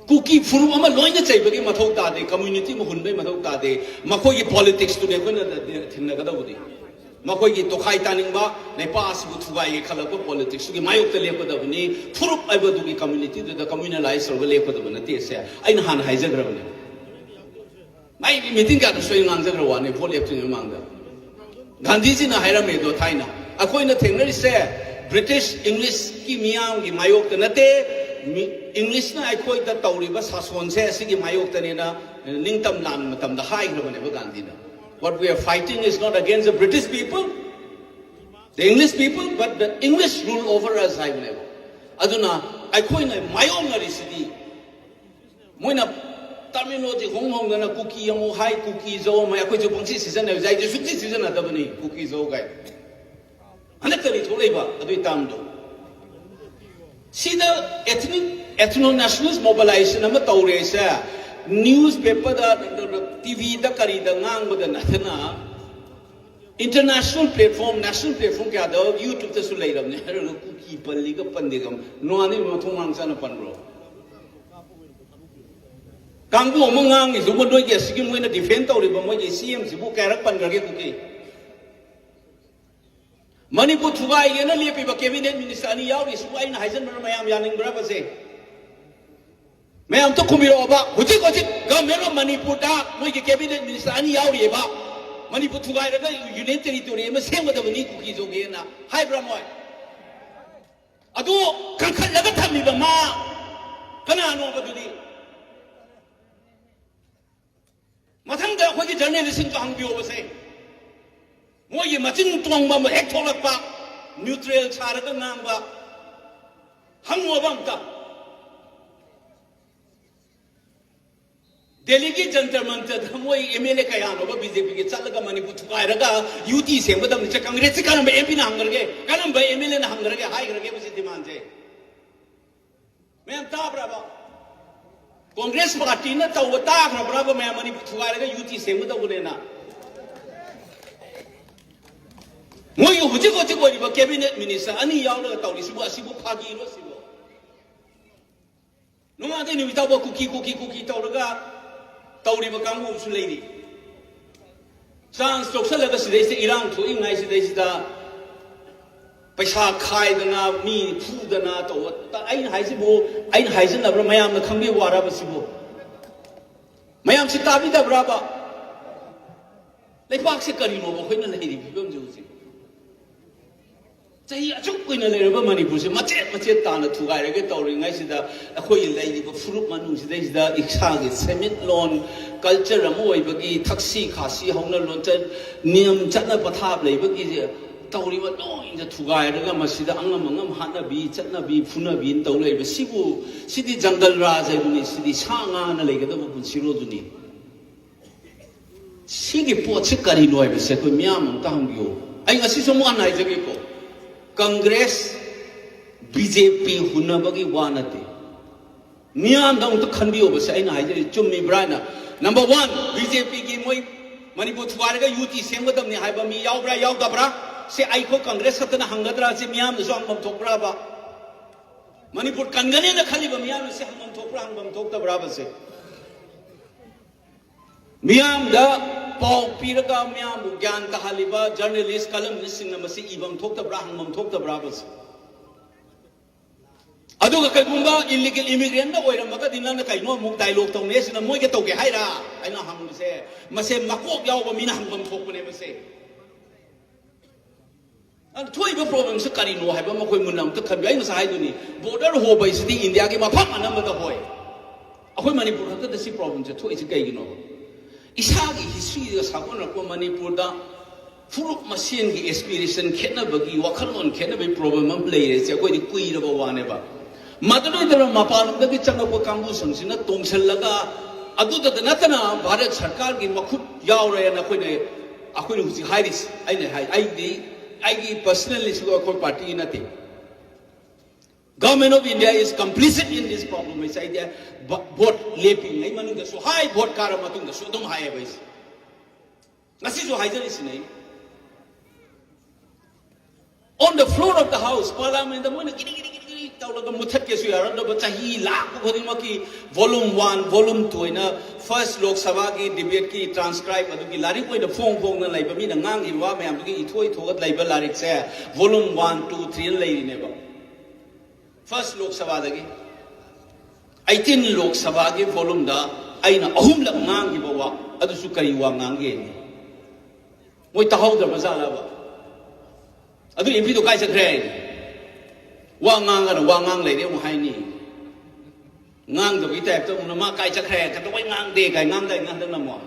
ꯀꯨꯀꯤ ꯐꯨꯔꯨꯞ ꯑꯃ ꯂꯣꯏꯅ ꯆꯩꯕꯒꯤ ꯃꯊꯧ ꯇꯥꯗꯦ, ꯀꯝꯃ꯭ꯌꯨꯅꯤꯇꯤ ꯑꯃ ꯍꯨꯟꯕꯩ ꯃꯊꯧ ꯇꯥꯗꯦ꯫ ꯃꯈꯣꯏꯒꯤ ꯄꯣꯂꯤꯇꯤꯛꯁꯇꯨꯅꯦ ꯑꯩꯈꯣꯏꯅ ꯊꯤꯟꯅꯒꯗꯧꯕꯗꯤ꯫ ꯃꯈꯣꯏꯒꯤ ꯇꯣꯈꯥꯏ ꯇꯥꯅꯤꯡꯕ, ꯂꯩꯄꯥꯛ ꯑꯁꯤꯕꯨ ꯊꯨꯒꯥꯏꯒꯦ ꯈꯜꯂꯛꯄ ꯄꯣꯂꯤꯇꯤꯛꯁꯇꯨꯒꯤ ꯃꯥꯌꯣꯛꯇ ꯂꯦꯞꯀꯗꯕꯅꯤ꯫ ꯐꯨꯔꯨꯞ ꯍꯥꯏꯕꯗꯨꯒꯤ ꯀꯝꯃ꯭ꯌꯨꯅꯤꯇꯤꯗꯨꯗ ꯀꯝꯃ꯭ꯌꯨꯅꯦꯂꯥꯏꯁ ꯇꯧꯔꯒ ꯂꯦꯞꯀꯗꯕ ꯅꯠꯇꯦ꯫ ꯁꯦ ꯑꯩꯅ ꯍꯥꯟꯅ ꯍꯥꯏꯖꯈ꯭ꯔꯕꯅꯦ꯫ ꯑꯩ ꯃꯤꯇꯤꯡ ꯀꯌꯥꯗꯁꯨ ꯑꯩ ꯉꯥꯡꯖꯈ꯭ꯔ ꯋꯥꯅꯤ ꯚꯣꯠ ꯂꯦꯞꯇ꯭ꯔꯤꯉꯩ ꯃꯃꯥꯡꯗ꯫ ꯒꯥꯟꯙꯤꯖꯤꯅ ꯍꯥꯏꯔꯝꯃꯦꯗꯣ ꯊꯥꯏꯅ, ꯑꯩꯈꯣꯏꯅ ꯊꯦꯡꯅꯔꯤꯁꯦ ꯕ꯭ꯔꯤꯇꯤꯁ ꯏꯪꯂꯤꯁꯀꯤ ꯃꯤꯌꯥꯝꯒꯤ ꯃꯥꯌꯣꯛꯇ ꯅꯠꯇꯦ, ꯃꯤ- ꯏꯪꯂꯤꯁꯅ ꯑꯩꯈꯣꯏꯗ ꯇꯧꯔꯤꯕ ꯁꯥꯁꯣꯟꯁꯦ ꯑꯁꯤꯒꯤ ꯃꯥꯌꯣꯛꯇꯅꯦꯅ ꯅꯤꯡꯇꯝ ꯂꯥꯟ ꯃꯇꯝꯗ ꯍꯥꯏꯈ꯭ꯔꯕꯅꯦꯕ ꯒꯥꯟꯙꯤꯅ꯫ What we are fighting is not against the British people, the English people, but the English rule over us ꯍꯥꯏꯕꯅꯦꯕ꯫ ꯑꯗꯨꯅ ꯑꯩꯈꯣꯏꯅ ꯃꯥꯌꯣꯛꯅꯔꯤꯁꯤꯗꯤ ꯃꯣꯏꯅ ꯇꯔꯃꯤꯅꯣꯂꯣꯖꯤ ꯍꯣꯡ ꯍꯣꯡꯗꯅ ꯀꯨꯀꯤ ꯑꯃꯨꯛ ꯍꯥꯏ, ꯀꯨꯀꯤ ꯖꯧ ꯑꯃꯨꯛ ꯍꯥꯏ, ꯑꯩꯈꯣꯏꯁꯨ ꯄꯪꯁꯤ ꯁꯤꯖꯤꯟꯅꯕꯁꯦ, ꯑꯩꯁꯨ ꯁꯨꯡꯁꯤ ꯁꯤꯖꯤꯟꯅꯗꯕꯅꯤ ꯀꯨꯀꯤ ꯖꯧ ꯀꯥꯏ꯫ ꯍꯟꯗꯛꯇꯅꯤ ꯊꯣꯛꯂꯛꯏꯕ ꯑꯗꯨꯏ ꯇꯥꯝꯗꯣ꯫ ꯁꯤꯗ ethnic, ethno nationalist mobilization ꯑꯃ ꯇꯧꯔꯦꯁꯦ, ꯅ꯭ꯌꯨꯁ ꯄꯦꯄꯔꯗ, ꯇꯤꯚꯤꯗ, ꯀꯔꯤꯗ ꯉꯥꯡꯕꯗ ꯅꯠꯇꯅ, international platform, national platform ꯀꯌꯥꯗ, YouTubeꯇꯁꯨ ꯂꯩꯔꯕꯅꯦ꯫ ꯍꯥꯏꯔꯒ ꯀꯨꯀꯤ ꯄꯜꯂꯤꯒ ꯄꯟꯗꯦꯒ, ꯅꯣꯡꯉꯥꯟꯅꯤ ꯃꯊꯣꯡ ꯃꯔꯝ ꯆꯥꯅ ꯄꯟꯕ꯭ꯔꯣ? ꯀꯥꯡꯕꯨ ꯑꯃ ꯉꯥꯡꯉꯤꯗꯨꯕꯨ ꯅꯣꯏꯒꯤ ꯑꯁꯤꯒꯤ ꯃꯣꯏꯅ ꯗꯤꯐꯦꯟ ꯇꯧꯔꯤꯕ ꯃꯣꯏꯒꯤ ꯁꯤ ꯑꯦꯝꯁꯤꯕꯨ ꯀꯌꯥꯔꯛ ꯄꯟꯈ꯭ꯔꯒꯦ ꯀꯨꯀꯤ? ꯃꯅꯤꯄꯨꯔ ꯊꯨꯒꯥꯏꯒꯦꯅ ꯂꯦꯞꯄꯤꯕ ꯀꯦꯕꯤꯅꯦꯠ ꯃꯤꯅꯤꯁꯇꯔ ꯑꯅꯤ ꯌꯥꯎꯔꯤꯁꯤꯕꯨ ꯑꯩꯅ ꯍꯥꯏꯖꯟꯕꯅ ꯃꯌꯥꯝ ꯌꯥꯅꯤꯡꯕ꯭ꯔꯕꯁꯦ? ꯃꯌꯥꯝ ꯑꯝꯇ ꯈꯨꯝꯕꯤꯔꯛꯑꯣꯕ꯫ ꯍꯧꯖꯤꯛ ꯍꯧꯖꯤꯛ ꯒꯚꯔꯟꯃꯦꯟ ꯑꯣꯐ ꯃꯅꯤꯄꯨꯔꯗ ꯃꯣꯏꯒꯤ ꯀꯦꯕꯤꯅꯦꯠ ꯃꯤꯅꯤꯁꯇꯔ ꯑꯅꯤ ꯌꯥꯎꯔꯤꯑꯕ, ꯃꯅꯤꯄꯨꯔ ꯊꯨꯒꯥꯏꯔꯒ ꯌꯨꯅꯤꯌꯟ ꯇꯦꯔꯤꯇꯣꯔꯤ ꯑꯃ ꯁꯦꯝꯒꯗꯕꯅꯤ ꯀꯨꯀꯤ ꯖꯧꯒꯦꯅ ꯍꯥꯏꯕ꯭ꯔꯥ ꯃꯣꯏ? ꯑꯗꯨ ꯀꯟꯈꯠꯂꯒ ꯊꯝꯃꯤꯕ ꯃꯥ ꯀꯅꯥꯅꯣꯕ ꯑꯗꯨꯗꯤ? ꯃꯊꯪꯗ ꯑꯩꯈꯣꯏꯒꯤ ꯖꯔꯅꯦꯂꯤꯁꯁꯤꯡꯁꯨ ꯍꯪꯕꯤꯌꯣꯕꯁꯦ꯫ ꯃꯣꯏꯒꯤ ꯃꯆꯤꯟ ꯇꯣꯡꯕ ꯑꯃ ꯍꯦꯛ ꯊꯣꯛꯂꯛꯄ, ꯅ꯭ꯌꯨꯇ꯭ꯔꯦꯜ ꯁꯥꯔꯒ ꯉꯥꯡꯕ, ꯍꯪꯉꯣꯕ ꯑꯝꯇ꯫ ꯗꯦꯜꯂꯤꯒꯤ ꯖꯟꯇꯔ ꯃꯟꯇꯔꯗ ꯃꯣꯏ ꯑꯦꯝ ꯑꯦꯜ ꯑꯦ ꯀꯌꯥꯅꯣꯕ ꯕꯤ ꯖꯦ ꯄꯤꯒꯤ ꯆꯠꯂꯒ ꯃꯅꯤꯄꯨꯔ ꯊꯨꯒꯥꯏꯔꯒ ꯌꯨ ꯇꯤ ꯁꯦꯝꯒꯗꯕꯅꯤ? ꯀꯪꯒ꯭ꯔꯦꯁꯁꯤ ꯀꯔꯝꯕ ꯑꯦꯝ ꯄꯤꯅ ꯍꯪꯈ꯭ꯔꯒꯦ? ꯀꯔꯝꯕ ꯑꯦꯝ ꯑꯦꯜ ꯑꯦꯅ ꯍꯪꯈ꯭ꯔꯒꯦ, ꯍꯥꯏꯈ꯭ꯔꯒꯦꯕ ꯁꯤ ꯗꯤꯃꯥꯟꯁꯦ? ꯃꯌꯥꯝ ꯇꯥꯕ꯭ꯔꯕ? ꯀꯣꯡꯒ꯭ꯔꯦꯁ ꯄꯥꯔꯇꯤꯅ ꯇꯧꯕ ꯇꯥꯈ꯭ꯔꯕ꯭ꯔꯕ? ꯃꯌꯥꯝ ꯃꯅꯤꯄꯨꯔ ꯊꯨꯒꯥꯏꯔꯒ ꯌꯨ ꯇꯤ ꯁꯦꯝꯒꯗꯧꯕꯅꯦꯅ꯫ ꯃꯣꯏꯒꯤ ꯍꯧꯖꯤꯛ ꯍꯧꯖꯤꯛ ꯑꯣꯏꯔꯤꯕ cabinet minister ꯑꯅꯤ ꯌꯥꯎꯔꯒ ꯇꯧꯔꯤꯁꯤꯕꯨ, ꯑꯁꯤꯕꯨ ꯐꯥꯒꯤꯔꯣ ꯁꯤꯕꯨ? ꯅꯣꯡꯉꯥꯟꯗꯩ ꯅꯨꯃꯤꯠ ꯇꯥꯕ ꯀꯨꯀꯤ, ꯀꯨꯀꯤ, ꯀꯨꯀꯤ ꯇꯧꯔꯒ ꯇꯧꯔꯤꯕ ꯀꯥꯡꯕꯨ ꯑꯃꯁꯨ ꯂꯩꯔꯤ꯫ Chance ꯇꯧꯁꯜꯂꯒ ꯁꯤꯗꯩꯁꯤꯗ ꯏꯔꯥꯡ ꯊꯣꯛꯏꯉꯥꯏ ꯁꯤꯗꯩꯁꯤꯗ ꯄꯩꯁꯥ ꯈꯥꯏꯗꯅ, ꯃꯤ ꯐꯨꯗꯅ ꯇꯧꯕ꯫ ꯑꯩꯅ ꯍꯥꯏꯁꯤꯕꯨ, ꯑꯩꯅ ꯍꯥꯏꯖꯅꯕ꯭ꯔꯥ? ꯃꯌꯥꯝꯅ ꯈꯪꯕꯤꯕ ꯋꯥꯔꯕ ꯁꯤꯕꯨ? ꯃꯌꯥꯝꯁꯤ ꯇꯥꯕꯤꯗꯕ꯭ꯔꯥꯕ? ꯂꯩꯕꯥꯛꯁꯦ ꯀꯔꯤꯅꯣꯕ ꯑꯩꯈꯣꯏꯅ ꯂꯩꯔꯤꯕ ꯐꯤꯕꯝꯁꯦ ꯍꯧꯖꯤꯛ? ꯆꯍꯤ ꯑꯁꯨꯛ ꯀꯨꯏꯅ ꯂꯩꯔꯕ ꯃꯅꯤꯄꯨꯔꯁꯦ ꯃꯆꯦꯠ ꯃꯆꯦꯠ ꯇꯥꯅ ꯊꯨꯒꯥꯏꯔꯒꯦ ꯇꯧꯔꯤꯉꯩꯁꯤꯗ, ꯑꯩꯈꯣꯏꯒꯤ ꯂꯩꯔꯤꯕ ꯐꯨꯔꯨꯞ ꯃꯅꯨꯡꯁꯤꯗꯩꯁꯤꯗ ꯏꯁꯥꯒꯤ ꯁꯦꯟꯃꯤꯠꯂꯣꯟ, culture ꯑꯃ ꯑꯣꯏꯕꯒꯤ ꯊꯛꯁꯤ ꯈꯥꯁꯤ ꯍꯧꯅ ꯂꯣꯟꯆꯠ, ꯅꯤꯌꯝ ꯆꯠꯅ ꯄꯊꯥꯞ ꯂꯩꯕꯒꯤ ꯇꯧꯔꯤꯕ ꯂꯣꯏꯅ ꯊꯨꯒꯥꯏꯔꯒ ꯃꯁꯤꯗ ꯑꯉꯝ ꯑꯉꯝ ꯍꯥꯠꯅꯕꯤ, ꯆꯠꯅꯕꯤ, ꯐꯨꯅꯕꯤꯅ ꯇꯧ ꯂꯩꯕ ꯁꯤꯕꯨ, ꯁꯤꯗꯤ ꯖꯪꯒꯜ ꯔꯥꯖ ꯍꯥꯏꯕꯅꯤ, ꯁꯤꯗꯤ ꯁꯥ ꯉꯥꯅ ꯂꯩꯒꯗꯕ ꯄꯨꯟꯁꯤꯔꯣꯜꯗꯨꯅꯤ꯫ ꯁꯤꯒꯤ ꯄꯣꯠꯁꯤ ꯀꯔꯤꯅꯣ ꯍꯥꯏꯕꯁꯦ ꯑꯩꯈꯣꯏ ꯃꯤꯌꯥꯝ ꯑꯝꯇ ꯍꯪꯕꯤꯌꯨ꯫ ꯑꯩ ꯉꯁꯤꯁꯨ ꯑꯃꯨꯛ ꯍꯟꯅ ꯍꯥꯏꯖꯒꯦꯀꯣ, ꯀꯪꯒ꯭ꯔꯦꯁ, ꯕꯤ ꯖꯦ ꯄꯤ ꯍꯨꯟꯅꯕꯒꯤ ꯋꯥ ꯅꯠꯇꯦ꯫ ꯃꯤꯌꯥꯝꯗ ꯑꯃꯨꯛꯇ ꯈꯟꯕꯤꯌꯣꯕꯁꯦ ꯑꯩꯅ ꯍꯥꯏꯖꯔꯤ, ꯆꯨꯝꯃꯤꯕ꯭ꯔꯥ ꯍꯥꯏꯅ꯫ Number one, ꯕꯤ ꯖꯦ ꯄꯤꯒꯤ ꯃꯣꯏ ꯃꯅꯤꯄꯨꯔ ꯊꯨꯒꯥꯏꯔꯒ ꯌꯨ ꯇꯤ ꯁꯦꯝꯒꯗꯕꯅꯤ ꯍꯥꯏꯕ ꯃꯤ ꯌꯥꯎꯕ꯭ꯔꯥ ꯌꯥꯎꯗꯕ꯭ꯔꯥ? ꯁꯤ ꯑꯩꯈꯣꯏ ꯀꯪꯒ꯭ꯔꯦꯁ ꯈꯛꯇꯅ ꯍꯪꯒꯗ꯭ꯔꯥ? ꯁꯤ ꯃꯤꯌꯥꯝꯅꯁꯨ ꯍꯪꯐꯝ ꯊꯣꯛꯄ꯭ꯔꯥꯕ? ꯃꯅꯤꯄꯨꯔ ꯀꯟꯒꯅꯦꯅ ꯈꯜꯂꯤꯕ ꯃꯤꯌꯥꯝꯅ ꯁꯤ ꯍꯪꯐꯝ ꯊꯣꯛꯄ꯭ꯔꯥ, ꯍꯪꯐꯝ ꯊꯣꯛꯇꯕ꯭ꯔꯥꯕꯁꯦ? ꯃꯤꯌꯥꯝꯗ ꯄꯥꯎ ꯄꯤꯔꯒ ꯃꯤꯌꯥꯝꯕꯨ ꯒ꯭ꯌꯥꯟ ꯇꯥꯍꯜꯂꯤꯕ journalist, columnistꯁꯤꯡꯅ ꯃꯁꯤ ꯏꯐꯝ ꯊꯣꯛꯇꯕ꯭ꯔꯥ, ꯍꯪꯐꯝ ꯊꯣꯛꯇꯕ꯭ꯔꯥꯕꯁꯦ? ꯑꯗꯨꯒ ꯀꯩꯒꯨꯝꯕ illegal immigrantꯅ ꯑꯣꯏꯔꯝꯃꯒꯗꯤ ꯅꯪꯅ ꯀꯩꯅꯣ ꯑꯃꯨꯛ dialogue ꯇꯧꯅꯦ ꯁꯤꯅ ꯃꯣꯏꯒ ꯇꯧꯒꯦ ꯍꯥꯏꯔ ꯑꯩꯅ ꯍꯪꯕꯁꯦ? ꯃꯁꯦ ꯃꯀꯣꯛ ꯌꯥꯎꯕ ꯃꯤꯅ ꯍꯪꯐꯝ ꯊꯣꯛꯄꯅꯦ ꯃꯁꯦ꯫ ꯑꯗꯨ ꯊꯣꯛꯏꯕ problemꯁꯦ ꯀꯔꯤꯅꯣ ꯍꯥꯏꯕ ꯑꯃ ꯑꯩꯈꯣꯏ ꯃꯨꯟꯅ ꯑꯝꯇ ꯈꯟꯕꯤꯌꯨ꯫ ꯑꯩ ꯉꯁꯥꯏ ꯍꯥꯏꯗꯨꯅꯤ, border ꯍꯣꯕ ꯍꯥꯏꯁꯤꯗꯤ ꯏꯟꯗꯤꯌꯥꯒꯤ ꯃꯐꯝ ꯑꯅꯝꯕꯗ ꯍꯣꯏ꯫ ꯑꯩꯈꯣꯏ ꯃꯅꯤꯄꯨꯔ ꯈꯛꯇꯗ ꯁꯤ problemꯁꯦ ꯊꯣꯛꯏꯁꯦ ꯀꯩꯒꯤꯅꯣꯕ? ꯏꯁꯥꯒꯤ historyꯒ ꯁꯥꯒꯣꯟꯅꯔꯛꯄ ꯃꯅꯤꯄꯨꯔꯗ ꯐꯨꯔꯨꯞ ꯃꯁꯦꯟꯒꯤ aspiration ꯈꯦꯠꯅꯕꯒꯤ, ꯋꯥꯈꯜꯂꯣꯟ ꯈꯦꯠꯅꯕꯒꯤ problem ꯑꯃ ꯂꯩꯔꯦꯁꯦ ꯑꯩꯈꯣꯏꯗꯤ ꯀꯨꯏꯔꯕ ꯋꯥꯅꯦꯕ꯫ ꯃꯗꯨꯗꯩꯗ ꯃꯄꯥꯟꯂꯣꯝꯗꯒꯤ ꯆꯪꯂꯛꯄ ꯀꯥꯡꯕꯨꯁꯤꯡꯁꯤꯅ ꯇꯣꯡꯁꯤꯜꯂꯒ, ꯑꯗꯨꯗꯇ ꯅꯠꯇꯅ ꯚꯥꯔꯠ ꯁꯔꯀꯥꯔꯒꯤ ꯃꯈꯨꯠ ꯌꯥꯎꯔꯦꯅ ꯑꯩꯈꯣꯏꯅ, ꯑꯩꯈꯣꯏꯅ ꯍꯧꯖꯤꯛ ꯍꯥꯏꯔꯤꯁꯤ꯫ ꯑꯩꯅ ꯍꯥꯏ, ꯑꯩꯗꯤ, ꯑꯩꯒꯤ personallyꯁꯨ ꯑꯩꯈꯣꯏ partyꯒꯤ ꯅꯠꯇꯦ꯫ Government of India is complicit in this problem ꯍꯥꯏꯁꯦ ꯑꯩꯗꯤ ꯚ-, vote ꯂꯦꯞꯄꯤꯉꯩ ꯃꯅꯨꯡꯗꯁꯨ ꯍꯥꯏ, vote ꯀꯥꯔ ꯃꯇꯨꯡꯗꯁꯨ ꯑꯗꯨꯝ ꯍꯥꯏꯌꯦꯕ ꯑꯩꯁꯦ꯫ ꯉꯁꯤꯁꯨ ꯍꯥꯏꯖꯔꯤꯁꯤꯅꯦ ꯑꯩꯅ꯫ The floor of the house, Parliament ꯗ ꯃꯣꯏꯅ ꯒꯤꯔꯤ ꯒꯤꯔꯤ ꯒꯤꯔꯤ ꯒꯤꯔꯤ ꯇꯧꯔꯒ ꯃꯨꯊꯠꯀꯦꯁꯨ ꯌꯥꯔꯝꯗꯕ, ꯆꯍꯤ ꯂꯥꯛꯄ ꯈꯨꯗꯤꯡꯃꯛꯀꯤ volume one, volume two ꯍꯥꯏꯅ first ꯂꯣꯛ ꯁꯚꯥꯒꯤ debate ꯀꯤ transcribe ꯑꯗꯨꯒꯤ ꯂꯥꯏꯔꯤꯛ ꯑꯣꯏꯅ ꯐꯣꯡ ꯐꯣꯡꯅ ꯂꯩꯕ, ꯃꯤꯅ ꯉꯥꯡꯈꯤꯕ ꯋꯥ ꯃꯌꯥꯝꯗꯨꯒꯤ ꯏꯊꯣꯛ ꯏꯊꯣꯛꯑ ꯂꯩꯕ ꯂꯥꯏꯔꯤꯛꯁꯦ volume one, two, three ꯂꯩꯔꯤꯅꯦꯕ꯫ First ꯂꯣꯛ ꯁꯚꯥꯗꯒꯤ eighteen ꯂꯣꯛ ꯁꯚꯥꯒꯤ volume ꯗ ꯑꯩꯅ ꯑꯍꯨꯝꯂꯛ ꯉꯥꯡꯈꯤꯕ ꯋꯥ, ꯑꯗꯨꯁꯨ ꯀꯔꯤ ꯋꯥ ꯉꯥꯡꯒꯦ? ꯃꯣꯏ ꯇꯥꯍꯧꯗ꯭ꯔꯕ ꯖꯥꯠꯂꯕ? ꯑꯗꯨ M P ꯗꯣ ꯀꯥꯏ ꯆꯠꯈ꯭ꯔꯦ? ꯋꯥ ꯉꯥꯡꯒꯅ ꯋꯥ ꯉꯥꯡ ꯂꯩꯔꯦ ꯑꯃꯨꯛ ꯍꯥꯏꯅꯤ꯫ ꯉꯥꯡꯗꯕꯒꯤ type ꯇ ꯑꯃꯨꯛꯅ ꯃꯥ ꯀꯥꯏ ꯆꯠꯈ꯭ꯔꯦ, ꯀꯩꯗꯧꯕꯩ ꯉꯥꯡꯗꯦ ꯀꯥꯏ ꯉꯥꯡꯗꯥꯏ ꯉꯥꯡꯗꯅ ꯑꯃꯨꯛ꯫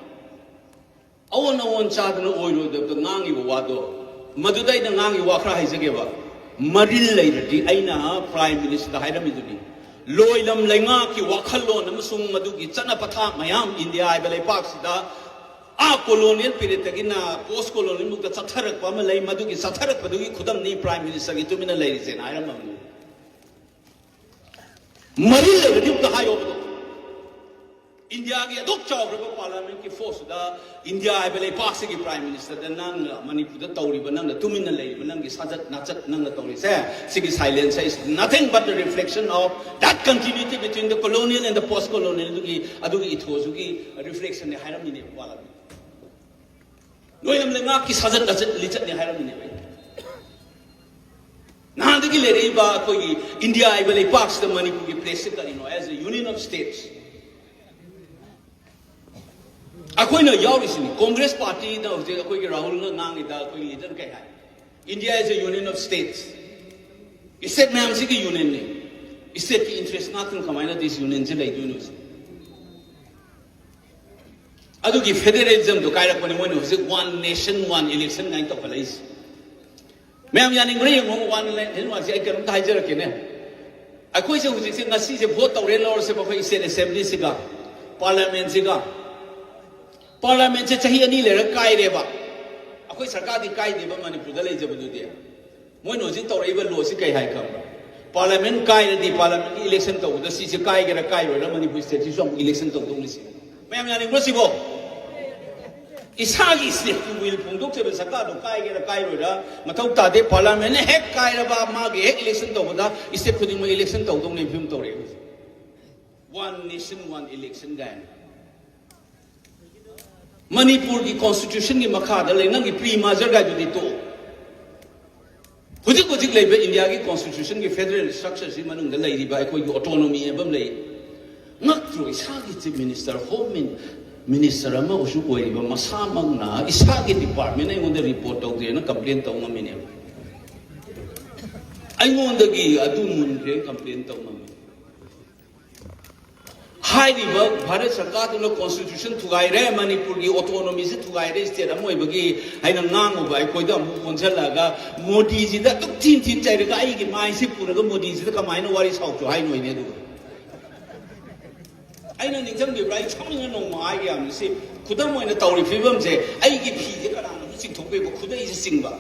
ꯑꯑꯣꯟ ꯑꯑꯣꯟ ꯆꯥꯗꯅ ꯑꯣꯏꯔꯣꯏꯗꯕꯗ ꯉꯥꯡꯉꯤꯕ ꯋꯥꯗꯣ, ꯃꯗꯨꯗ ꯑꯩꯅ ꯉꯥꯡꯉꯤ ꯋꯥ ꯈꯔ ꯍꯥꯏꯖꯒꯦꯕ꯫ ꯃꯔꯤꯜ ꯂꯩꯔꯗꯤ ꯑꯩꯅ Prime Minister ꯗ ꯍꯥꯏꯔꯝꯃꯤꯗꯨꯅꯤ, ꯂꯣꯏꯂꯝ ꯂꯩꯉꯥꯛꯀꯤ ꯋꯥꯈꯜꯂꯣꯟ ꯑꯃꯁꯨꯡ ꯃꯗꯨꯒꯤ ꯆꯠꯅ ꯄꯊꯥꯞ ꯃꯌꯥꯝ ꯏꯟꯗꯤꯌꯥ ꯍꯥꯏꯕ ꯂꯩꯄꯥꯛꯁꯤꯗ ꯑꯥ colonial period ꯇꯒꯤꯅ post colonial ꯃꯨꯛꯇ ꯆꯠꯊꯔꯛꯄ ꯑꯃ ꯂꯩ, ꯃꯗꯨꯒꯤ ꯆꯠꯊꯔꯛꯄꯗꯨꯒꯤ ꯈꯨꯗꯝꯅꯤ Prime Minister ꯒꯤ ꯇꯨꯃꯤꯟꯅ ꯂꯩꯔꯤꯁꯦꯅ ꯍꯥꯏꯔꯝꯃꯕꯅꯤ꯫ ꯃꯔꯤꯜ ꯂꯩꯔꯗꯤ ꯑꯃꯨꯛꯇ ꯍꯥꯏꯌꯣꯕꯗꯣ꯫ ꯏꯟꯗꯤꯌꯥꯒꯤ ꯑꯗꯨꯛ ꯆꯥꯎꯈ꯭ꯔꯕ Parliament ꯀꯤ force ꯇꯨꯗ ꯏꯟꯗꯤꯌꯥ ꯍꯥꯏꯕ ꯂꯩꯄꯥꯛꯁꯤꯒꯤ Prime Minister ꯗ ꯅꯪꯅ ꯃꯅꯤꯄꯨꯔꯗ ꯇꯧꯔꯤꯕ, ꯅꯪꯅ ꯇꯨꯃꯤꯟꯅ ꯂꯩꯔꯤꯕ, ꯅꯪꯒꯤ ꯁꯥꯖꯠ ꯅꯥꯆꯠ ꯅꯪꯅ ꯇꯧꯔꯤꯁꯦ, ꯁꯤꯒꯤ silence is nothing but the reflection of that continuity between the colonial and the post colonial ꯗꯨꯒꯤ, ꯑꯗꯨꯒꯤ ꯏꯊꯣꯁꯇꯨꯒꯤ reflection ꯅꯦ ꯍꯥꯏꯔꯝꯃꯤꯅꯦꯕ ꯋꯥꯂꯥ꯫ ꯂꯣꯏꯅꯃꯛ ꯂꯩꯉꯥꯛꯀꯤ ꯁꯥꯖꯠ ꯂꯤꯆꯠ ꯂꯤꯆꯠꯅꯤ ꯍꯥꯏꯔꯝꯃꯤꯅꯦꯕ ꯑꯩꯅ꯫ ꯅꯍꯥꯟꯗꯒꯤ ꯂꯩꯔꯛꯏꯕ ꯑꯩꯈꯣꯏꯒꯤ ꯏꯟꯗꯤꯌꯥ ꯍꯥꯏꯕ ꯂꯩꯄꯥꯛꯁꯤꯗ ꯃꯅꯤꯄꯨꯔꯒꯤ place ꯁꯦ ꯀꯔꯤꯅꯣ? As a union of states, ꯑꯩꯈꯣꯏꯅ ꯌꯥꯎꯔꯤꯁꯤꯅꯤ꯫ Congress party ꯅ ꯍꯧꯖꯤꯛ ꯑꯩꯈꯣꯏꯒꯤ ꯔꯥꯍꯨꯜꯅ ꯉꯥꯡꯉꯤꯗ ꯑꯩꯈꯣꯏꯒꯤ leader ꯀꯩ ꯍꯥꯏ? India is a union of states. State ꯃꯌꯥꯝꯁꯤꯒꯤ union ꯅꯤ꯫ State ꯀꯤ interest ꯉꯥꯛꯇꯅ ꯀꯃꯥꯏꯅ disunion ꯁꯦ ꯂꯩꯗꯣꯏꯅꯣ ꯁꯤ? ꯑꯗꯨꯒꯤ federalism ꯗꯣ ꯀꯥꯏꯔꯛꯄꯅꯤ ꯃꯣꯏꯅ ꯍꯧꯖꯤꯛ one nation one election ꯀꯥꯏꯅ ꯇꯧꯈꯠꯂꯛꯏꯁꯦ꯫ ꯃꯌꯥꯝ ꯌꯥꯅꯤꯡꯕ꯭ꯔꯥ ꯌꯦꯡꯉꯣ, one nation one ꯁꯦ꯫ ꯑꯩ ꯀꯩꯅꯣꯝꯇ ꯍꯥꯏꯖꯔꯛꯀꯦꯅꯦ꯫ ꯑꯩꯈꯣꯏꯁꯦ ꯍꯧꯖꯤꯛꯁꯦ, ꯉꯁꯤꯁꯦ vote ꯇꯧꯔꯦ ꯂꯧꯔꯁꯦꯕ, ꯑꯩꯈꯣꯏ state assembly ꯁꯤꯒ, parliament ꯁꯤꯒ꯫ Parliament ꯁꯦ ꯆꯍꯤ ꯑꯅꯤ ꯂꯩꯔꯒ ꯀꯥꯏꯔꯦꯕ꯫ ꯑꯩꯈꯣꯏ ꯁꯔꯀꯥꯔꯗꯤ ꯀꯥꯏꯗꯦꯕ ꯃꯅꯤꯄꯨꯔꯗ ꯂꯩꯖꯕꯗꯨꯗꯤ꯫ ꯃꯣꯏꯅ ꯍꯧꯖꯤꯛ ꯇꯧꯔꯛꯏꯕ law ꯁꯤ ꯀꯩ ꯍꯥꯏ ꯈꯪꯕ꯭ꯔꯥ? Parliament ꯀꯥꯏꯔꯗꯤ, parliament ꯒꯤ election ꯇꯧꯕꯗ ꯁꯤꯁꯦ ꯀꯥꯏꯒꯦꯔꯥ ꯀꯥꯏꯔꯣꯏꯔꯥ, ꯃꯅꯤꯄꯨꯔ state ꯁꯤꯁꯨ ꯑꯃꯨꯛ election ꯇꯧꯗꯧꯅꯤ ꯁꯤ꯫ ꯃꯌꯥꯝ ꯌꯥꯅꯤꯡꯕ꯭ꯔꯣ ꯁꯤꯕꯣ? ꯏꯁꯥꯒꯤ ꯁ꯭ꯇꯦꯠꯀꯤ ꯋꯤꯜ ꯐꯣꯡꯗꯣꯛꯆꯕ ꯁꯔꯀꯥꯔꯗꯣ ꯀꯥꯏꯒꯦꯔꯥ ꯀꯥꯏꯔꯣꯏꯔꯥ ꯃꯊꯧ ꯇꯥꯗꯦ꯫ ꯄꯥꯔꯂꯤꯌꯥꯃꯦꯟꯅ ꯍꯦꯛ ꯀꯥꯏꯔꯕ ꯃꯥꯒꯤ ꯍꯦꯛ ꯏꯂꯦꯛꯁꯟ ꯇꯧꯕꯗ ꯁ꯭ꯇꯦꯠ ꯈꯨꯗꯤꯡꯃꯛ ꯏꯂꯦꯛꯁꯟ ꯇꯧꯗꯧꯅꯦ ꯐꯤꯕꯝ ꯇꯧꯔꯛꯑꯦ ꯍꯧꯖꯤꯛ꯫ One nation, one election ꯀꯥꯏꯅ꯫ ꯃꯅꯤꯄꯨꯔꯒꯤ ꯀꯣꯟꯁꯇꯤꯇ꯭ꯌꯨꯁꯟꯒꯤ ꯃꯈꯥꯗ ꯂꯩ꯫ ꯅꯪꯒꯤ ꯄ꯭ꯔꯤ ꯃꯥꯖꯔ ꯀꯥꯏꯗꯨꯗꯤ ꯇꯣꯛꯑꯣ꯫ ꯍꯧꯖꯤꯛ ꯍꯧꯖꯤꯛ ꯂꯩꯕ ꯏꯟꯗꯤꯌꯥꯒꯤ ꯀꯣꯟꯁꯇꯤꯇ꯭ꯌꯨꯁꯟꯒꯤ ꯐꯦꯗꯔꯦꯜ ꯁ꯭ꯇ꯭ꯔꯛꯆꯔꯁꯤ ꯃꯅꯨꯡꯗ ꯂꯩꯔꯤꯕ ꯑꯩꯈꯣꯏꯒꯤ ꯑꯣꯇꯣꯅꯣꯃꯤ ꯍꯥꯏꯕ ꯑꯃ ꯂꯩ꯫ ꯉꯛꯇ꯭ꯔꯣ? ꯏꯁꯥꯒꯤ ꯆꯤꯐ ꯃꯤꯅꯤꯁꯇꯔ, ꯍꯣꯝ ꯃꯤꯅꯤꯁꯇꯔ ꯑꯃ ꯑꯣꯏꯁꯨ ꯑꯣꯏꯔꯤꯕ ꯃꯁꯥꯃꯛꯅ ꯏꯁꯥꯒꯤ ꯗꯤꯄꯥꯔꯠꯃꯦꯟ ꯑꯩꯉꯣꯟꯗ ꯔꯤꯄꯣꯔꯠ ꯇꯧꯗꯦꯅ ꯀꯝꯄ꯭ꯂꯦꯟ ꯇꯧ ꯉꯝꯃꯤꯅꯦꯕ꯫ ꯑꯩꯉꯣꯟꯗꯒꯤ ꯑꯗꯨ ꯃꯨꯟꯈ꯭ꯔꯦꯅ ꯀꯝꯄ꯭ꯂꯦꯟ ꯇꯧ ꯉꯝꯃꯤ꯫ ꯍꯥꯏꯔꯤꯕ ꯚꯥꯔꯠ ꯁꯔꯀꯥꯔꯗꯨꯅ ꯀꯣꯟꯁꯇꯤꯇ꯭ꯌꯨꯁꯟ ꯊꯨꯒꯥꯏꯔꯦ, ꯃꯅꯤꯄꯨꯔꯒꯤ ꯑꯣꯇꯣꯅꯣꯃꯤꯁꯤ ꯊꯨꯒꯥꯏꯔꯦ, ꯁ꯭ꯇꯦꯠ ꯑꯃ ꯑꯣꯏꯕꯒꯤ ꯍꯥꯏꯅ ꯉꯥꯡꯉꯨꯕ ꯑꯩꯈꯣꯏꯗ ꯑꯃꯨꯛ ꯑꯣꯟꯁꯤꯜꯂꯒ ꯃꯣꯗꯤꯁꯤꯗ ꯑꯗꯨꯝ ꯊꯤꯟ ꯊꯤꯟ ꯆꯩꯔꯒ ꯑꯩꯒꯤ ꯃꯥꯏꯁꯤ ꯄꯨꯔꯒ ꯃꯣꯗꯤꯁꯤꯗ ꯀꯃꯥꯏꯅ ꯋꯥꯔꯤ ꯁꯥꯎꯆꯣ ꯍꯥꯏꯅꯣꯏꯅꯦ? ꯑꯗꯨꯒ ꯑꯩꯅ ꯅꯤꯡꯁꯤꯡꯕꯤꯕ꯭ꯔꯥ? ꯑꯩ ꯁꯥꯎꯅꯤꯡꯅ ꯅꯣꯡꯃ ꯍꯥꯏꯒꯦ ꯌꯥꯝꯅ꯫ ꯁꯤ ꯈꯨꯗꯝ ꯑꯣꯏꯅ ꯇꯧꯔꯤ ꯐꯤꯕꯝꯁꯦ, ꯑꯩꯒꯤ ꯐꯤꯁꯦ ꯀꯅꯥꯅꯣꯝ ꯆꯤꯡꯊꯣꯛꯄꯤꯕ, ꯈꯨꯗꯩꯁꯦ ꯆꯤꯡꯕ꯫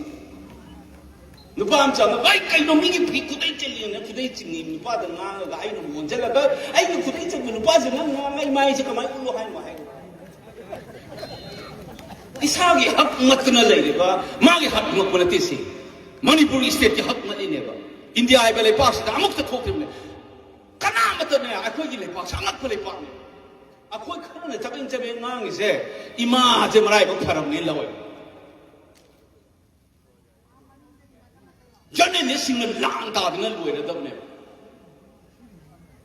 ꯅꯨꯄꯥ ꯑꯃ ꯆꯪꯉꯒ, "ꯑꯩ ꯀꯩꯅꯣ ꯃꯤꯒꯤ ꯐꯤ ꯈꯨꯗꯩ ꯆꯤꯡꯉꯤꯅ?" ꯈꯨꯗꯩ ꯆꯤꯡꯉꯤ ꯅꯨꯄꯥꯗ ꯉꯥꯡꯉꯒ ꯑꯩꯅ ꯑꯃꯨꯛ ꯑꯣꯟꯁꯤꯜꯂꯒ, "ꯑꯩꯒꯤ ꯈꯨꯗꯩ ꯆꯤꯡꯕ ꯅꯨꯄꯥꯁꯤꯅ ꯉꯥꯡꯉ ꯑꯩ ꯃꯥꯏꯁꯦ ꯀꯃꯥꯏꯅ ꯎꯠꯂꯣ ꯍꯥꯏꯅꯣ?" ꯍꯥꯏ꯫ ꯏꯁꯥꯒꯤ ꯍꯛ ꯃꯠꯇꯅ ꯂꯩꯔꯤꯕ, ꯃꯥꯒꯤ ꯍꯛ ꯃꯠꯄ ꯅꯠꯇꯦ ꯁꯤ꯫ ꯃꯅꯤꯄꯨꯔꯒꯤ ꯁ꯭ꯇꯦꯠꯀꯤ ꯍꯛ ꯃꯠꯂꯤꯅꯦꯕ꯫ ꯏꯟꯗꯤꯌꯥ ꯍꯥꯏꯕ ꯂꯩꯄꯥꯛꯁꯤꯗ ꯑꯃꯨꯛꯇ ꯊꯣꯛꯇ꯭ꯔꯤꯕꯅꯦ꯫ ꯀꯅꯥꯃꯠꯇꯅꯦ, ꯑꯩꯈꯣꯏꯒꯤ ꯂꯩꯄꯥꯛꯁꯦ ꯑꯉꯛꯄ ꯂꯩꯄꯥꯛꯅꯦ꯫ ꯑꯩꯈꯣꯏ ꯈꯔꯅ ꯆꯕꯦꯡ ꯆꯕꯦꯡ ꯉꯥꯡꯉꯤꯁꯦ ꯏꯃꯥꯁꯦ ꯃꯔꯥꯏꯕꯛ ꯐꯔꯕꯅꯦ ꯂꯧꯋꯦ꯫ ꯖꯔꯅꯦꯂꯤꯁꯁꯤꯡꯅ ꯂꯥꯡ ꯇꯥꯗꯅ ꯂꯣꯏꯔꯗꯕꯅꯦꯕ꯫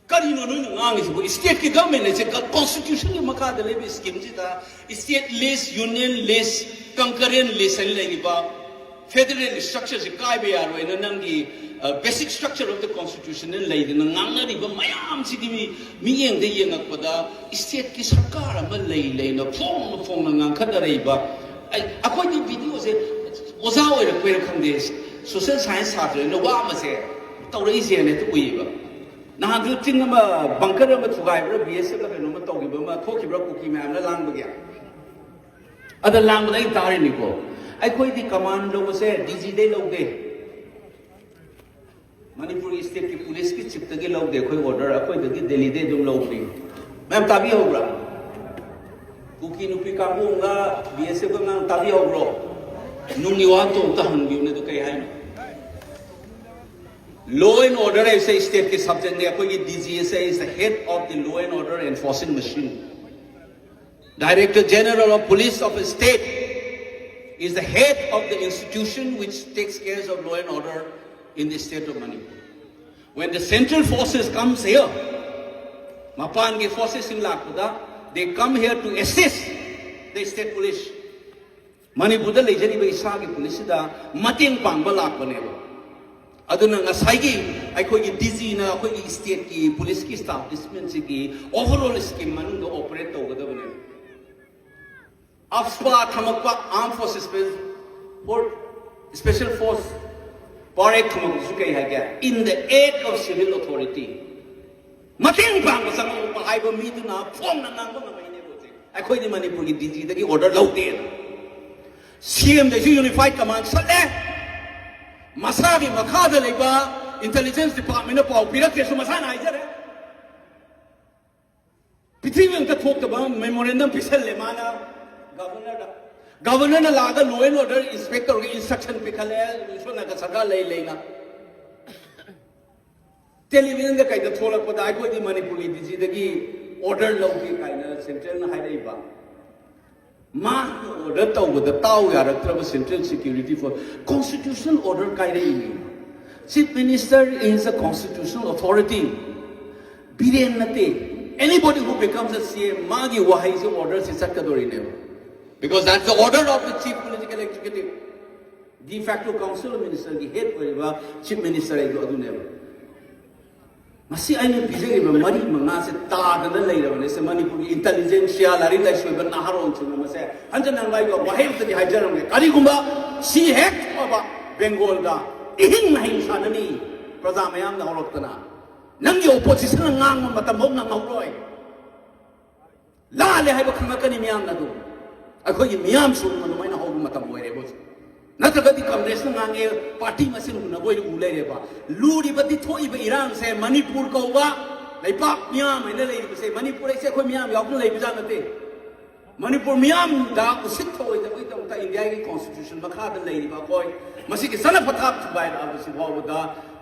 ꯀꯔꯤꯅꯣ ꯅꯣꯏꯅ ꯉꯥꯡꯉꯤꯁꯤꯕꯨ? ꯁ꯭ꯇꯦꯠꯀꯤ ꯒꯚꯔꯟꯃꯦꯟ ꯂꯩꯁꯦ ꯀ-, ꯀꯣꯟꯁꯇꯤꯇ꯭ꯌꯨꯁꯟꯒꯤ ꯃꯈꯥꯗ ꯂꯩꯕ ꯁ꯭ꯀꯤꯝꯁꯤꯗ ꯁ꯭ꯇꯦꯠ ꯂꯤꯁ, ꯌꯨꯅꯤꯌꯟ ꯂꯤꯁ, ꯀꯟꯀꯔꯦꯟ ꯂꯤꯁ ꯍꯥꯏꯅ ꯂꯩꯔꯤꯕ ꯐꯦꯗꯔꯦꯜ ꯁ꯭ꯇ꯭ꯔꯛꯆꯔꯁꯦ ꯀꯥꯏꯕ ꯌꯥꯔꯣꯏꯅ ꯅꯪꯒꯤ, ꯑ, basic structure of the constitution ꯂꯩꯗꯅ ꯉꯥꯡꯅꯔꯤꯕ ꯃꯌꯥꯝꯁꯤꯗꯤ ꯃꯤ, ꯃꯤꯠꯌꯦꯡꯗ ꯌꯦꯡꯉꯛꯄꯗ ꯁ꯭ꯇꯦꯠꯀꯤ ꯁꯔꯀꯥꯔ ꯑꯃ ꯂꯩ ꯂꯩꯅ ꯐꯣꯡꯅ ꯐꯣꯡꯅ ꯉꯥꯡꯈꯠꯅꯔꯛꯏꯕ꯫ ꯑꯩ, ꯑꯩꯈꯣꯏꯗꯤ ꯚꯤꯗꯤꯑꯣꯁꯦ ꯑꯣꯖꯥ ꯑꯣꯏꯔꯛꯄꯩꯔꯥ ꯈꯪꯗꯦ, ꯁꯣꯁꯦꯜ ꯁꯥꯏꯟꯁ ꯁꯥꯇ꯭ꯔꯅ ꯋꯥ ꯑꯃꯁꯦ ꯇꯧꯔꯛꯏꯁꯦꯅ ꯍꯦꯛꯇ ꯎꯏꯌꯦꯕ꯫ ꯅꯍꯥꯟꯁꯨ ꯆꯤꯡ ꯑꯃ, ꯕꯪꯀꯔ ꯑꯃ ꯊꯨꯒꯥꯏꯕ꯭ꯔꯥ, ꯕꯤ ꯑꯦꯁ ꯑꯦꯐ ꯀꯩꯅꯣꯝꯃ ꯇꯧꯈꯤꯕ ꯑꯃ ꯊꯣꯛꯈꯤꯕ꯭ꯔꯥ, ꯀꯨꯀꯤ ꯃꯌꯥꯝꯅ ꯂꯥꯡꯕꯒꯤ? ꯑꯗ ꯂꯥꯡꯕꯗ ꯑꯩ ꯇꯥꯔꯤꯅꯤꯀꯣ꯫ ꯑꯩꯈꯣꯏꯗꯤ ꯀꯃꯥꯟ ꯂꯧꯕꯁꯦ ꯗꯤ ꯖꯤꯗꯩ ꯂꯧꯗꯦ꯫ ꯃꯅꯤꯄꯨꯔꯒꯤ ꯁ꯭ꯇꯦꯠꯀꯤ ꯄꯨꯂꯤꯁꯀꯤ ꯆꯤꯐꯇꯒꯤ ꯂꯧꯗꯦ ꯑꯩꯈꯣꯏ ꯑꯣꯔꯗꯔ, ꯑꯩꯈꯣꯏꯗꯒꯤ ꯗꯦꯜꯂꯤꯗꯩ ꯑꯗꯨꯝ ꯂꯧꯕꯅꯤ꯫ ꯃꯌꯥꯝ ꯇꯥꯕꯤꯍꯧꯕ꯭ꯔꯥ? ꯀꯨꯀꯤ ꯅꯨꯄꯤ ꯀꯥꯡꯕꯨ ꯑꯃꯒ ꯕꯤ ꯑꯦꯁ ꯑꯦꯐ ꯑꯉꯥꯡ ꯇꯥꯕꯤꯍꯧꯕ꯭ꯔꯣ? ꯅꯨꯡꯒꯤ ꯋꯥꯍꯟꯊꯣꯛ ꯑꯝꯇ ꯍꯪꯕꯤꯌꯨꯅꯦ, ꯑꯗꯨ ꯀꯩ ꯍꯥꯏꯅꯣ? Law and order ꯍꯥꯏꯁꯦ ꯁ꯭ꯇꯦꯠꯀꯤ ꯁꯕꯖꯦꯛꯅꯦ꯫ ꯑꯩꯈꯣꯏꯒꯤ D G S high is the head of the law and order enforcing machine. Director General of Police of a state is the head of the institution which takes care of law and order in the state of Manipur. When the central forces comes here, ꯃꯄꯥꯟꯒꯤ ꯐꯣꯔꯁꯦꯁꯁꯤꯡ ꯂꯥꯛꯄꯗ, they come here to assist the state police. ꯃꯅꯤꯄꯨꯔꯗ ꯂꯩꯖꯔꯤꯕ ꯏꯁꯥꯒꯤ ꯄꯨꯂꯤꯁꯁꯤꯗ ꯃꯇꯦꯡ ꯄꯥꯡꯕ ꯂꯥꯛꯄꯅꯦꯕ꯫ ꯑꯗꯨꯅ ꯉꯁꯥꯏꯒꯤ ꯑꯩꯈꯣꯏꯒꯤ ꯗꯤ ꯖꯤꯅ ꯑꯩꯈꯣꯏꯒꯤ ꯁ꯭ꯇꯦꯠꯀꯤ ꯄꯨꯂꯤꯁꯀꯤ ꯏꯁꯇꯥꯕ꯭ꯂꯤꯁꯃꯦꯟꯁꯤꯒꯤ ꯑꯣꯚꯔꯑꯣꯜ ꯁ꯭ꯀꯤꯝ ꯃꯅꯨꯡꯗ ꯑꯣꯄꯔꯦꯠ ꯇꯧꯒꯗꯕꯅꯦꯕ꯫ ꯑꯐꯁ꯭ꯄꯥ ꯊꯝꯃꯛꯄ, Armed Forces Special Force, Special Force Power Act ꯊꯝꯃꯛꯄꯁꯨ ꯀꯩ ꯍꯥꯏꯒꯦ? In the aid of civil authority. ꯃꯇꯦꯡ ꯄꯥꯡꯕ ꯆꯪꯉꯛꯄ ꯍꯥꯏꯕ ꯃꯤꯗꯨꯅ ꯐꯣꯡꯅ ꯉꯥꯡꯕ ꯉꯝꯃꯛꯏꯅꯦꯕ ꯍꯧꯖꯤꯛ꯫ ꯑꯩꯈꯣꯏꯗꯤ ꯃꯅꯤꯄꯨꯔꯒꯤ ꯗꯤ ꯖꯤꯗꯒꯤ ꯑꯣꯔꯗꯔ ꯂꯧꯗꯦꯅ꯫ ꯁꯤ ꯑꯦꯝꯗꯁꯨ ꯌꯨꯅꯤꯐꯥꯏꯗ ꯀꯃꯥꯟ ꯆꯠꯂꯦ꯫ ꯃꯁꯥꯒꯤ ꯃꯈꯥꯗ ꯂꯩꯕ ꯏꯟꯇꯦꯂꯤꯖꯦꯟꯁ ꯗꯤꯄꯥꯔꯠꯃꯦꯟꯅ ꯄꯥꯎ ꯄꯤꯔꯛꯇꯦꯁꯨ ꯃꯁꯥꯅ ꯍꯥꯏꯖꯔꯦ꯫ ꯄ꯭ꯔꯤꯊꯤꯕꯤ ꯑꯝꯇ ꯊꯣꯛꯇꯕ ꯃꯦꯃꯣꯔꯦꯟꯗꯝ ꯄꯤꯁꯜꯂꯦ ꯃꯥꯅ ꯒꯚꯔꯅꯔꯗ꯫ ꯒꯚꯔꯅꯔꯅ ꯂꯥꯛꯑꯒ ꯂꯣ ꯑꯦꯟ ꯑꯣꯔꯗꯔ ꯏꯟꯁꯄꯦꯛ ꯇꯧꯔꯒ ꯏꯟꯁꯇ꯭ꯔꯛꯁꯟ ꯄꯤꯈꯠꯂꯦ, ꯏꯁꯣꯔ ꯅꯥꯀ ꯁꯔꯀꯥꯔ ꯂꯩ ꯂꯩꯅ꯫ ꯇꯦꯂꯤꯚꯤꯖꯟꯗ ꯀꯩꯗ ꯊꯣꯛꯂꯛꯄꯗ ꯑꯩꯈꯣꯏꯗꯤ ꯃꯅꯤꯄꯨꯔꯒꯤ ꯗꯤ ꯖꯤꯗꯒꯤ ꯑꯣꯔꯗꯔ ꯂꯧꯒꯦ ꯀꯥꯏꯅ ꯁꯦꯟꯇ꯭ꯔꯦꯜꯅ ꯍꯥꯏꯔꯛꯏꯕ꯫ ꯃꯥꯅ ꯑꯣꯔꯗꯔ ꯇꯧꯕꯗ ꯇꯥꯎ ꯌꯥꯔꯛꯇ꯭ꯔꯕ central security force. Constitutional order ꯀꯥꯏꯔꯛꯏꯅꯤ꯫ Chief Minister is a constitutional authority. Biren ꯅꯠꯇꯦ꯫ Anybody who becomes a C M, ꯃꯥꯒꯤ ꯋꯥꯍꯩꯁꯦ ꯑꯣꯔꯗꯔꯁꯦ ꯆꯠꯀꯗꯣꯔꯤꯅꯦꯕ꯫ Because that's the order of the chief political executive. De facto council of ministerꯒꯤ head ꯑꯣꯏꯔꯤꯕ chief minister ꯍꯥꯏꯗꯣ ꯑꯗꯨꯅꯦꯕ꯫ ꯃꯁꯤ ꯑꯩꯅ ꯄꯤꯖꯔꯤꯕ ꯃꯔꯤ ꯃꯉꯥꯁꯦ ꯇꯥꯗꯅ ꯂꯩꯔꯕꯅꯦ꯫ ꯁꯦ ꯃꯅꯤꯄꯨꯔꯒꯤ ꯏꯟꯇꯦꯂꯤꯖꯦꯟꯁꯤꯌꯥ, ꯂꯥꯏꯔꯤꯛ ꯂꯥꯏꯁꯨ ꯑꯣꯏꯕ ꯅꯍꯥꯔꯣꯜꯁꯤꯡ ꯑꯃꯁꯦ ꯍꯟꯖꯟ ꯍꯟꯕ ꯑꯩꯒ ꯋꯥꯍꯩ ꯑꯝꯇꯗꯤ ꯍꯥꯏꯖꯔꯝꯒꯦ꯫ ꯀꯔꯤꯒꯨꯝꯕ ꯁꯤ ꯍꯦꯛ ꯐꯕ ꯕꯦꯡꯒꯣꯜꯗ ꯏꯍꯤꯡ ꯅꯥꯍꯤꯡ ꯁꯥꯟꯅꯅꯤ, ꯄ꯭ꯔꯖꯥ ꯃꯌꯥꯝꯅ ꯍꯧꯔꯛꯇꯅ ꯅꯪꯒꯤ ꯑꯣꯄꯣꯖꯤꯁꯟꯅ ꯉꯥꯡꯕ ꯃꯇꯝꯐꯥꯎ ꯅꯪꯍꯧꯔꯣꯏ꯫ ꯂꯥꯜꯂꯦ ꯍꯥꯏꯕ ꯈꯪꯂꯛꯀꯅꯤ ꯃꯤꯌꯥꯝꯅ꯫ ꯑꯗꯨ ꯑꯩꯈꯣꯏꯒꯤ ꯃꯤꯌꯥꯝꯁꯨ ꯑꯗꯨꯃꯥꯏꯅ ꯍꯧꯕ ꯃꯇꯝ ꯑꯣꯏꯔꯦꯕ ꯍꯧꯖꯤꯛ꯫ ꯅꯠꯇ꯭ꯔꯒꯗꯤ ꯀꯪꯒ꯭ꯔꯦꯁꯅ ꯉꯥꯡꯉꯦ, ꯄꯥꯔꯇꯤ ꯃꯁꯦꯟ ꯎꯅꯕ ꯑꯣꯏꯅ ꯎ ꯂꯩꯔꯦꯕ꯫ ꯂꯨꯔꯤꯕꯗꯤ ꯊꯣꯛꯏꯕ ꯏꯔꯥꯡꯁꯦ ꯃꯅꯤꯄꯨꯔ ꯀꯧꯕ ꯂꯩꯄꯥꯛ ꯃꯤꯌꯥꯝ ꯍꯥꯏꯅ ꯂꯩꯔꯤꯕꯁꯦ, ꯃꯅꯤꯄꯨꯔ ꯍꯥꯏꯁꯦ ꯑꯩꯈꯣꯏ ꯃꯤꯌꯥꯝ ꯌꯥꯎꯗꯅ ꯂꯩꯕꯖꯥꯠ ꯅꯠꯇꯦ꯫ ꯃꯅꯤꯄꯨꯔ ꯃꯤꯌꯥꯝꯗ ꯎꯁꯤꯠ ꯊꯑꯣꯏꯗꯕꯒꯤꯗꯃꯛꯇ ꯏꯟꯗꯤꯌꯥꯒꯤ ꯀꯣꯟꯁꯇꯤꯇ꯭ꯌꯨꯁꯟ ꯃꯈꯥꯗ ꯂꯩꯔꯤꯕ ꯑꯩꯈꯣꯏ ꯃꯁꯤꯒꯤ ꯆꯠꯅ ꯄꯊꯥꯞ ꯊꯨꯒꯥꯏꯔꯛꯑꯕꯁꯤ ꯐꯥꯎꯕꯗ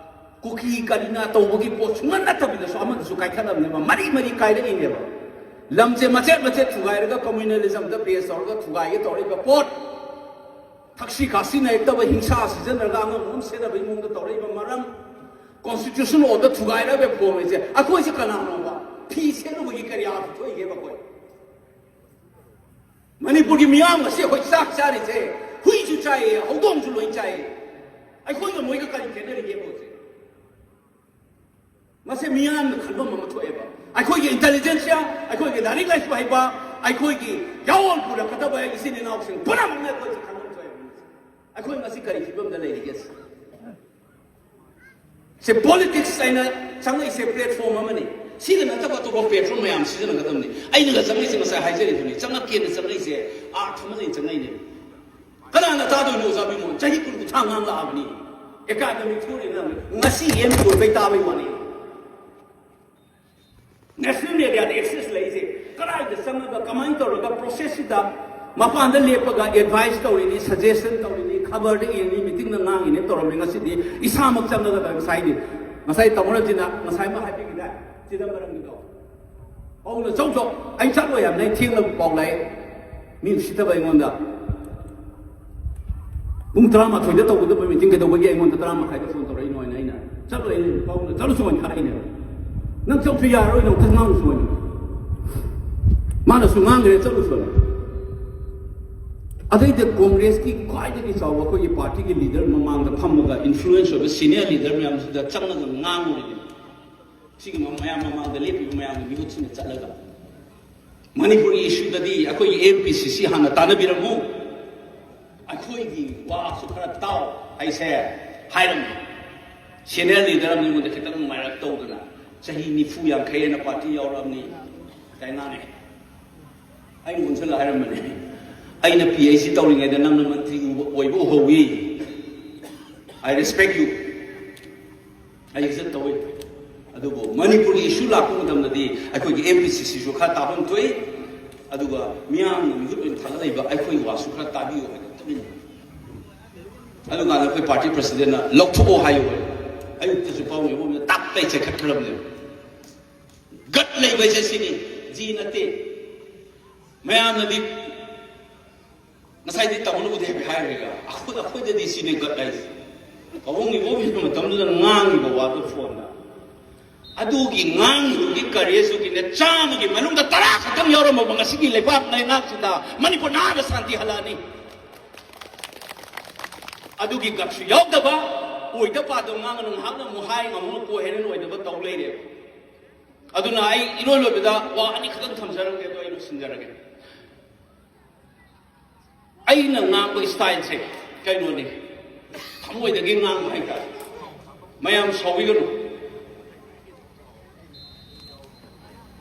ꯀꯨꯀꯤ ꯀꯔꯤꯅ ꯇꯧꯕꯒꯤ ꯄꯣꯠ ꯁꯨꯡꯅ ꯅꯠꯇꯕꯤꯗꯁꯨ ꯑꯃꯗꯁꯨ ꯀꯥꯏꯈꯠꯂꯝꯅꯦꯕ, ꯃꯔꯤ ꯃꯔꯤ ꯀꯥꯏꯔꯛꯏꯅꯦꯕ꯫ ꯂꯝꯁꯦ ꯃꯆꯦꯠ ꯃꯆꯦꯠ ꯊꯨꯒꯥꯏꯔꯒ ꯀꯝꯃ꯭ꯌꯨꯅꯦꯂꯤꯖꯝꯗ ꯕꯦꯁ ꯇꯧꯔꯒ ꯊꯨꯒꯥꯏꯒꯦ ꯇꯧꯔꯛꯏꯕ ꯄꯣꯠ, ꯊꯛꯁꯤ ꯈꯥꯁꯤ ꯅꯥꯏꯔꯛꯇꯕ, ꯍꯤꯡꯁꯥ ꯁꯤꯖꯤꯟꯅꯔꯒ ꯑꯉꯝ ꯑꯉꯝ ꯁꯦꯠꯅꯕꯒꯤ ꯃꯑꯣꯡꯗ ꯇꯧꯔꯛꯏꯕ ꯃꯔꯝ, ꯀꯣꯟꯁꯇꯤꯇ꯭ꯌꯨꯁꯟ ꯑꯣꯜꯗ ꯊꯨꯒꯥꯏꯔꯒ ꯐꯣꯡꯉꯤꯁꯦ ꯑꯩꯈꯣꯏꯁꯦ ꯀꯅꯥꯅꯣꯕ? ꯐꯤ ꯁꯦꯠꯂꯨꯕꯒꯤ ꯀꯔꯤ ꯑꯥꯔꯊ ꯊꯣꯛꯏꯒꯦꯕ ꯑꯩꯈꯣꯏ? ꯃꯅꯤꯄꯨꯔꯒꯤ ꯃꯤꯌꯥꯝ ꯑꯁꯤ ꯑꯩꯈꯣꯏ ꯆꯥꯛ ꯆꯥꯔꯤꯁꯦ, ꯍꯨꯏꯁꯨ ꯆꯥꯏꯌꯦ, ꯍꯧꯗꯣꯡꯁꯨ ꯂꯣꯏ ꯆꯥꯏꯌꯦ꯫ ꯑꯩꯈꯣꯏꯒ ꯃꯣꯏꯒ ꯀꯔꯤ ꯈꯦꯠꯅꯔꯤꯒꯦꯕ ꯍꯧꯖꯤꯛ? ꯃꯁꯤ ꯃꯤꯌꯥꯝꯅ ꯈꯟꯐꯝ ꯑꯃ ꯊꯣꯛꯑꯦꯕ꯫ ꯑꯩꯈꯣꯏꯒꯤ ꯏꯟꯇꯦꯂꯤꯖꯦꯟꯁꯤꯌꯥ, ꯑꯩꯈꯣꯏꯒꯤ ꯂꯥꯏꯔꯤꯛ ꯂꯥꯏꯁꯨ ꯍꯩꯕ, ꯑꯩꯈꯣꯏꯒꯤ ꯌꯥꯑꯣꯟ ꯄꯨꯔꯛꯀꯗꯕ ꯏꯆꯤꯟ ꯏꯅꯥꯎꯁꯤꯡ ꯄꯨꯝꯅꯃꯛꯅ ꯑꯩꯈꯣꯏꯁꯦ ꯈꯟꯐꯝ ꯊꯣꯛꯑꯦꯕ꯫ ꯑꯩꯈꯣꯏ ꯉꯁꯤ ꯀꯔꯤ ꯐꯤꯕꯝꯗ ꯂꯩꯔꯤꯒꯦ? ꯁꯦ, ꯄꯣꯂꯤꯇꯤꯛꯁ ꯍꯥꯏꯅ ꯆꯪꯉꯛꯏꯁꯦ ꯄ꯭ꯂꯦꯠꯐꯣꯝ ꯑꯃꯅꯤ꯫ ꯁꯤꯗ ꯅꯠꯇꯕ ꯑꯇꯣꯞꯄ ꯄ꯭ꯂꯦꯠꯐꯣꯝ ꯃꯌꯥꯝ ꯁꯤꯖꯤꯟꯅꯒꯗꯕꯅꯤ꯫ ꯑꯩꯅꯒ ꯆꯪꯉꯛꯏꯁꯦ ꯉꯁꯥꯏ ꯍꯥꯏꯖꯔꯤꯗꯨꯅꯤ, ꯆꯪꯉꯛꯀꯦꯅ ꯆꯪꯉꯛꯏꯁꯦ ꯑꯥꯔꯊ ꯑꯃ ꯂꯩꯅ ꯆꯪꯉꯛꯏꯅꯦ꯫ ꯀꯅꯥꯅ ꯇꯥꯗꯣꯏꯅꯣ ꯑꯣꯖꯥ ꯕꯤꯃꯣꯜ? ꯆꯍꯤ ꯀꯨꯟ ꯀꯨꯟꯊ꯭ꯔꯥ ꯉꯥꯡꯂꯛꯑꯕꯅꯤ꯫ ꯑꯦꯀꯥꯗꯃꯤꯛ ꯊꯣꯛꯑꯦꯅ ꯉꯁꯤ ꯑꯦꯝ ꯂꯣꯏꯕꯩ ꯇꯥꯕꯩ ꯋꯥꯅꯤ꯫ ꯅꯦꯁꯅꯦꯜ ꯃꯦꯗꯤꯌꯥꯗ ꯑꯦꯛꯁꯦꯁ ꯂꯩꯔꯤꯁꯦ ꯀꯗꯥꯏꯗ ꯆꯪꯉꯒ ꯀꯃꯥꯏꯅ ꯇꯧꯔꯒ ꯄ꯭ꯔꯣꯁꯦꯁꯁꯤꯗ ꯃꯄꯥꯟꯗ ꯂꯦꯞꯄꯒ ꯑꯦꯗꯚꯥꯏꯁ ꯇꯧꯔꯤꯅꯤ, ꯁꯖꯦꯁꯟ ꯇꯧꯔꯤꯅꯤ, ꯈꯕꯔꯗ ꯏꯔꯤꯅꯤ, ꯃꯤꯇꯤꯡꯗ ꯉꯥꯡꯉꯤꯅꯤ ꯇꯧꯔꯝꯃꯤ꯫ ꯉꯁꯤꯗꯤ ꯏꯁꯥꯃꯛ ꯆꯪꯉꯒ ꯉꯁꯥꯏꯗꯤ, ꯉꯁꯥꯏ ꯇꯥꯃꯣ ꯔꯟꯖꯤꯅ ꯉꯁꯥꯏ ꯑꯃ ꯍꯥꯏꯕꯤꯈꯤꯗꯥꯏ ꯆꯤꯗꯝꯕꯔꯝꯒꯤꯗꯣ? ꯄꯥꯎꯅ ꯆꯧ ꯆꯧ, ꯑꯩ ꯆꯠꯂꯣꯏ ꯍꯥꯏꯕꯅꯦ, ꯑꯩ ꯊꯦꯡꯂꯕ ꯄꯥꯎ ꯂꯥꯛꯑꯦ꯫ ꯃꯤ ꯎꯁꯤꯠꯇꯕ ꯑꯩꯉꯣꯟꯗ꯫ ꯄꯨꯡ ꯇꯔꯥꯃꯥꯊꯣꯏꯗ ꯇꯧꯒꯗꯕ ꯃꯤꯇꯤꯡ ꯀꯩꯗꯧꯕꯒꯤ ꯑꯩꯉꯣꯟꯗ ꯇꯔꯥ ꯃꯈꯥꯏꯗ ꯐꯣꯟ ꯇꯧꯔꯛꯏꯅꯣ ꯍꯥꯏꯅ ꯑꯩꯅ ꯆꯠꯂꯣꯏ, ꯄꯥꯎꯅ ꯆꯠꯂꯨꯁꯨ ꯍꯥꯏꯅ ꯊꯥꯔꯛꯏꯅꯦꯕ꯫ ꯅꯪ ꯆꯠꯁꯨ ꯌꯥꯔꯣꯏ, ꯅꯪ ꯉꯥꯡꯉꯨꯁꯨ ꯍꯥꯏꯅ꯫ ꯃꯥꯅꯁꯨ ꯉꯥꯡꯈ꯭ꯔꯦ, ꯆꯠꯂꯨꯁꯨ ꯍꯥꯏꯅ꯫ ꯑꯗꯩꯗ ꯀꯣꯡꯒ꯭ꯔꯦꯁꯀꯤ ꯈ꯭ꯋꯥꯏꯗꯒꯤ ꯆꯥꯎꯕ ꯑꯩꯈꯣꯏꯒꯤ ꯄꯥꯔꯇꯤꯒꯤ ꯂꯤꯗꯔ ꯃꯃꯥꯡꯗ ꯐꯝꯃꯒ ꯏꯟꯐ꯭ꯂꯨꯌꯦꯟꯁ ꯑꯣꯏꯕ ꯁꯤꯅꯤꯌꯔ ꯂꯤꯗꯔ ꯃꯌꯥꯝꯁꯤꯗ ꯆꯪꯉꯒ ꯉꯥꯡꯉꯨꯔꯤꯅꯦ꯫ ꯁꯤꯒꯤ ꯃꯌꯥꯝ ꯃꯃꯥꯡꯗ ꯂꯦꯞꯄꯤꯕ ꯃꯌꯥꯝꯒꯤ ꯃꯤꯍꯨꯠꯁꯤꯡꯅ ꯆꯠꯂꯒ ꯃꯅꯤꯄꯨꯔꯒꯤ ꯏꯁꯨꯗꯗꯤ ꯑꯩꯈꯣꯏꯒꯤ ꯑꯦꯝ ꯄꯤ ꯁꯤ ꯁꯤ ꯍꯥꯟꯅ ꯇꯥꯟꯅꯕꯤꯔꯝꯃꯨ, ꯑꯩꯈꯣꯏꯒꯤ ꯋꯥꯁꯨ ꯈꯔ ꯇꯥꯎ ꯍꯥꯏꯁꯦ ꯍꯥꯏꯔꯝꯃꯤ꯫ ꯁꯦꯅꯤꯌꯔ ꯂꯤꯗꯔ ꯑꯃ ꯑꯩꯉꯣꯟꯗ ꯈꯤꯇꯪ ꯅꯨꯡꯉꯥꯏꯔꯛꯇꯧꯗꯅ ꯆꯍꯤ ꯅꯤꯐꯨ ꯌꯥꯡꯈꯩ ꯑꯅ ꯄꯥꯔꯇꯤ ꯌꯥꯎꯔꯛꯑꯕꯅꯤ ꯀꯥꯏ ꯉꯥꯡꯉꯦ꯫ ꯑꯩ ꯑꯣꯟꯁꯤꯜꯂ ꯍꯥꯏꯔꯝꯕꯅꯦ, "ꯑꯩꯅ ꯄꯤ ꯑꯩꯆ ꯗꯤ ꯇꯧꯔꯤꯉꯩꯗ ꯅꯪꯅ ꯃꯟꯇ꯭ꯔꯤ ꯑꯣꯏꯕ ꯎꯍꯧꯏ, I respect you, ꯑꯩ ꯏꯖꯠ ꯇꯧꯏ꯫ ꯑꯗꯨꯕꯨ ꯃꯅꯤꯄꯨꯔꯒꯤ ꯏꯁꯨ ꯂꯥꯛꯄ ꯃꯇꯝꯗꯗꯤ ꯑꯩꯈꯣꯏꯒꯤ ꯑꯦꯝ ꯄꯤ ꯁꯤ ꯁꯤꯁꯨ ꯈꯔ ꯇꯥꯐꯝ ꯊꯣꯛꯏ, ꯑꯗꯨꯒ ꯃꯤꯌꯥꯝꯅ ꯃꯤꯍꯨꯠ ꯑꯣꯏꯅ ꯊꯥꯒꯠꯂꯛꯏꯕ ꯑꯩꯈꯣꯏ ꯋꯥꯁꯨ ꯈꯔ ꯇꯥꯕꯤꯌꯨ ꯍꯥꯏꯅ ꯇꯨꯃꯤꯟꯅ꯫ ꯑꯗꯨꯀꯥꯟꯗ ꯑꯩꯈꯣꯏ ꯄꯥꯔꯇꯤ ꯄ꯭ꯔꯁꯤꯗꯦꯟꯅ "ꯂꯧꯊꯣꯛꯑꯣ" ꯍꯥꯏꯌꯨ꯫ ꯑꯌꯨꯛꯇꯁꯨ ꯄꯥꯎꯃꯤ ꯑꯃꯅ ꯇꯞ ꯇꯩ ꯆꯦꯟꯈꯠꯈ꯭ꯔꯕꯅꯦꯕ꯫ ꯒꯠ ꯂꯩꯕ ꯍꯥꯏꯁꯦ ꯁꯤꯅꯤ, ꯖꯤ ꯅꯠꯇꯦ꯫ ꯃꯌꯥꯝꯅꯗꯤ ꯉꯁꯥꯏꯗꯤ ꯇꯧꯅꯕꯗꯤ ꯍꯥꯏꯐꯦꯠ ꯍꯥꯏꯔꯦꯒ, ꯑꯩꯈꯣꯏ, ꯑꯩꯈꯣꯏꯗꯗꯤ ꯁꯤꯅꯤ ꯒꯠ ꯍꯥꯏꯁꯦ꯫ ꯄꯥꯕꯨꯡ ꯏꯕꯣꯕꯤꯅ ꯃꯇꯝꯗꯨꯗ ꯉꯥꯡꯉꯤꯕ ꯋꯥꯗꯣ ꯐꯣꯟꯗ꯫ ꯑꯗꯨꯒꯤ ꯉꯥꯡꯉꯤꯕꯒꯤ ꯀꯔꯦꯖꯇꯨꯒꯤꯅꯦ, ꯆꯥꯝꯃꯒꯤ ꯃꯅꯨꯡꯗ ꯇꯔꯥ ꯈꯛꯇꯪ ꯌꯥꯎꯔꯝꯃꯕ ꯉꯁꯤꯒꯤ ꯂꯩꯕꯥꯛ ꯂꯩꯉꯥꯛꯁꯤꯗ ꯃꯅꯤꯄꯨꯔ ꯅꯥꯗ ꯁꯥꯟꯇꯤ ꯍꯜꯂꯛꯑꯅꯤ꯫ ꯑꯗꯨꯒꯤ ꯒꯠꯁꯨ ꯌꯥꯎꯗꯕ, ꯑꯣꯏꯗ ꯄꯥꯗꯕ ꯉꯥꯡꯉꯅꯨ, ꯉꯥꯏꯍꯥꯛꯅ ꯑꯃꯨꯛ ꯍꯥꯏ, ꯑꯃꯨꯛ ꯀꯣꯏ ꯍꯥꯏꯅ ꯑꯣꯏꯗꯕ ꯇꯧ ꯂꯩꯔꯦꯕ꯫ ꯑꯗꯨꯅ ꯑꯩ ꯏꯔꯣꯏ ꯂꯣꯏꯕꯗ ꯋꯥ ꯑꯅꯤꯈꯛꯇꯪ ꯊꯝꯖꯔꯝꯒꯦ, ꯑꯗꯣ ꯑꯩ ꯂꯣꯏꯁꯤꯟꯖꯔꯒꯦ꯫ ꯑꯩꯅ ꯉꯥꯡꯕ ꯏꯁꯇꯥꯏꯜꯁꯦ ꯀꯩꯅꯣꯅꯤ, ꯊꯃꯣꯏꯗꯒꯤ ꯉꯥꯡꯕ ꯍꯥꯏꯇꯥꯔꯦ꯫ ꯃꯌꯥꯝ ꯁꯥꯎꯕꯤꯒꯅꯨ꯫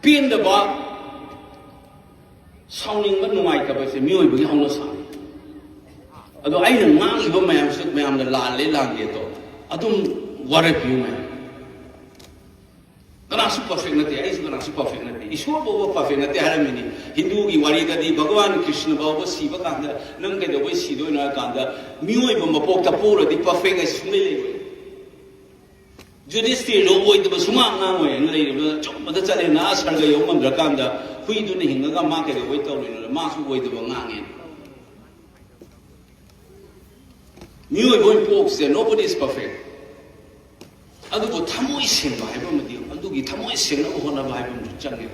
ꯄꯦꯟꯗꯕ, ꯁꯥꯎꯅꯤꯡꯕ, ꯅꯨꯡꯉꯥꯏꯇꯕꯁꯦ ꯃꯤꯑꯣꯏꯕꯒꯤ ꯍꯧꯅꯁꯥꯅꯤ꯫ ꯑꯗꯣ ꯑꯩꯅ ꯉꯥꯡꯉꯤꯕ ꯃꯌꯥꯝꯁꯨ ꯃꯌꯥꯝꯅ ꯂꯥꯜꯂꯦ ꯂꯥꯟꯗꯦꯗꯣ ꯑꯗꯨꯝ ꯋꯥꯔꯦꯞꯄꯤꯌꯨ ꯃꯌꯥꯝ꯫ ꯀꯅꯥꯁꯨ ꯄꯔꯐꯦꯛ ꯅꯠꯇꯦ, ꯑꯩꯁꯨ ꯀꯅꯥꯁꯨ ꯄꯔꯐꯦꯛ ꯅꯠꯇꯦ꯫ ꯏꯁꯣꯔ ꯐꯥꯎꯕ ꯄꯔꯐꯦꯛ ꯅꯠꯇꯦ ꯍꯥꯏꯔꯝꯃꯤꯅꯤ꯫ ꯍꯤꯟꯗꯨꯒꯤ ꯋꯥꯔꯤꯗꯗꯤ ꯚꯒꯋꯥꯟ ꯀ꯭ꯔꯤꯁꯅ ꯐꯥꯎꯕ ꯁꯤꯕ ꯀꯥꯟꯗ "ꯅꯪ ꯀꯩꯗꯧꯕꯩ ꯁꯤꯗꯣꯏꯅꯣ?" ꯍꯥꯏ ꯀꯥꯟꯗ ꯃꯤꯑꯣꯏꯕ ꯃꯄꯣꯛꯇ ꯄꯣꯛꯂꯗꯤ ꯄꯔꯐꯦꯛ ꯍꯥꯏꯁꯤ ꯁꯨꯡꯂꯩ ꯂꯩꯔꯣꯏ꯫ ꯖꯨꯗꯤꯁꯇꯤꯔꯗꯣ ꯑꯣꯏꯗꯕ ꯁꯨꯡꯉꯥꯡ ꯉꯥꯡꯉꯣꯏꯅ ꯂꯩꯔꯤꯕ ꯑꯆꯨꯝꯕꯗ ꯆꯠꯂꯦꯅ ꯑꯥ ꯁꯔꯒ ꯌꯧ ꯉꯝꯗ꯭ꯔꯀꯥꯟꯗ ꯍꯨꯏꯗꯨꯅ ꯍꯤꯡꯉꯒ ꯃꯥ ꯀꯩꯗꯧꯕꯩ ꯇꯧꯔꯤꯅꯣ? ꯃꯥꯁꯨ ꯑꯣꯏꯗꯕ ꯉꯥꯡꯉꯦ꯫ ꯃꯤꯑꯣꯏꯕ ꯑꯣꯏꯅ ꯄꯣꯛꯁꯦ, nobody is perfect꯫ ꯑꯗꯨꯕꯨ ꯊꯃꯣꯏ ꯁꯦꯡꯕ ꯍꯥꯏꯕ ꯑꯃꯗꯤ, ꯑꯗꯨꯒꯤ ꯊꯃꯣꯏ ꯁꯦꯡꯅꯕ ꯍꯣꯠꯅꯕ ꯍꯥꯏꯕ ꯑꯃꯁꯨ ꯆꯪꯉꯦ꯫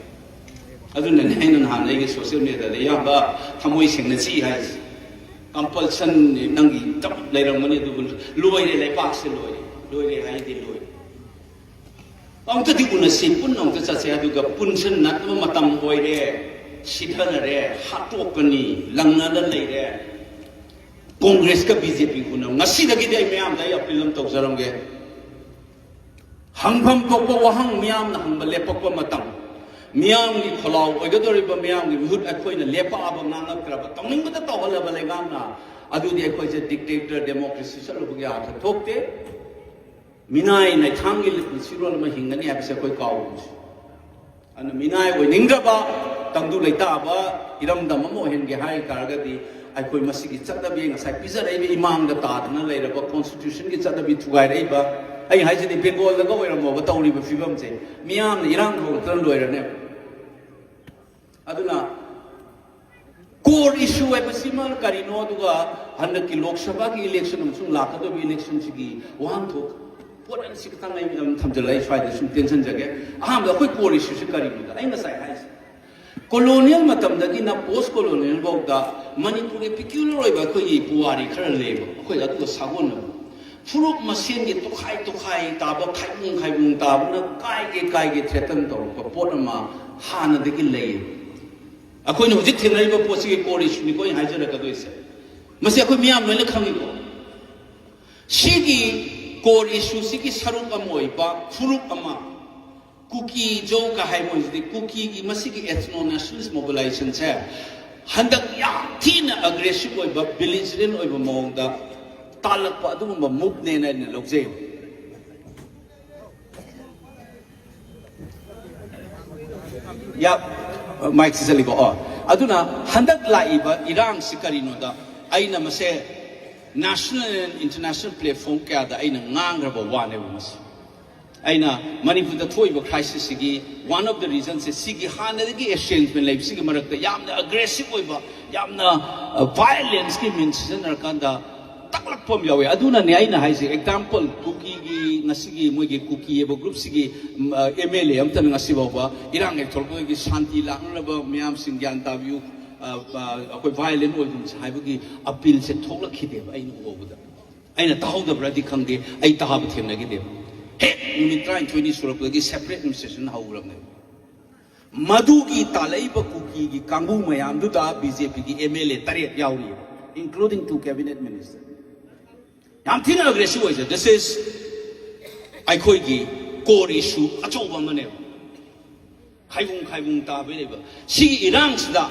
ꯑꯗꯨꯅꯅꯦ ꯑꯩꯅ ꯅꯍꯥꯟ ꯑꯩꯒꯤ ꯁꯣꯁꯤꯌꯦꯜ ꯃꯦꯗꯤꯌꯥꯗ "ꯏꯌꯥꯝꯕ, ꯊꯃꯣꯏ ꯁꯦꯡꯅ ꯆꯤ" ꯍꯥꯏꯁꯦ꯫ ꯀꯝꯄꯜꯁꯟꯅꯤ, ꯅꯪꯒꯤ ꯇꯞ ꯂꯩꯔꯝꯒꯅꯤ, ꯑꯗꯨꯕꯨ ꯂꯣꯏꯔꯦ, ꯂꯩꯄꯥꯛꯁꯦ ꯂꯣꯏꯔꯦ, ꯂꯣꯏꯔꯦ ꯍꯥꯏꯗꯤ ꯂꯣꯏꯔꯦ꯫ ꯑꯃꯨꯛꯇꯗꯤ ꯎꯅꯁꯤ, ꯄꯨꯟꯅ ꯑꯃꯨꯛꯇ ꯆꯠꯁꯤ꯫ ꯑꯗꯨꯒ ꯄꯨꯟꯁꯤꯟꯅꯕ ꯃꯇꯝ ꯑꯣꯏꯔꯦ, ꯁꯤꯊꯅꯔꯦ, ꯍꯥꯠꯇꯣꯛꯀꯅꯤ, ꯂꯪꯅꯗ ꯂꯩꯔꯦ꯫ ꯀꯣꯡꯒ꯭ꯔꯦꯁꯀ ꯕꯤ ꯖꯦ ꯄꯤ ꯎꯅ, ꯉꯁꯤꯗꯒꯤꯗꯤ ꯑꯩ ꯃꯌꯥꯝꯗ ꯑꯩ ꯑꯄꯤꯜ ꯑꯃ ꯇꯧꯖꯔꯝꯒꯦ꯫ ꯍꯪꯐꯝ ꯊꯣꯛꯄ ꯋꯥꯍꯪ ꯃꯤꯌꯥꯝꯅ ꯍꯪꯕ ꯂꯦꯞꯄꯛꯄ ꯃꯇꯝ, ꯃꯤꯌꯥꯝꯒꯤ ꯈꯣꯜꯂꯥꯎ ꯑꯣꯏꯒꯗꯧꯔꯤꯕ ꯃꯤꯌꯥꯝꯒꯤ ꯃꯤꯍꯨꯠ ꯑꯩꯈꯣꯏꯅ ꯂꯦꯞꯄꯛꯑꯕ, ꯉꯥꯡꯉꯛꯇ꯭ꯔꯕ, ꯇꯧꯅꯤꯡꯕꯗ ꯇꯧꯍꯜꯂꯕ ꯂꯩꯉꯥꯛꯅ, ꯑꯗꯨꯗꯤ ꯑꯩꯈꯣꯏꯁꯦ dictator democracy ꯆꯠꯂꯨꯕꯒꯤ ꯑꯥꯔꯊ ꯊꯣꯛꯇꯦ꯫ ꯃꯤꯅꯥꯏ ꯅꯩꯊꯥꯡꯒꯤ ꯄꯨꯟꯁꯤꯔꯣꯜ ꯑꯃ ꯍꯤꯡꯒꯅꯤ ꯍꯥꯏꯕꯁꯦ ꯑꯩꯈꯣꯏ ꯀꯥꯎꯔꯨꯕꯁꯦ꯫ ꯑꯗꯨꯅ ꯃꯤꯅꯥꯏ ꯑꯣꯏꯅꯤꯡꯗ꯭ꯔꯕ, ꯇꯪꯗꯨ ꯂꯩꯇꯥꯕ ꯏꯔꯝꯗꯝ ꯑꯃ ꯑꯣꯏꯍꯟꯒꯦ ꯍꯥꯏ ꯇꯥꯔꯒꯗꯤ, ꯑꯩꯈꯣꯏ ꯃꯁꯤꯒꯤ ꯆꯠꯅꯕꯤ, ꯉꯁꯥꯏ ꯄꯤꯖꯔꯛꯏꯕ ꯏꯃꯥꯡꯗ ꯇꯥꯗꯅ ꯂꯩꯔꯕ ꯀꯣꯟꯁꯇꯤꯇ꯭ꯌꯨꯁꯟꯒꯤ ꯆꯠꯅꯕꯤ ꯊꯨꯒꯥꯏꯔꯛꯏꯕ, ꯑꯩ ꯍꯥꯏꯁꯤꯗꯤ ꯕꯦꯡꯒꯣꯜꯗꯒ ꯑꯣꯏꯔꯝꯃꯣꯕ ꯇꯧꯔꯤꯕ ꯐꯤꯕꯝꯁꯦ, ꯃꯤꯌꯥꯝꯅ ꯏꯔꯥꯡ ꯍꯧꯔꯛꯇꯅ ꯂꯣꯏꯔꯅꯦꯕ꯫ ꯑꯗꯨꯅ ꯀꯣꯔ ꯏꯁꯨ ꯍꯥꯏꯕꯁꯤꯃ ꯀꯔꯤꯅꯣ, ꯑꯗꯨꯒ ꯍꯟꯗꯛꯀꯤ ꯂꯣꯛ ꯁꯚꯥꯒꯤ ꯏꯂꯦꯛꯁꯟ ꯑꯃꯁꯨꯡ ꯂꯥꯛꯀꯗꯧꯔꯤꯕ ꯏꯂꯦꯛꯁꯟꯁꯤꯒꯤ ꯋꯥꯍꯟꯊꯣꯛ, ꯄꯣꯠ ꯑꯁꯤ ꯈꯤꯇꯪ ꯑꯩ ꯑꯗꯨꯝ ꯊꯝꯖꯤꯜꯂꯛꯑꯦ ꯁ꯭ꯋꯥꯏꯗ ꯁꯨꯝ ꯇꯦꯟꯁꯤꯟꯖꯒꯦ꯫ ꯑꯍꯥꯟꯕꯗ ꯑꯩꯈꯣꯏ ꯀꯣꯔ ꯏꯁꯨꯁꯤ ꯀꯔꯤꯅꯣꯗ ꯑꯩ ꯉꯁꯥꯏ ꯍꯥꯏꯁꯦ, ꯀꯣꯂꯣꯅꯤꯌꯦꯜ ꯃꯇꯝꯗꯒꯤꯅ ꯄꯣꯁ ꯀꯣꯂꯣꯅꯤꯌꯦꯜ ꯐꯥꯎꯗ ꯃꯅꯤꯄꯨꯔꯒꯤ ꯄꯤꯀ꯭ꯌꯨꯂꯔ ꯑꯣꯏꯕ ꯑꯩꯈꯣꯏꯒꯤ ꯄꯨꯋꯥꯔꯤ ꯈꯔ ꯂꯩꯌꯦꯕ, ꯑꯩꯈꯣꯏ ꯑꯗꯨꯒ ꯁꯥꯒꯣꯟꯅꯕ꯫ ꯐꯨꯔꯨꯞ ꯃꯁꯦꯟꯒꯤ ꯇꯣꯈꯥꯏ ꯇꯣꯈꯥꯏ ꯇꯥꯕ, ꯈꯥꯏꯕꯨꯡ ꯈꯥꯏꯕꯨꯡ ꯇꯥꯕꯅ ꯀꯥꯏꯒꯦ ꯀꯥꯏꯒꯦ ꯊ꯭ꯔꯦꯇꯟ ꯇꯧꯔꯛꯄ ꯄꯣꯠ ꯑꯃ ꯍꯥꯟꯅꯗꯒꯤ ꯂꯩꯌꯦꯕ꯫ ꯑꯩꯈꯣꯏꯅ ꯍꯧꯖꯤꯛ ꯊꯦꯡꯅꯔꯤꯕ ꯄꯣꯠꯁꯤꯒꯤ ꯀꯣꯔ ꯏꯁꯨꯅꯤꯀꯣ ꯑꯩꯅ ꯍꯥꯏꯖꯔꯛꯀꯗꯣꯏꯁꯦ꯫ ꯃꯁꯤ ꯑꯩꯈꯣꯏ ꯃꯤꯌꯥꯝ ꯂꯣꯏꯅ ꯈꯪꯉꯤꯀꯣ꯫ ꯁꯤꯒꯤ ꯀꯣꯔ ꯏꯁꯨꯁꯤꯒꯤ ꯁꯔꯨꯛ ꯑꯃ ꯑꯣꯏꯕ ꯐꯨꯔꯨꯞ ꯑꯃ, ꯀꯨꯀꯤ ꯖꯧ ꯀ ꯍꯥꯏꯕ ꯃꯣꯏꯁꯤꯗꯤ, ꯀꯨꯀꯤꯒꯤ ꯃꯁꯤꯒꯤ ꯑꯦꯊꯅꯣ ꯅꯦꯁꯅꯦꯂꯤꯁ ꯃꯣꯕꯤꯂꯥꯏꯖꯦꯁꯟꯁꯦ ꯍꯟꯗꯛ ꯌꯥꯝ ꯊꯤꯅ ꯑꯒ꯭ꯔꯦꯁꯤꯚ ꯑꯣꯏꯕ, ꯕꯤꯂꯤꯖꯔꯦꯟ ꯑꯣꯏꯕ ꯃꯑꯣꯡꯗ ꯇꯥꯜꯂꯛꯄ ꯑꯗꯨꯒꯨꯝꯕ ꯃꯨꯚꯅꯦꯅ ꯑꯩꯅ ꯂꯧꯖꯩ꯫ ꯌꯥ, ꯃꯥꯏꯛꯁꯤ ꯆꯠꯂꯤꯀꯣ꯫ ꯑꯣ, ꯑꯗꯨꯅ ꯍꯟꯗꯛ ꯂꯥꯛꯏꯕ ꯏꯔꯥꯡꯁꯤ ꯀꯔꯤꯅꯣꯗ, ꯑꯩꯅ ꯃꯁꯦ ꯅꯦꯁꯅꯦꯜ ꯑꯦꯟ ꯏꯟꯇꯔꯅꯦꯁꯅꯦꯜ ꯄ꯭ꯂꯦꯠꯐꯣꯔꯝ ꯀꯌꯥꯗ ꯑꯩꯅ ꯉꯥꯡꯈ꯭ꯔꯕ ꯋꯥꯅꯦꯕ ꯃꯁꯤ꯫ ꯑꯩꯅ ꯃꯅꯤꯄꯨꯔꯗ ꯊꯣꯛꯏꯕ ꯀ꯭ꯔꯥꯏꯁꯤꯁꯁꯤꯒꯤ ꯋꯥꯟ ꯑꯣꯐ ꯗ ꯔꯤꯖꯟꯁꯦ, ꯁꯤꯒꯤ ꯍꯥꯟꯅꯗꯒꯤ ꯑꯦꯁꯇ꯭ꯔꯦꯟꯖꯃꯦꯟ ꯂꯩꯕꯁꯤꯒꯤ ꯃꯔꯛꯇ ꯌꯥꯝꯅ ꯑꯒ꯭ꯔꯦꯁꯤꯚ ꯑꯣꯏꯕ, ꯌꯥꯝꯅ ꯚꯥꯏꯑꯣꯂꯦꯟꯁꯀꯤ ꯃꯤꯟ ꯁꯤꯖꯤꯟꯅꯔꯀꯥꯟꯗ ꯇꯥꯛꯂꯛꯄ ꯑꯃ ꯌꯥꯎꯋꯦ꯫ ꯑꯗꯨꯅꯅꯦ ꯑꯩꯅ ꯍꯥꯏꯁꯦ, ꯑꯦꯛꯖꯥꯝꯄꯜ, ꯀꯨꯀꯤꯒꯤ, ꯉꯁꯤꯒꯤ ꯃꯣꯏꯒꯤ ꯀꯨꯀꯤ ꯍꯥꯏꯕ ꯒ꯭ꯔꯨꯞꯁꯤꯒꯤ ꯑꯦꯝ ꯑꯦꯜ ꯑꯦ ꯑꯃꯇꯅ ꯉꯁꯤ ꯐꯥꯎꯕ ꯏꯔꯥꯡ ꯍꯦꯛ ꯊꯣꯛꯂꯛꯄꯗꯒꯤ ꯁꯥꯟꯇꯤ ꯂꯥꯛꯅꯅꯕ ꯃꯤꯌꯥꯝꯁꯤꯡ ꯒ꯭ꯌꯥꯟ ꯇꯥꯕꯤꯌꯨ, ꯑ, ꯑ, ꯑꯩꯈꯣꯏ ꯚꯥꯏꯑꯣꯂꯦꯟ ꯑꯣꯏꯒꯨꯝꯁꯦ ꯍꯥꯏꯕꯒꯤ ꯑꯄꯤꯜꯁꯦ ꯊꯣꯛꯂꯛꯈꯤꯗꯦꯕ ꯑꯩꯅ ꯎꯍꯧꯕꯗ꯫ ꯑꯩꯅ ꯇꯥꯍꯧꯗꯕ꯭ꯔꯗꯤ ꯈꯪꯗꯦ, ꯑꯩ ꯇꯥꯕ ꯊꯦꯡꯅꯈꯤꯗꯦꯕ꯫ ꯍꯦꯛ ꯅꯨꯃꯤꯠ ꯇꯔꯥꯅꯤꯊꯣꯏꯅꯤ ꯁꯨꯔꯛꯄꯗꯒꯤ ꯁꯦꯄꯔꯦꯠ ꯑꯦꯗꯃꯤꯅꯤꯁꯇ꯭ꯔꯦꯁꯟ ꯍꯧꯈ꯭ꯔꯕꯅꯦꯕ꯫ ꯃꯗꯨꯒꯤ ꯇꯥꯜꯂꯛꯏꯕ ꯀꯨꯀꯤꯒꯤ ꯀꯥꯡꯕꯨ ꯃꯌꯥꯝꯗꯨꯗ ꯕꯤ ꯖꯦ ꯄꯤꯒꯤ ꯑꯦꯝ ꯑꯦꯜ ꯑꯦ ꯇꯔꯦꯠ ꯌꯥꯎꯔꯤ, including two cabinet minister꯫ ꯌꯥꯝ ꯊꯤꯅ ꯑꯒ꯭ꯔꯦꯁꯤꯚ ꯑꯣꯏꯖꯩ꯫ This is ꯑꯩꯈꯣꯏꯒꯤ ꯀꯣꯔ ꯏꯁꯨ ꯑꯆꯧꯕ ꯑꯃꯅꯦꯕ꯫ ꯈꯥꯏꯕꯨꯡ ꯈꯥꯏꯕꯨꯡ ꯇꯥꯕꯩ ꯂꯩꯕ ꯁꯤꯒꯤ ꯏꯔꯥꯡꯁꯤꯗ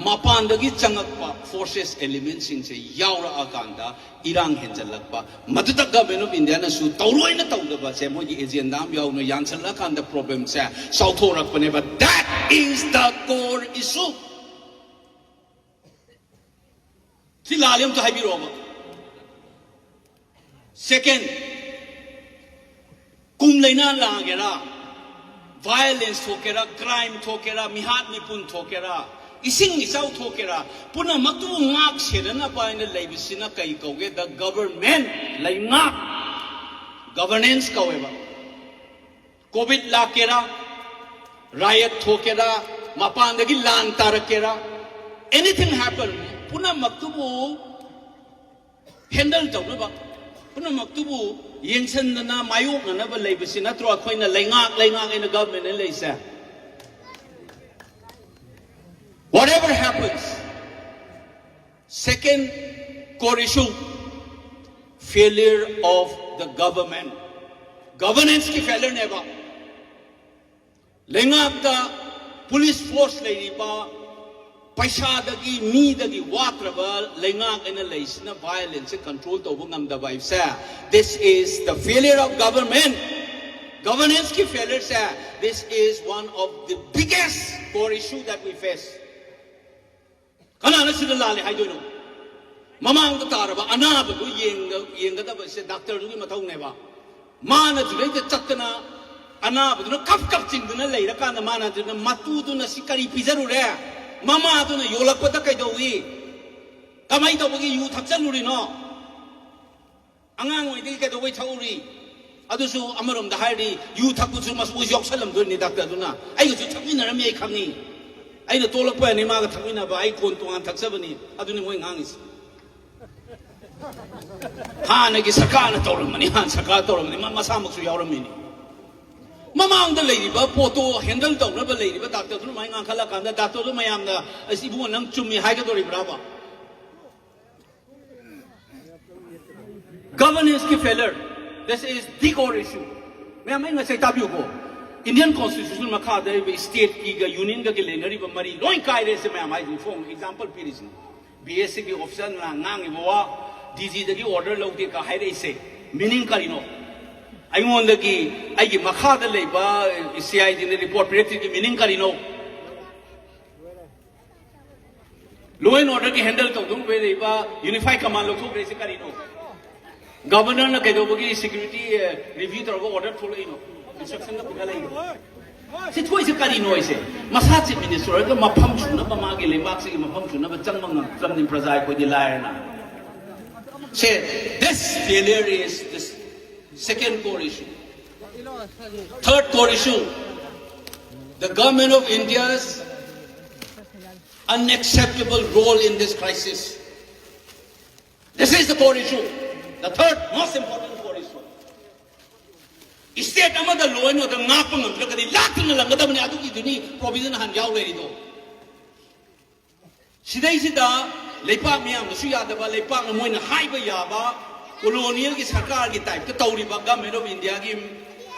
ꯃꯄꯥꯟꯗꯒꯤ ꯆꯪꯉꯛꯄ ꯐꯣꯔꯁꯦꯁ ꯑꯦꯂꯤꯃꯦꯟꯁꯤꯡꯁꯦ ꯌꯥꯎꯔꯛꯑꯀꯥꯟꯗ ꯏꯔꯥꯡ ꯍꯦꯟꯖꯜꯂꯛꯄ, ꯃꯗꯨꯗ ꯒꯚꯔꯟꯃꯦꯟ ꯑꯣꯐ ꯏꯟꯗꯤꯌꯥꯅꯁꯨ ꯇꯧꯔꯣꯏꯅ ꯇꯧꯗꯕꯁꯦ ꯃꯣꯏꯒꯤ ꯑꯦꯖꯦꯟꯗꯥ ꯑꯃ ꯌꯥꯎꯅ ꯌꯥꯟꯁꯜꯂꯛꯑꯀꯥꯟꯗ ꯄ꯭ꯔꯣꯕ꯭ꯂꯦꯝꯁꯦ ꯆꯥꯎꯊꯣꯔꯛꯄꯅꯦꯕ꯫ That Is the core issue. ꯁꯤ ꯂꯥꯜꯂꯦ ꯑꯝꯇ ꯍꯥꯏꯕꯤꯔꯛꯑꯣꯕ꯫ Second, ꯀꯨꯝ ꯂꯩꯅꯥ ꯂꯥꯛꯒꯦꯔꯥ, violence ꯊꯣꯛꯀꯦꯔꯥ, crime ꯊꯣꯛꯀꯦꯔꯥ, ꯃꯤꯍꯥꯠ ꯃꯤꯄꯨꯟ ꯊꯣꯛꯀꯦꯔꯥ, ꯏꯁꯤꯡ ꯏꯆꯥꯎ ꯊꯣꯛꯀꯦꯔꯥ, ꯄꯨꯝꯅꯃꯛꯇꯨꯕꯨ ꯉꯥꯛ ꯁꯦꯟꯅꯅꯕ ꯍꯥꯏꯅ ꯂꯩꯕꯁꯤꯅ ꯀꯩ ꯀꯧꯒꯦꯗ? Government, ꯂꯩꯉꯥꯛ, governance ꯀꯧꯋꯦꯕ꯫ Covid ꯂꯥꯛꯀꯦꯔꯥ, riot ꯊꯣꯛꯀꯦꯔꯥ, ꯃꯄꯥꯟꯗꯒꯤ ꯂꯥꯟ ꯇꯥꯔꯛꯀꯦꯔꯥ, anything happen, ꯄꯨꯝꯅꯃꯛꯇꯨꯕꯨ handle ꯇꯧꯅꯕ, ꯄꯨꯝꯅꯃꯛꯇꯨꯕꯨ ꯌꯦꯡꯁꯤꯟꯗꯅ ꯃꯥꯌꯣꯛꯅꯅꯕ ꯂꯩꯕꯁꯤ ꯅꯠꯇ꯭ꯔꯣ ꯑꯩꯈꯣꯏꯅ ꯂꯩꯉꯥꯛ, ꯂꯩꯉꯥꯛ ꯑꯩꯅ government ꯑꯩꯅ ꯂꯩꯁꯦ? Whatever happens, second core issue, failure of the government. Governance ꯀꯤ failure ꯅꯦꯕ꯫ ꯂꯩꯉꯥꯛꯇ police force ꯂꯩꯔꯤꯕ, ꯄꯩꯁꯥꯗꯒꯤ ꯃꯤꯗꯒꯤ ꯋꯥꯠꯇ꯭ꯔꯕ ꯂꯩꯉꯥꯛ ꯑꯩꯅ ꯂꯩꯁꯤꯅ violence ꯁꯦ control ꯇꯧꯕ ꯉꯝꯗꯕ ꯍꯥꯏꯕꯁꯦ, this is the failure of government. Governance ꯀꯤ failure say, this is one of the biggest core issue that we face. ꯀꯅꯥꯅ ꯁꯤꯗ ꯂꯥꯜꯂꯦ ꯍꯥꯏꯗꯣꯏꯅꯣ? ꯃꯃꯥꯡꯗ ꯇꯥꯔꯕ ꯑꯅꯥꯕꯗꯨ ꯌꯦꯡꯒ-, ꯌꯦꯡꯒꯗꯕꯁꯦ doctor ꯗꯨꯒꯤ ꯃꯊꯧꯅꯦꯕ꯫ ꯃꯥꯅ ꯁꯤꯗꯩꯗ ꯆꯠꯇꯅ ꯑꯅꯥꯕꯗꯨꯅ ꯀꯞ ꯀꯞ ꯆꯤꯡꯗꯨꯅ ꯂꯩꯔꯀꯥꯟꯗ ꯃꯥꯅ ꯑꯗꯨꯅ ꯃꯇꯨꯗꯨꯅ ꯁꯤ ꯀꯔꯤ ꯄꯤꯖꯔꯨꯔꯦ? ꯃꯃꯥꯗꯨꯅ ꯌꯣꯜꯂꯛꯄꯗ ꯀꯩꯗꯧꯏ? ꯀꯃꯥꯏ ꯇꯧꯕꯒꯤ ꯌꯨ ꯊꯛꯆꯜꯂꯨꯔꯤꯅꯣ? ꯑꯉꯥꯡ ꯑꯣꯏꯔꯤꯉꯩꯗꯒꯤ ꯀꯩꯗꯧꯕꯩ ꯊꯛꯎꯔꯤ? ꯑꯗꯨꯁꯨ ꯑꯃꯔꯣꯝꯗ ꯍꯥꯏꯔꯗꯤ ꯌꯨ ꯊꯛꯄꯁꯨ ꯃꯁꯨ ꯌꯥꯎꯁꯜꯂꯝꯗꯣꯏꯅꯤ doctor ꯗꯨꯅ꯫ ꯑꯩꯒꯁꯨ ꯊꯛꯃꯤꯟꯅꯔꯝꯃꯤ, ꯑꯩ ꯈꯪꯉꯤ꯫ ꯑꯩꯅ ꯇꯣꯂꯛꯄ ꯌꯥꯅꯤ ꯃꯥꯒ ꯊꯛꯃꯤꯟꯅꯕ, ꯑꯩ ꯈꯣꯟ ꯇꯣꯉꯥꯟ ꯊꯛꯆꯕꯅꯤ꯫ ꯑꯗꯨꯅꯤ ꯃꯣꯏ ꯉꯥꯡꯉꯤꯁꯦ꯫ ꯍꯥꯟꯅꯒꯤ ꯁꯔꯀꯥꯔꯅ ꯇꯧꯔꯝꯕꯅꯤ, ꯍꯥꯟꯅ ꯁꯔꯀꯥꯔ ꯇꯧꯔꯝꯕꯅꯤ, ꯃꯥ ꯃꯁꯥꯃꯛꯁꯨ ꯌꯥꯎꯔꯝꯃꯤꯅꯤ꯫ ꯃꯃꯥꯡꯗ ꯂꯩꯔꯤꯕ ꯄꯣꯠꯇꯣ handle ꯇꯧꯅꯕ ꯂꯩꯔꯤꯕ doctor ꯗꯨꯅ ꯃꯥꯏ ꯉꯥꯡꯈꯠꯂꯀꯥꯟꯗ doctor ꯗꯨ ꯃꯌꯥꯝꯅ, "ꯑꯁ ꯏꯕꯨꯡꯉꯣ ꯅꯪ ꯆꯨꯝꯃꯤ" ꯍꯥꯏꯒꯗꯧꯔꯤꯕ꯭ꯔꯥꯕ? Governance ꯀꯤ failure, this is the core issue. ꯃꯌꯥꯝ ꯑꯩ ꯉꯁꯥꯏ ꯇꯥꯕꯤꯌꯨꯀꯣ, Indian Constitution ꯃꯈꯥꯗ ꯂꯩꯔꯤꯕ state ꯀꯤꯒ union ꯒꯒꯤ ꯂꯩꯅꯔꯤꯕ ꯃꯔꯤ ꯂꯣꯏ ꯀꯥꯏꯔꯦ꯫ ꯁꯤ ꯃꯌꯥꯝ ꯍꯥꯏꯁꯤꯅꯤ, for example ꯄꯤꯔꯤꯁꯤꯅꯤ꯫ B S C ꯒꯤ officer ꯅ ꯉꯥꯡꯉꯤꯕ ꯋꯥ, D G ꯗꯒꯤ order ꯂꯧꯗꯦ ꯀ ꯍꯥꯏꯔꯛꯏꯁꯦ meaning ꯀꯔꯤꯅꯣ? ꯑꯩꯉꯣꯟꯗꯒꯤ, ꯑꯩꯒꯤ ꯃꯈꯥꯗ ꯂꯩꯕ C I D ꯅ report ꯄꯤꯔꯛꯇ꯭ꯔꯤꯒꯤ meaning ꯀꯔꯤꯅꯣ? Law and order ꯒꯤ handle ꯇꯧꯗꯧꯕ ꯂꯩꯕ unified command ꯂꯧꯊꯣꯛꯈ꯭ꯔꯤꯁꯦ ꯀꯔꯤꯅꯣ? Governor ꯅ ꯀꯩꯗꯧꯕꯒꯤ security review ꯇꯧꯔꯒ order ꯊꯣꯛꯂꯛꯏꯅꯣ? Instruction ꯅ ꯄꯨꯈꯠꯂꯛꯏꯅꯣ? ꯁꯤ ꯊꯣꯛꯏꯁꯦ ꯀꯔꯤꯅꯣ ꯑꯩꯁꯦ? ꯃꯁꯥ chief minister ꯑꯣꯏꯔꯒ ꯃꯐꯝ ꯁꯨꯅꯕ, ꯃꯥꯒꯤ ꯂꯩꯕꯥꯛꯁꯤꯒꯤ ꯃꯐꯝ ꯁꯨꯅꯕ ꯆꯪꯕ ꯉꯝꯗꯕꯅꯤ ꯄ꯭ꯔꯖꯥ ꯑꯩꯈꯣꯏꯗꯤ ꯂꯥꯏꯔꯅ꯫ ꯁꯦ, this failure is this second core issue. Third core issue, the government of India's unacceptable role in this crisis. This is the core issue. The third most important core issue. State ꯑꯃꯗ law and order ꯉꯥꯛꯄ ꯉꯝꯗ꯭ꯔꯒꯗꯤ ꯂꯥꯛꯇꯅ ꯂꯪꯒꯗꯕꯅꯤ, ꯑꯗꯨꯒꯤꯗꯨꯅꯤ provision ꯍꯥꯟꯅ ꯌꯥꯎ ꯂꯩꯔꯤꯗꯣ꯫ ꯁꯤꯗꯩꯁꯤꯗ ꯂꯩꯄꯥꯛ ꯃꯤꯌꯥꯝꯅꯁꯨ ꯌꯥꯗꯕ, ꯂꯩꯄꯥꯛꯅ ꯃꯣꯏꯅ ꯍꯥꯏꯕ ꯌꯥꯕ, colonial ꯒꯤ ꯁꯔꯀꯥꯔꯒꯤ type ꯇ ꯇꯧꯔꯤꯕ Government of India ꯒꯤ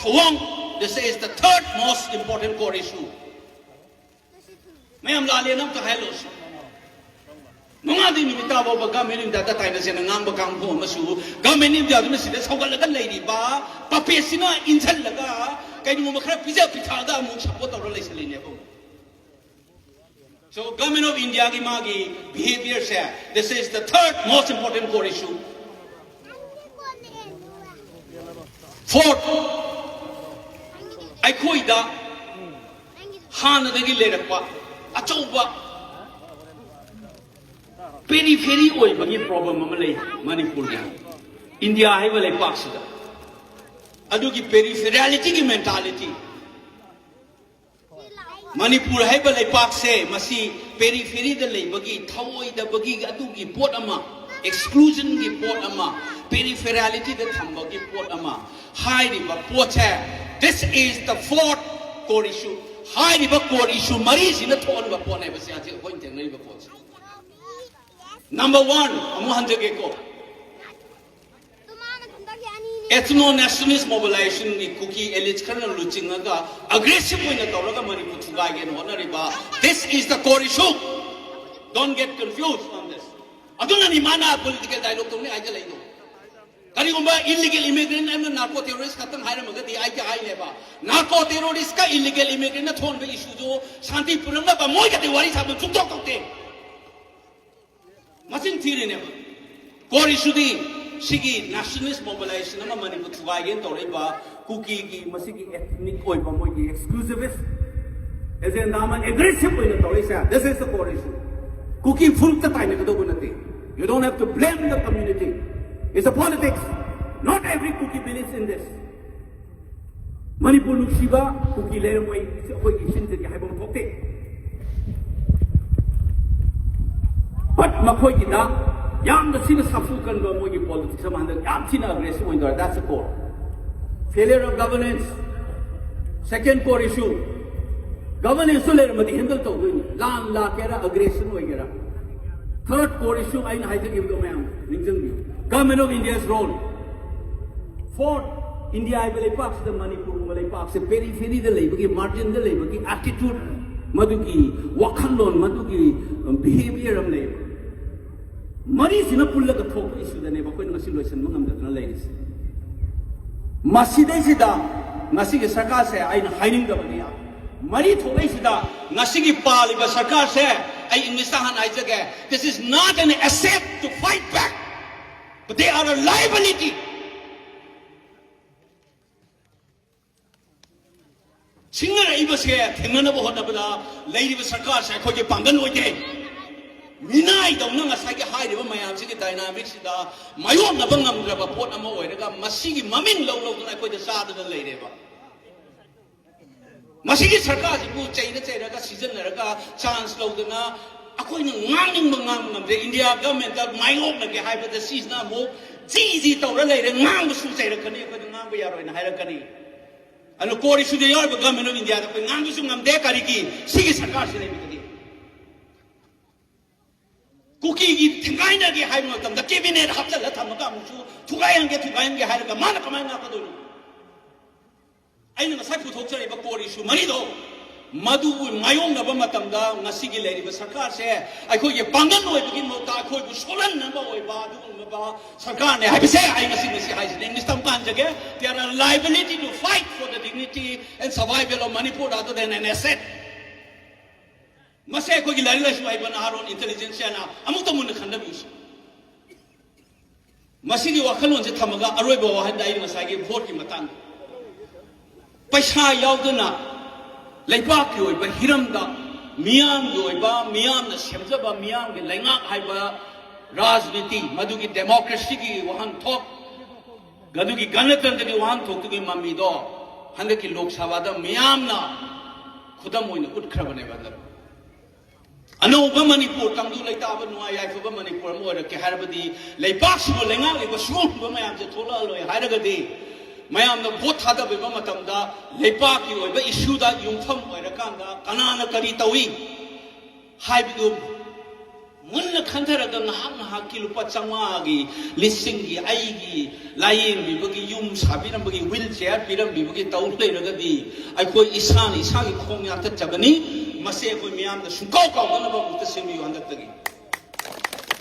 ꯊꯧꯑꯣꯡ, this is the third most important core issue. ꯃꯌꯥꯝ ꯂꯥꯜꯂꯦꯅ ꯑꯝꯇ ꯍꯥꯏꯍꯜꯂꯣꯁꯤ꯫ ꯅꯣꯡꯉꯥꯟꯗꯩ ꯅꯨꯃꯤꯠ ꯇꯥ ꯐꯥꯎꯕ Government of India ꯗ ꯇꯥꯏꯅꯁꯦꯅ ꯉꯥꯡꯕ ꯀꯥꯡꯕꯨ ꯑꯃꯁꯨ, Government of India ꯗꯨꯅ ꯁꯤꯗ ꯁꯧꯒꯠꯂꯒ ꯂꯩꯔꯤꯕ puppet ꯁꯤꯅ ꯏꯟꯁꯤꯜꯂꯒ ꯀꯩꯅꯣꯒꯨꯝꯕ ꯈꯔ ꯄꯤꯖ ꯄꯤꯊꯛꯑꯒ ꯑꯃꯨꯛ support ꯇꯧꯔ ꯂꯩꯁꯜꯂꯤꯅꯦꯕ꯫ So Government of India ꯒꯤ ꯃꯥꯒꯤ behaviour say, this is the third most important core issue. Fourth, ꯑꯩꯈꯣꯏꯗ ꯍꯥꯟꯅꯗꯒꯤ ꯂꯩꯔꯛꯄ ꯑꯆꯧꯕ periphery ꯑꯣꯏꯕꯒꯤ problem ꯑꯃ ꯂꯩ ꯃꯅꯤꯄꯨꯔꯒꯤ꯫ ꯏꯟꯗꯤꯌꯥ ꯍꯥꯏꯕ ꯂꯩꯄꯥꯛꯁꯤꯗ ꯑꯗꯨꯒꯤ peripherality ꯒꯤ mentality, ꯃꯅꯤꯄꯨꯔ ꯍꯥꯏꯕ ꯂꯩꯄꯥꯛꯁꯦ, ꯃꯁꯤ periphery ꯗ ꯂꯩꯕꯒꯤ, ꯊꯧꯑꯣꯏꯗꯕꯒꯤ ꯑꯗꯨꯒꯤ ꯄꯣꯠ ꯑꯃ, exclusion ꯒꯤ ꯄꯣꯠ ꯑꯃ, peripherality ꯗ ꯊꯝꯕꯒꯤ ꯄꯣꯠ ꯑꯃ ꯍꯥꯏꯔꯤꯕ ꯄꯣꯠꯁꯦ, this is the fourth core issue. ꯍꯥꯏꯔꯤꯕ core issue ꯃꯔꯤꯁꯤꯅ ꯊꯣꯛꯍꯟꯕ ꯄꯣꯠꯅꯦꯕ ꯁꯤ ꯍꯧꯖꯤꯛ ꯑꯩꯈꯣꯏꯅ ꯊꯦꯡꯅꯔꯤꯕ ꯄꯣꯠꯁꯦ꯫ Number one, ꯑꯃꯨꯛ ꯍꯟꯖꯒꯦꯀꯣ꯫ Ethno nationalist mobilization ꯒꯤ ꯀꯨꯀꯤ elites ꯈꯔꯅ ꯂꯨꯆꯤꯡꯉꯒ aggressive ꯑꯣꯏꯅ ꯇꯧꯔꯒ ꯃꯅꯤꯄꯨꯔ ꯊꯨꯒꯥꯏꯒꯦꯅ ꯍꯣꯠꯅꯔꯤꯕ, this is the core issue. Don't get confused on this. ꯑꯗꯨꯅꯅꯤ ꯃꯥꯅ political dialogue ꯇꯧꯅꯤ ꯍꯥꯏꯖꯜꯂꯛꯏꯗꯣ꯫ ꯀꯔꯤꯒꯨꯝꯕ illegal immigrant ꯑꯃꯅ narco terrorist ꯈꯛꯇꯪ ꯍꯥꯏꯔꯝꯃꯒꯗꯤ ꯑꯩꯗꯤ ꯍꯥꯏꯅꯦꯕ, narco terrorist ꯀ illegal immigrant ꯅ ꯊꯣꯛꯍꯟꯕ issue ꯗꯨ ꯁꯥꯟꯇꯤ ꯄꯨꯔꯛꯅꯕ ꯃꯣꯏꯒꯗꯤ ꯋꯥꯔꯤ ꯁꯥꯕ ꯁꯨꯡꯇꯧ ꯇꯧꯗꯦ꯫ ꯃꯁꯤꯡ ꯊꯤꯔꯤꯅꯦꯕ꯫ ꯀꯣꯔꯤꯁꯨꯗꯤ ꯁꯤꯒꯤ nationalist mobilization ꯑꯃ ꯃꯅꯤꯄꯨꯔ ꯊꯨꯒꯥꯏꯒꯦꯅ ꯇꯧꯔꯛꯏꯕ ꯀꯨꯀꯤꯒꯤ ꯃꯁꯤꯒꯤ ethnic ꯑꯣꯏꯕ ꯃꯣꯏꯒꯤ exclusivist agenda ꯑꯃ aggressive ꯑꯣꯏꯅ ꯇꯧꯔꯛꯏꯁꯦ, this is the core issue. ꯀꯨꯀꯤ ꯐꯨꯔꯨꯞꯇ ꯇꯥꯏꯅꯒꯗꯧꯕ ꯅꯠꯇꯦ. You don't have to blame the community. It's a politics. Not every Kuki believes in this. Manipur ꯅꯨꯡꯁꯤꯕ ꯀꯨꯀꯤ ꯂꯩꯔꯝꯃꯣꯏ ꯑꯩꯈꯣꯏꯒꯤ ꯏꯆꯤꯟꯗꯒꯤ ꯍꯥꯏꯕ ꯑꯃ ꯊꯣꯛꯇꯦ꯫ But ꯃꯈꯣꯏꯒꯤꯗ ꯌꯥꯝꯅ ꯊꯤꯅ ꯁꯥꯐꯨ ꯀꯟꯕ ꯃꯣꯏꯒꯤ politics ꯑꯃ ꯍꯟꯗꯛ ꯌꯥꯝ ꯊꯤꯅ aggressive ꯑꯣꯏꯅ ꯇꯧꯔꯦ. That's the core. Failure of governance. Second core issue. Governance two ꯂꯩꯔꯝꯃꯗꯤ handle ꯇꯧꯗꯣꯏꯅꯤ, ꯂꯥꯟ ꯂꯥꯛꯀꯦꯔꯥ aggression ꯑꯣꯏꯒꯦꯔꯥ. Third core issue ꯑꯩꯅ ꯍꯥꯏꯖꯈꯤꯕꯗꯣ ꯃꯌꯥꯝ ꯅꯤꯡꯁꯤꯡꯕꯤꯌꯨ, Government of India's role. Fourth, India ꯍꯥꯏꯕ ꯂꯩꯄꯥꯛꯁꯤꯗ ꯃꯅꯤꯄꯨꯔꯒꯨꯝꯕ ꯂꯩꯄꯥꯛꯁꯦ periphery ꯗ ꯂꯩꯕꯒꯤ, margin ꯗ ꯂꯩꯕꯒꯤ attitude, ꯃꯗꯨꯒꯤ ꯋꯥꯈꯜꯂꯣꯟ, ꯃꯗꯨꯒꯤ behaviour ꯑꯃ ꯂꯩꯌꯦꯕ꯫ ꯃꯔꯤꯁꯤꯅ ꯄꯨꯜꯂꯒ ꯊꯣꯛꯄ issue ꯗꯅꯦꯕ ꯑꯩꯈꯣꯏꯅ ꯉꯁꯤ ꯂꯣꯏꯁꯤꯟꯕ ꯉꯝꯗꯗꯅ ꯂꯩꯔꯤꯁꯦ꯫ ꯃꯁꯤꯗꯩꯁꯤꯗ ꯉꯁꯤꯒꯤ ꯁꯔꯀꯥꯔꯁꯦ ꯑꯩꯅ ꯍꯥꯏꯅꯤꯡꯗꯕꯅꯤ, ꯃꯔꯤ ꯊꯣꯛꯂꯛꯏꯁꯤꯗ ꯉꯁꯤꯒꯤ ꯄꯥꯜꯂꯤꯕ ꯁꯔꯀꯥꯔꯁꯦ, ꯑꯩ English ꯇ ꯍꯥꯟꯅ ꯍꯥꯏꯖꯒꯦ, this is not an asset to fight back, but they are a liability. ꯁꯤꯡꯅꯔꯛꯏꯕꯁꯦ ꯊꯦꯡꯅꯅꯕ ꯍꯣꯠꯅꯕꯗ ꯂꯩꯔꯤꯕ ꯁꯔꯀꯥꯔꯁꯦ ꯑꯩꯈꯣꯏꯒꯤ ꯄꯥꯡꯒꯜ ꯑꯣꯏꯗꯦ꯫ ꯃꯤꯅꯥꯏꯗꯧꯅ ꯉꯁꯥꯏꯒꯤ ꯍꯥꯏꯔꯤꯕ ꯃꯌꯥꯝꯁꯤꯒꯤ dynamic ꯁꯤꯗ ꯃꯥꯌꯣꯛꯅꯕ ꯉꯝꯗ꯭ꯔꯕ ꯄꯣꯠ ꯑꯃ ꯑꯣꯏꯔꯒ ꯃꯁꯤꯒꯤ ꯃꯃꯤꯡ ꯂꯧ ꯂꯧꯗꯅ ꯑꯩꯈꯣꯏꯗ ꯆꯥꯗꯅ ꯂꯩꯔꯦꯕ꯫ ꯃꯁꯤꯒꯤ ꯁꯔꯀꯥꯔꯁꯤꯕꯨ ꯆꯩꯔ ꯆꯩꯔꯒ ꯁꯤꯖꯤꯟꯅꯔꯒ chance ꯂꯧꯗꯅ ꯑꯩꯈꯣꯏꯅ ꯉꯥꯡꯅꯤꯡꯕ ꯉꯥꯡꯕ ꯉꯝꯗ꯭ꯔꯦ꯫ India government ꯇ ꯃꯥꯌꯣꯛꯅꯒꯦ ꯍꯥꯏꯕꯗ ꯁꯤꯁꯤꯅ ꯑꯃꯨꯛ ꯖꯤ ꯖꯤ ꯇꯧꯔ ꯂꯩꯔꯦ, ꯉꯥꯡꯕꯁꯨ ꯆꯩꯔꯛꯀꯅꯤ, ꯑꯩꯈꯣꯏꯗ ꯉꯥꯡꯕ ꯌꯥꯔꯣꯏꯅ ꯍꯥꯏꯔꯛꯀꯅꯤ꯫ ꯑꯗꯨ core issue ꯗ ꯌꯥꯎꯔꯤꯕ Government of India ꯗ ꯑꯩꯈꯣꯏ ꯉꯥꯡꯕꯁꯨ ꯉꯝꯗꯦ꯫ ꯀꯔꯤꯒꯤ? ꯁꯤꯒꯤ ꯁꯔꯀꯥꯔꯁꯤ ꯂꯩꯕꯗꯒꯤ꯫ ꯀꯨꯀꯤꯒꯤ ꯊꯤꯡꯒꯥꯏꯅꯒꯦ ꯍꯥꯏꯕ ꯃꯇꯝꯗ cabinet ꯍꯥꯞꯆꯤꯜꯂ ꯊꯝꯃꯒ ꯑꯃꯨꯛꯁꯨ ꯊꯨꯒꯥꯏꯍꯟꯒꯦ, ꯊꯨꯒꯥꯏꯍꯟꯒꯦ ꯍꯥꯏꯔꯒ ꯃꯥꯅ ꯀꯃꯥꯏꯅ ꯉꯥꯛꯀꯗꯣꯏꯅꯣ? ꯑꯩꯅ ꯉꯁꯥꯏ ꯄꯨꯊꯣꯛꯆꯔꯤꯕ core issue ꯃꯔꯤꯗꯣ, ꯃꯗꯨꯕꯨ ꯃꯥꯌꯣꯛꯅꯕ ꯃꯇꯝꯗ ꯉꯁꯤꯒꯤ ꯂꯩꯔꯤꯕ ꯁꯔꯀꯥꯔꯁꯦ ꯑꯩꯈꯣꯏꯒꯤ ꯄꯥꯡꯒꯜ ꯑꯣꯏꯕꯒꯤ ꯃꯍꯨꯠꯇ ꯑꯩꯈꯣꯏꯕꯨ ꯁꯣꯛꯍꯟꯅꯕ ꯑꯣꯏꯕ ꯑꯗꯨꯒꯨꯝꯂꯕ ꯁꯔꯀꯥꯔꯅꯦ ꯍꯥꯏꯕꯁꯦ ꯑꯩ ꯉꯁꯤ, ꯉꯁꯤ ꯍꯥꯏꯁꯤꯅꯦ꯫ English ꯇ ꯑꯃꯨꯛꯀ ꯍꯟꯖꯒꯦ, they are a liability to fight for the dignity and survival of Manipur rather than an asset. ꯃꯁꯤ ꯑꯩꯈꯣꯏꯒꯤ ꯂꯥꯏꯔꯤꯛ ꯂꯥꯏꯁꯨ ꯍꯩꯕ ꯅꯍꯥꯔꯣꯟ intelligentsia ꯅ ꯑꯃꯨꯛꯇ ꯃꯨꯟꯅ ꯈꯟꯊꯕꯤꯌꯨꯁꯤ꯫ ꯃꯁꯤꯒꯤ ꯋꯥꯈꯜꯂꯣꯟꯁꯦ ꯊꯝꯃꯒ ꯑꯔꯣꯏꯕ ꯋꯥꯍꯪꯗ ꯑꯩꯅ ꯉꯁꯥꯏꯒꯤ vote ꯀꯤ ꯃꯇꯥꯡꯗ, ꯄꯩꯁꯥ ꯌꯥꯎꯗꯅ ꯂꯩꯕꯥꯛꯀꯤ ꯑꯣꯏꯕ ꯍꯤꯔꯝꯗ ꯃꯤꯌꯥꯝꯒꯤ ꯑꯣꯏꯕ, ꯃꯤꯌꯥꯝꯅ ꯁꯦꯝꯖꯕ ꯃꯤꯌꯥꯝꯒꯤ ꯂꯩꯉꯥꯛ ꯍꯥꯏꯕ ꯔꯥꯖꯅꯤꯇꯤ, ꯃꯗꯨꯒꯤ democracy ꯒꯤ ꯋꯥꯍꯟꯊꯣꯛ, ꯑꯗꯨꯒꯤ ꯒꯅꯇꯟꯇ꯭ꯔꯒꯤ ꯋꯥꯍꯟꯊꯣꯛꯇꯨꯒꯤ ꯃꯃꯤꯗꯣ ꯍꯟꯗꯛꯀꯤ ꯂꯣꯛ ꯁꯚꯥꯗ ꯃꯤꯌꯥꯝꯅ ꯈꯨꯗꯝ ꯑꯣꯏꯅ ꯎꯠꯈ꯭ꯔꯕꯅꯦꯕ꯫ ꯍꯟꯗꯛ ꯑꯅꯧꯕ ꯃꯅꯤꯄꯨꯔ, ꯇꯪꯗꯨ ꯂꯩꯇꯥꯕ, ꯅꯨꯡꯉꯥꯏ ꯌꯥꯏꯐꯕ ꯃꯅꯤꯄꯨꯔ ꯑꯃ ꯑꯣꯏꯔꯛꯀꯦ ꯍꯥꯏꯔꯕꯗꯤ, ꯂꯩꯕꯥꯛꯁꯤꯕꯨ ꯂꯩꯉꯥꯛꯂꯤꯕ ꯁꯤꯒꯨꯝꯕ ꯃꯌꯥꯝꯁꯦ ꯊꯣꯛꯂꯛꯑꯂꯣꯏ ꯍꯥꯏꯔꯒꯗꯤ, ꯃꯌꯥꯝꯅ vote ꯊꯥꯗꯕꯤꯕ ꯃꯇꯝꯗ ꯂꯩꯕꯥꯛꯀꯤ ꯑꯣꯏꯕ issue ꯗ ꯌꯨꯝꯐꯝ ꯑꯣꯏꯔꯀꯥꯟꯗ ꯀꯅꯥꯅ ꯀꯔꯤ ꯇꯧꯏ ꯍꯥꯏꯕꯗꯨ ꯃꯨꯟꯅ ꯈꯟꯊꯔꯒ, ꯉꯥꯏꯍꯥꯛ ꯉꯥꯏꯍꯥꯛꯀꯤ ꯂꯨꯄꯥ ꯆꯥꯝꯃꯉꯥꯒꯤ, ꯂꯤꯁꯤꯡꯒꯤ, ꯑꯩꯒꯤ ꯂꯥꯏꯌꯦꯡꯕꯤꯕꯒꯤ, ꯌꯨꯝ ꯁꯥꯕꯤꯔꯝꯕꯒꯤ, wheelchair ꯄꯤꯔꯝꯕꯤꯕꯒꯤ ꯇꯧ ꯂꯩꯔꯒꯗꯤ, ꯑꯩꯈꯣꯏ ꯏꯁꯥꯅ ꯏꯁꯥꯒꯤ ꯈꯣꯡ ꯌꯥꯟꯊꯠꯆꯕꯅꯤ꯫ ꯃꯁꯤ ꯑꯩꯈꯣꯏ ꯃꯤꯌꯥꯝꯅ ꯁꯨꯡꯀꯥꯎ ꯀꯥꯎꯗꯅꯕ ꯑꯃꯨꯛꯇ ꯁꯦꯝꯕꯤꯌꯨ꯫ ꯍꯟꯗꯛꯇꯒꯤ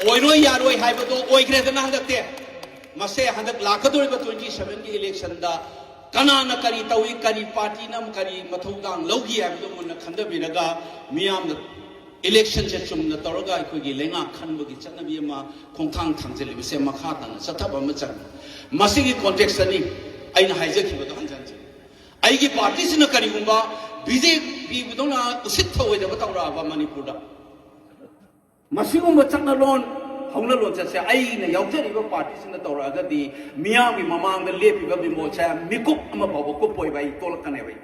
ꯑꯣꯏꯔꯣꯏ ꯌꯥꯔꯣꯏ ꯍꯥꯏꯕꯗꯣ ꯑꯣꯏꯈ꯭ꯔꯦꯗꯅ꯫ ꯍꯟꯗꯛꯇꯤ ꯃꯁꯦ ꯍꯟꯗꯛ ꯂꯥꯛꯀꯗꯧꯔꯤꯕ twenty seven ꯒꯤ election ꯗ ꯀꯅꯥꯅ ꯀꯔꯤ ꯇꯧꯏ, ꯀꯔꯤ party ꯅ ꯀꯔꯤ ꯃꯊꯧꯗꯥꯡ ꯂꯧꯈꯤ ꯍꯥꯏꯕꯗꯨ ꯃꯨꯟꯅ ꯈꯟꯊꯕꯤꯔꯒ, ꯃꯤꯌꯥꯝꯅ election ꯁꯦ ꯆꯨꯝꯅ ꯇꯧꯔꯒ ꯑꯩꯈꯣꯏꯒꯤ ꯂꯩꯉꯥꯛ ꯈꯟꯕꯒꯤ ꯆꯠꯅꯕꯤ ꯑꯃ ꯈꯣꯡꯊꯥꯡ ꯊꯥꯡꯖꯤꯜꯂꯤꯕꯁꯦ ꯃꯈꯥ ꯇꯥꯅ ꯆꯠꯊꯕ ꯑꯃ ꯆꯪꯏ꯫ ꯃꯁꯤꯒꯤ context ꯇꯅꯤ ꯑꯩꯅ ꯍꯥꯏꯖꯈꯤꯕꯗꯣ ꯍꯟꯖꯤꯟ ꯍꯟꯖꯤꯟ꯫ ꯑꯩꯒꯤ party ꯁꯤꯅ ꯀꯔꯤꯒꯨꯝꯕ B J P ꯗꯧꯅ ꯎꯁꯤꯠ ꯊꯑꯣꯏꯗꯕ ꯇꯧꯔꯛꯑꯕ ꯃꯅꯤꯄꯨꯔꯗ, ꯃꯁꯤꯒꯨꯝꯕ ꯆꯠꯅꯂꯣꯟ, ꯍꯧꯅ ꯂꯣꯟꯆꯠꯁꯦ ꯑꯩꯅ ꯌꯥꯎꯖꯔꯤꯕ party ꯁꯤꯅ ꯇꯧꯔꯛꯑꯒꯗꯤ, ꯃꯤꯌꯥꯝꯒꯤ ꯃꯃꯥꯡꯗ ꯂꯦꯞꯄꯤꯕ ꯕꯤꯃꯣꯜꯁꯦ ꯃꯤꯀꯨꯞ ꯑꯃꯐꯥꯎꯕ ꯀꯨꯞꯄꯣꯏꯕ, ꯑꯩ ꯇꯣꯛꯂꯛꯀꯅꯦꯕ ꯑꯩ꯫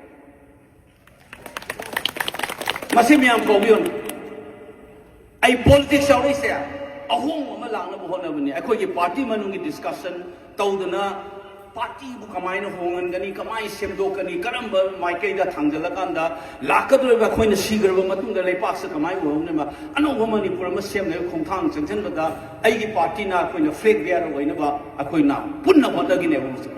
ꯃꯁꯤ ꯃꯌꯥꯝ ꯀꯧꯕꯤꯌꯨꯅꯦ꯫ ꯑꯩ politics ꯌꯥꯎꯔꯛꯏꯁꯦ ꯑꯍꯣꯡꯕ ꯑꯃ ꯂꯥꯛꯅꯕ ꯍꯣꯠꯅꯕꯅꯤ꯫ ꯑꯩꯈꯣꯏꯒꯤ party ꯃꯅꯨꯡꯒꯤ discussion ꯇꯧꯗꯅ, party ꯕꯨ ꯀꯃꯥꯏꯅ ꯍꯣꯡꯍꯟꯒꯅꯤ, ꯀꯃꯥꯏꯅ ꯁꯦꯝꯗꯣꯛꯀꯅꯤ, ꯀꯔꯝꯕ ꯃꯥꯏꯀꯩꯗ ꯊꯥꯡꯖꯜꯂꯀꯥꯟꯗ ꯂꯥꯛꯀꯗꯧꯔꯤꯕ, ꯑꯩꯈꯣꯏꯅ ꯁꯤꯈ꯭ꯔꯕ ꯃꯇꯨꯡꯗ ꯂꯩꯄꯥꯛꯁꯦ ꯀꯃꯥꯏꯅ ꯑꯣꯏꯍꯧꯅꯕ, ꯑꯅꯧꯕ ꯃꯅꯤꯄꯨꯔ ꯑꯃ ꯁꯦꯝꯅꯕ ꯈꯣꯡꯊꯥꯡ ꯆꯪꯁꯤꯟꯕꯗ ꯑꯩꯒꯤ party ꯅ ꯑꯩꯈꯣꯏꯅ flag bearer ꯑꯣꯏꯅꯕ ꯑꯩꯈꯣꯏꯅ ꯄꯨꯟꯅ ꯍꯣꯠꯅꯒꯅꯦꯕ꯫ ꯍꯧꯖꯤꯛ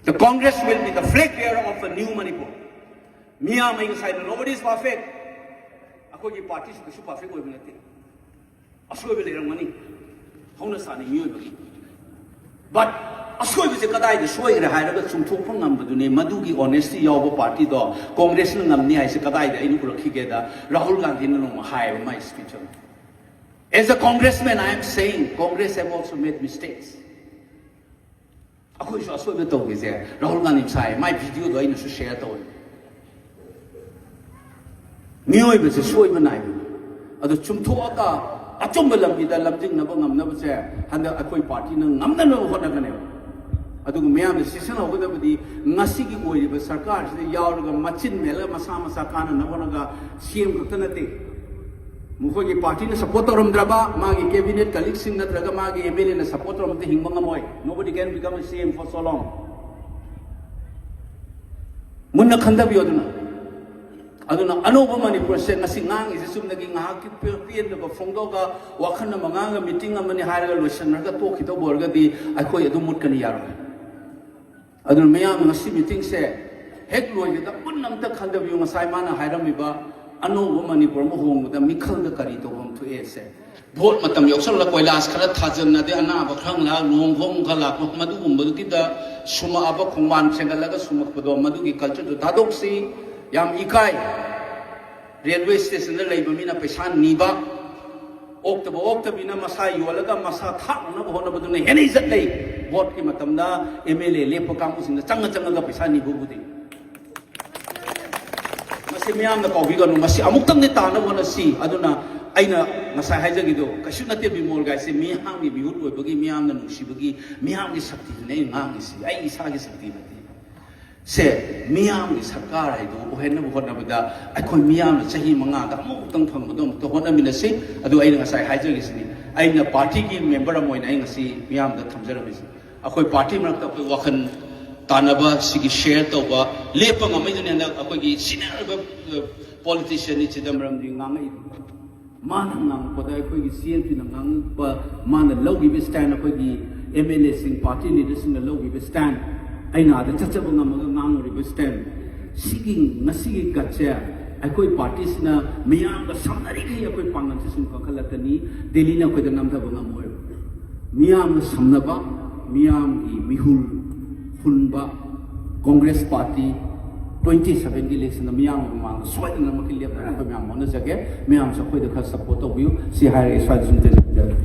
The Congress will be the flag bearer of a new Manipur. ꯃꯤꯌꯥꯝ, ꯑꯩ ꯉꯁꯥꯏ, nobody is perfect꯫ ꯑꯩꯈꯣꯏꯒꯤ party ꯁꯨ ꯀꯩꯁꯨ perfect ꯑꯣꯏꯕ ꯅꯠꯇꯦ꯫ ꯑꯁꯣꯏꯕ ꯂꯩꯔꯝꯒꯅꯤ ꯍꯧꯅ ꯁꯥꯅꯤ ꯃꯤꯑꯣꯏꯕꯒꯤ꯫ But ꯑꯁꯣꯏꯕꯁꯦ ꯀꯗꯥꯏꯗ ꯁꯣꯏꯈ꯭ꯔꯦ ꯍꯥꯏꯔꯒ ꯆꯨꯝꯊꯣꯛꯄ ꯉꯝꯕꯗꯨꯅꯦ꯫ ꯃꯗꯨꯒꯤ ꯑꯣꯅꯦꯁꯇꯤ ꯌꯥꯎꯕ ꯄꯥꯔꯇꯤꯗꯣ ꯀꯣꯡꯒ꯭ꯔꯦꯁꯅ ꯉꯝꯅꯤ ꯍꯥꯏꯁꯦ ꯀꯗꯥꯏꯗ ꯑꯩꯅ ꯎꯔꯛꯈꯤꯒꯦꯗ, ꯔꯥꯍꯨꯜ ꯒꯥꯟꯙꯤꯅ ꯅꯣꯡꯃ ꯍꯥꯏꯌꯦꯕ ꯃꯥꯏ ꯁ꯭ꯄꯤꯆ ꯑꯃ, "As a congressman, I am saying Congress have also made mistakes." ꯑꯩꯈꯣꯏꯁꯨ ꯑꯁꯣꯏꯕ ꯇꯧꯈꯤꯁꯦ ꯔꯥꯍꯨꯜ ꯒꯥꯟꯙꯤ ꯁꯥꯏ, ꯃꯥꯏ ꯚꯤꯗꯤꯑꯣꯗꯣ ꯑꯩꯅꯁꯨ ꯁꯦꯌꯔ ꯇꯧꯋꯦ꯫ ꯃꯤꯑꯣꯏꯕꯁꯦ ꯁꯣꯏꯕ ꯅꯥꯏꯕꯅꯤ꯫ ꯑꯗꯨ ꯆꯨꯝꯊꯣꯛꯑꯒ ꯑꯆꯨꯝꯕ ꯂꯝꯕꯤꯗ ꯂꯝꯖꯤꯡꯅꯕ ꯉꯝꯅꯕꯁꯦ ꯍꯟꯗꯛ ꯑꯩꯈꯣꯏ ꯄꯥꯔꯇꯤꯅ ꯉꯝꯅꯅꯕ ꯍꯣꯠꯅꯒꯅꯦꯕ꯫ ꯑꯗꯨꯒ ꯃꯌꯥꯝꯅ ꯆꯦꯛꯁꯤꯟꯍꯧꯒꯗꯕꯗꯤ, ꯉꯁꯤꯒꯤ ꯑꯣꯏꯔꯤꯕ ꯁꯔꯀꯥꯔꯁꯤꯗ ꯌꯥꯎꯔꯒ ꯃꯆꯤꯟ ꯃꯦꯜꯂꯒ ꯃꯁꯥ ꯃꯁꯥ ꯀꯥꯟꯅꯅꯕ ꯍꯣꯠꯅꯒ ꯁꯤ ꯑꯦꯝ ꯈꯛꯇ ꯅꯠꯇꯦ, ꯃꯈꯣꯏꯒꯤ ꯄꯥꯔꯇꯤꯅ ꯁꯄꯣꯔꯠ ꯇꯧꯔꯝꯗ꯭ꯔꯕ ꯃꯥꯒꯤ ꯀꯦꯕꯤꯅꯦꯠ ꯀꯂꯤꯛꯁꯤꯡ ꯅꯠꯇ꯭ꯔꯒ ꯃꯥꯒꯤ ꯑꯦꯝ ꯑꯦꯜ ꯑꯦꯅ ꯁꯄꯣꯔꯠ ꯇꯧꯔꯝꯗ ꯍꯤꯡꯕ ꯉꯝꯃꯣꯏ꯫ Nobody can become a C M for so long. ꯃꯨꯟꯅ ꯈꯟꯊꯕꯤꯌꯨ꯫ ꯑꯗꯨꯅ ꯑꯗꯨꯅ ꯑꯅꯧꯕ ꯃꯅꯤꯄꯨꯔꯁꯦ ꯉꯁꯤ ꯉꯥꯡꯉꯤꯁꯦ ꯆꯨꯝꯅꯒꯤ ꯉꯥꯏꯍꯥꯛꯀꯤ ꯄꯦ- ꯄꯦꯟꯗꯕ ꯐꯣꯡꯗꯣꯛꯑꯒ ꯋꯥꯈꯜ ꯑꯃ ꯉꯥꯡꯉꯒ ꯃꯤꯇꯤꯡ ꯑꯃꯅꯤ ꯍꯥꯏꯔꯒ ꯂꯣꯏꯁꯤꯟꯅꯔꯒ ꯇꯣꯛꯈꯤꯗꯧꯕ ꯑꯣꯏꯔꯒꯗꯤ ꯑꯩꯈꯣꯏ ꯑꯗꯨꯝ ꯃꯨꯠꯀꯅꯤ, ꯌꯥꯔꯣꯏ꯫ ꯑꯗꯨꯅ ꯃꯌꯥꯝꯅ ꯉꯁꯤ ꯃꯤꯇꯤꯡꯁꯦ ꯍꯦꯛ ꯂꯣꯏꯕꯗ ꯄꯨꯟꯅ ꯑꯝꯇ ꯈꯟꯊꯕꯤꯌꯨ꯫ ꯉꯁꯥꯏ ꯃꯥꯅ ꯍꯥꯏꯔꯝꯃꯤꯕ ꯑꯅꯧꯕ ꯃꯅꯤꯄꯨꯔ ꯑꯃ ꯍꯣꯡꯕꯗ ꯃꯤꯈꯜꯗ ꯀꯔꯤ ꯇꯧꯐꯝ ꯊꯣꯛꯑꯦꯁꯦ꯫ ꯚꯣꯠ ꯃꯇꯝ ꯌꯧꯁꯜꯂꯛ, ꯀꯣꯏꯂꯥꯁ ꯈꯔ ꯊꯥꯖꯟꯅꯗꯦ, ꯑꯅꯥꯕ ꯈꯔ ꯂꯥꯛ, ꯂꯨꯍꯣꯡ ꯈꯣꯡ ꯈꯔ ꯂꯥꯛꯄ, ꯃꯗꯨꯒꯨꯝꯕꯗꯨꯒꯤꯗ ꯁꯨꯝꯃꯛꯑꯕ, ꯈꯣꯡꯕꯥꯟ ꯁꯦꯝꯒꯠꯂꯒ ꯁꯨꯝꯃꯛꯄꯗꯣ, ꯃꯗꯨꯒꯤ ꯀꯜꯆꯔꯗꯨ ꯊꯥꯗꯣꯛꯁꯤ꯫ ꯌꯥꯝ ꯏꯀꯥꯏ꯫ ꯔꯦꯜꯋꯦ ꯁ꯭ꯇꯦꯁꯟꯗ ꯂꯩꯕ ꯃꯤꯅ ꯄꯩꯁꯥ ꯅꯤꯕ, ꯑꯣꯛꯇꯕ ꯑꯣꯛꯇꯕꯤꯅ ꯃꯁꯥ ꯌꯣꯜꯂꯒ ꯃꯁꯥ ꯊꯥꯛꯅꯅꯕ ꯍꯣꯠꯅꯕꯗꯨꯅ ꯍꯦꯟꯅ ꯏꯖꯠ ꯂꯩ꯫ ꯚꯣꯠꯀꯤ ꯃꯇꯝꯗ ꯑꯦꯝ ꯑꯦꯜ ꯑꯦ ꯂꯦꯞꯄ ꯀꯥꯡꯕꯨꯁꯤꯡꯅ ꯆꯪꯉ ꯆꯪꯉꯒ ꯄꯩꯁꯥ ꯅꯤꯕꯕꯨꯗꯤ꯫ ꯃꯁꯤ ꯃꯤꯌꯥꯝꯅ ꯀꯥꯎꯕꯤꯒꯅꯨ, ꯃꯁꯤ ꯑꯃꯨꯛꯇꯪꯗꯤ ꯇꯥꯅꯕ ꯍꯣꯠꯅꯁꯤ꯫ ꯑꯗꯨꯅ ꯑꯩꯅ ꯉꯁꯥꯏ ꯍꯥꯏꯖꯈꯤꯗꯣ ꯀꯩꯁꯨ ꯅꯠꯇꯦ꯫ ꯕꯤꯃꯣꯜ ꯒꯥꯏꯁꯦ ꯃꯤꯌꯥꯝꯒꯤ ꯃꯤꯍꯨꯠ ꯑꯣꯏꯕꯒꯤ, ꯃꯤꯌꯥꯝꯅ ꯅꯨꯡꯁꯤꯕꯒꯤ, ꯃꯤꯌꯥꯝꯒꯤ ꯁꯛꯇꯤꯗꯨꯅꯦ ꯑꯩꯅ ꯉꯥꯡꯉꯤꯁꯤ, ꯑꯩ ꯏꯁꯥꯒꯤ ꯁꯛꯇꯤ ꯅꯠꯇꯦ꯫ ꯁꯦ, ꯃꯤꯌꯥꯝꯒꯤ ꯁꯔꯀꯥꯔ ꯍꯥꯏꯗꯨ ꯑꯣꯏꯍꯟꯅꯕ ꯍꯣꯠꯅꯕꯗ ꯑꯩꯈꯣꯏ ꯃꯤꯌꯥꯝꯅ ꯆꯍꯤ ꯃꯉꯥꯗ ꯑꯃꯨꯛꯇꯪ ꯐꯪꯕꯗꯣ ꯑꯃꯨꯛꯇ ꯍꯣꯠꯅꯃꯤꯟꯅꯁꯤ꯫ ꯑꯗꯨ ꯑꯩꯅ ꯉꯁꯥꯏ ꯍꯥꯏꯖꯈꯤꯁꯤꯅꯤ, ꯑꯩꯅ ꯄꯥꯔꯇꯤꯒꯤ ꯃꯦꯝꯕꯔ ꯑꯃ ꯑꯣꯏꯅ ꯑꯩ ꯉꯁꯤ ꯃꯤꯌꯥꯝꯗ ꯊꯝꯖꯔꯝꯃꯤꯁꯤ꯫ ꯑꯩꯈꯣꯏ ꯄꯥꯔꯇꯤ ꯃꯔꯛꯇ ꯑꯩꯈꯣꯏ ꯋꯥꯈꯜ ꯇꯥꯟꯅꯕ, ꯁꯤꯒꯤ ꯁꯦꯌꯔ ꯇꯧꯕ, ꯂꯦꯞꯄ ꯉꯝꯃꯛꯏꯗꯨꯅ ꯍꯟꯗꯛ ꯑꯩꯈꯣꯏꯒꯤ ꯁꯤꯅꯤꯌꯔ ꯑꯣꯏꯕ, ꯑ, ꯄꯣꯂꯤꯇꯤꯁꯤꯌꯥꯟꯅꯤ ꯆꯤꯗꯝꯕꯔꯝꯖꯤ ꯉꯥꯡꯉꯛꯏꯗꯨ꯫ ꯃꯥꯅ ꯉꯥꯡꯉꯛꯄꯗ ꯑꯩꯈꯣꯏꯒꯤ ꯁꯤ ꯑꯦꯝ ꯄꯤꯅ ꯉꯥꯡꯉꯛꯄ, ꯃꯥꯅ ꯂꯧꯈꯤꯕ ꯁ꯭ꯇꯦꯟ, ꯑꯩꯈꯣꯏꯒꯤ ꯑꯦꯝ ꯑꯦꯜ ꯑꯦꯁꯤꯡ, ꯄꯥꯔꯇꯤ ꯂꯤꯗꯔꯁꯤꯡꯅ ꯂꯧꯈꯤꯕ ꯁ꯭ꯇꯦꯟ, ꯑꯩꯅ ꯑꯥꯗ ꯆꯠꯆꯕ ꯉꯝꯃꯒ ꯉꯥꯡꯉꯨꯔꯤꯕ ꯁ꯭ꯇꯦꯟ, ꯁꯤꯒꯤ ꯉꯁꯤꯒꯤ ꯒꯠꯁꯦ ꯑꯩꯈꯣꯏ ꯄꯥꯔꯇꯤꯁꯤꯅ ꯃꯤꯌꯥꯝꯒ ꯁꯝꯅꯔꯤꯈꯩ ꯑꯩꯈꯣꯏ ꯄꯥꯡꯒꯜꯁꯦ ꯁꯨꯝ ꯀꯟꯈꯠꯂꯛꯀꯅꯤ꯫ ꯗꯦꯜꯂꯤꯅ ꯑꯩꯈꯣꯏꯗ ꯅꯝꯊꯕ ꯉꯝꯃꯣꯏ꯫ ꯃꯤꯌꯥꯝꯅ ꯁꯝꯅꯕ, ꯃꯤꯌꯥꯝꯒꯤ ꯃꯤꯍꯨꯜ ꯍꯨꯟꯕ ꯀꯣꯡꯒ꯭ꯔꯦꯁ ꯄꯥꯔꯇꯤ ꯇ꯭ꯋꯦꯟꯇꯤ ꯁꯚꯦꯟꯒꯤ ꯏꯂꯦꯛꯁꯟꯗ ꯃꯤꯌꯥꯝꯒꯤ ꯃꯃꯥꯡꯗ ꯁꯣꯏꯗꯅꯃꯛꯀꯤ ꯂꯦꯞꯅꯕ ꯑꯩꯈꯣꯏ ꯃꯌꯥꯝ ꯍꯣꯠꯅꯖꯒꯦ꯫ ꯃꯌꯥꯝꯁꯨ ꯑꯩꯈꯣꯏꯗ ꯈꯔ ꯁꯞꯄꯣꯔꯠ ꯇꯧꯕꯤꯌꯨ꯫ ꯁꯤ ꯍꯥꯏꯔꯒ ꯑꯩ ꯁ꯭ꯋꯥꯏꯗ ꯁꯨꯝ ꯇꯦꯟꯖꯔꯒꯦ꯫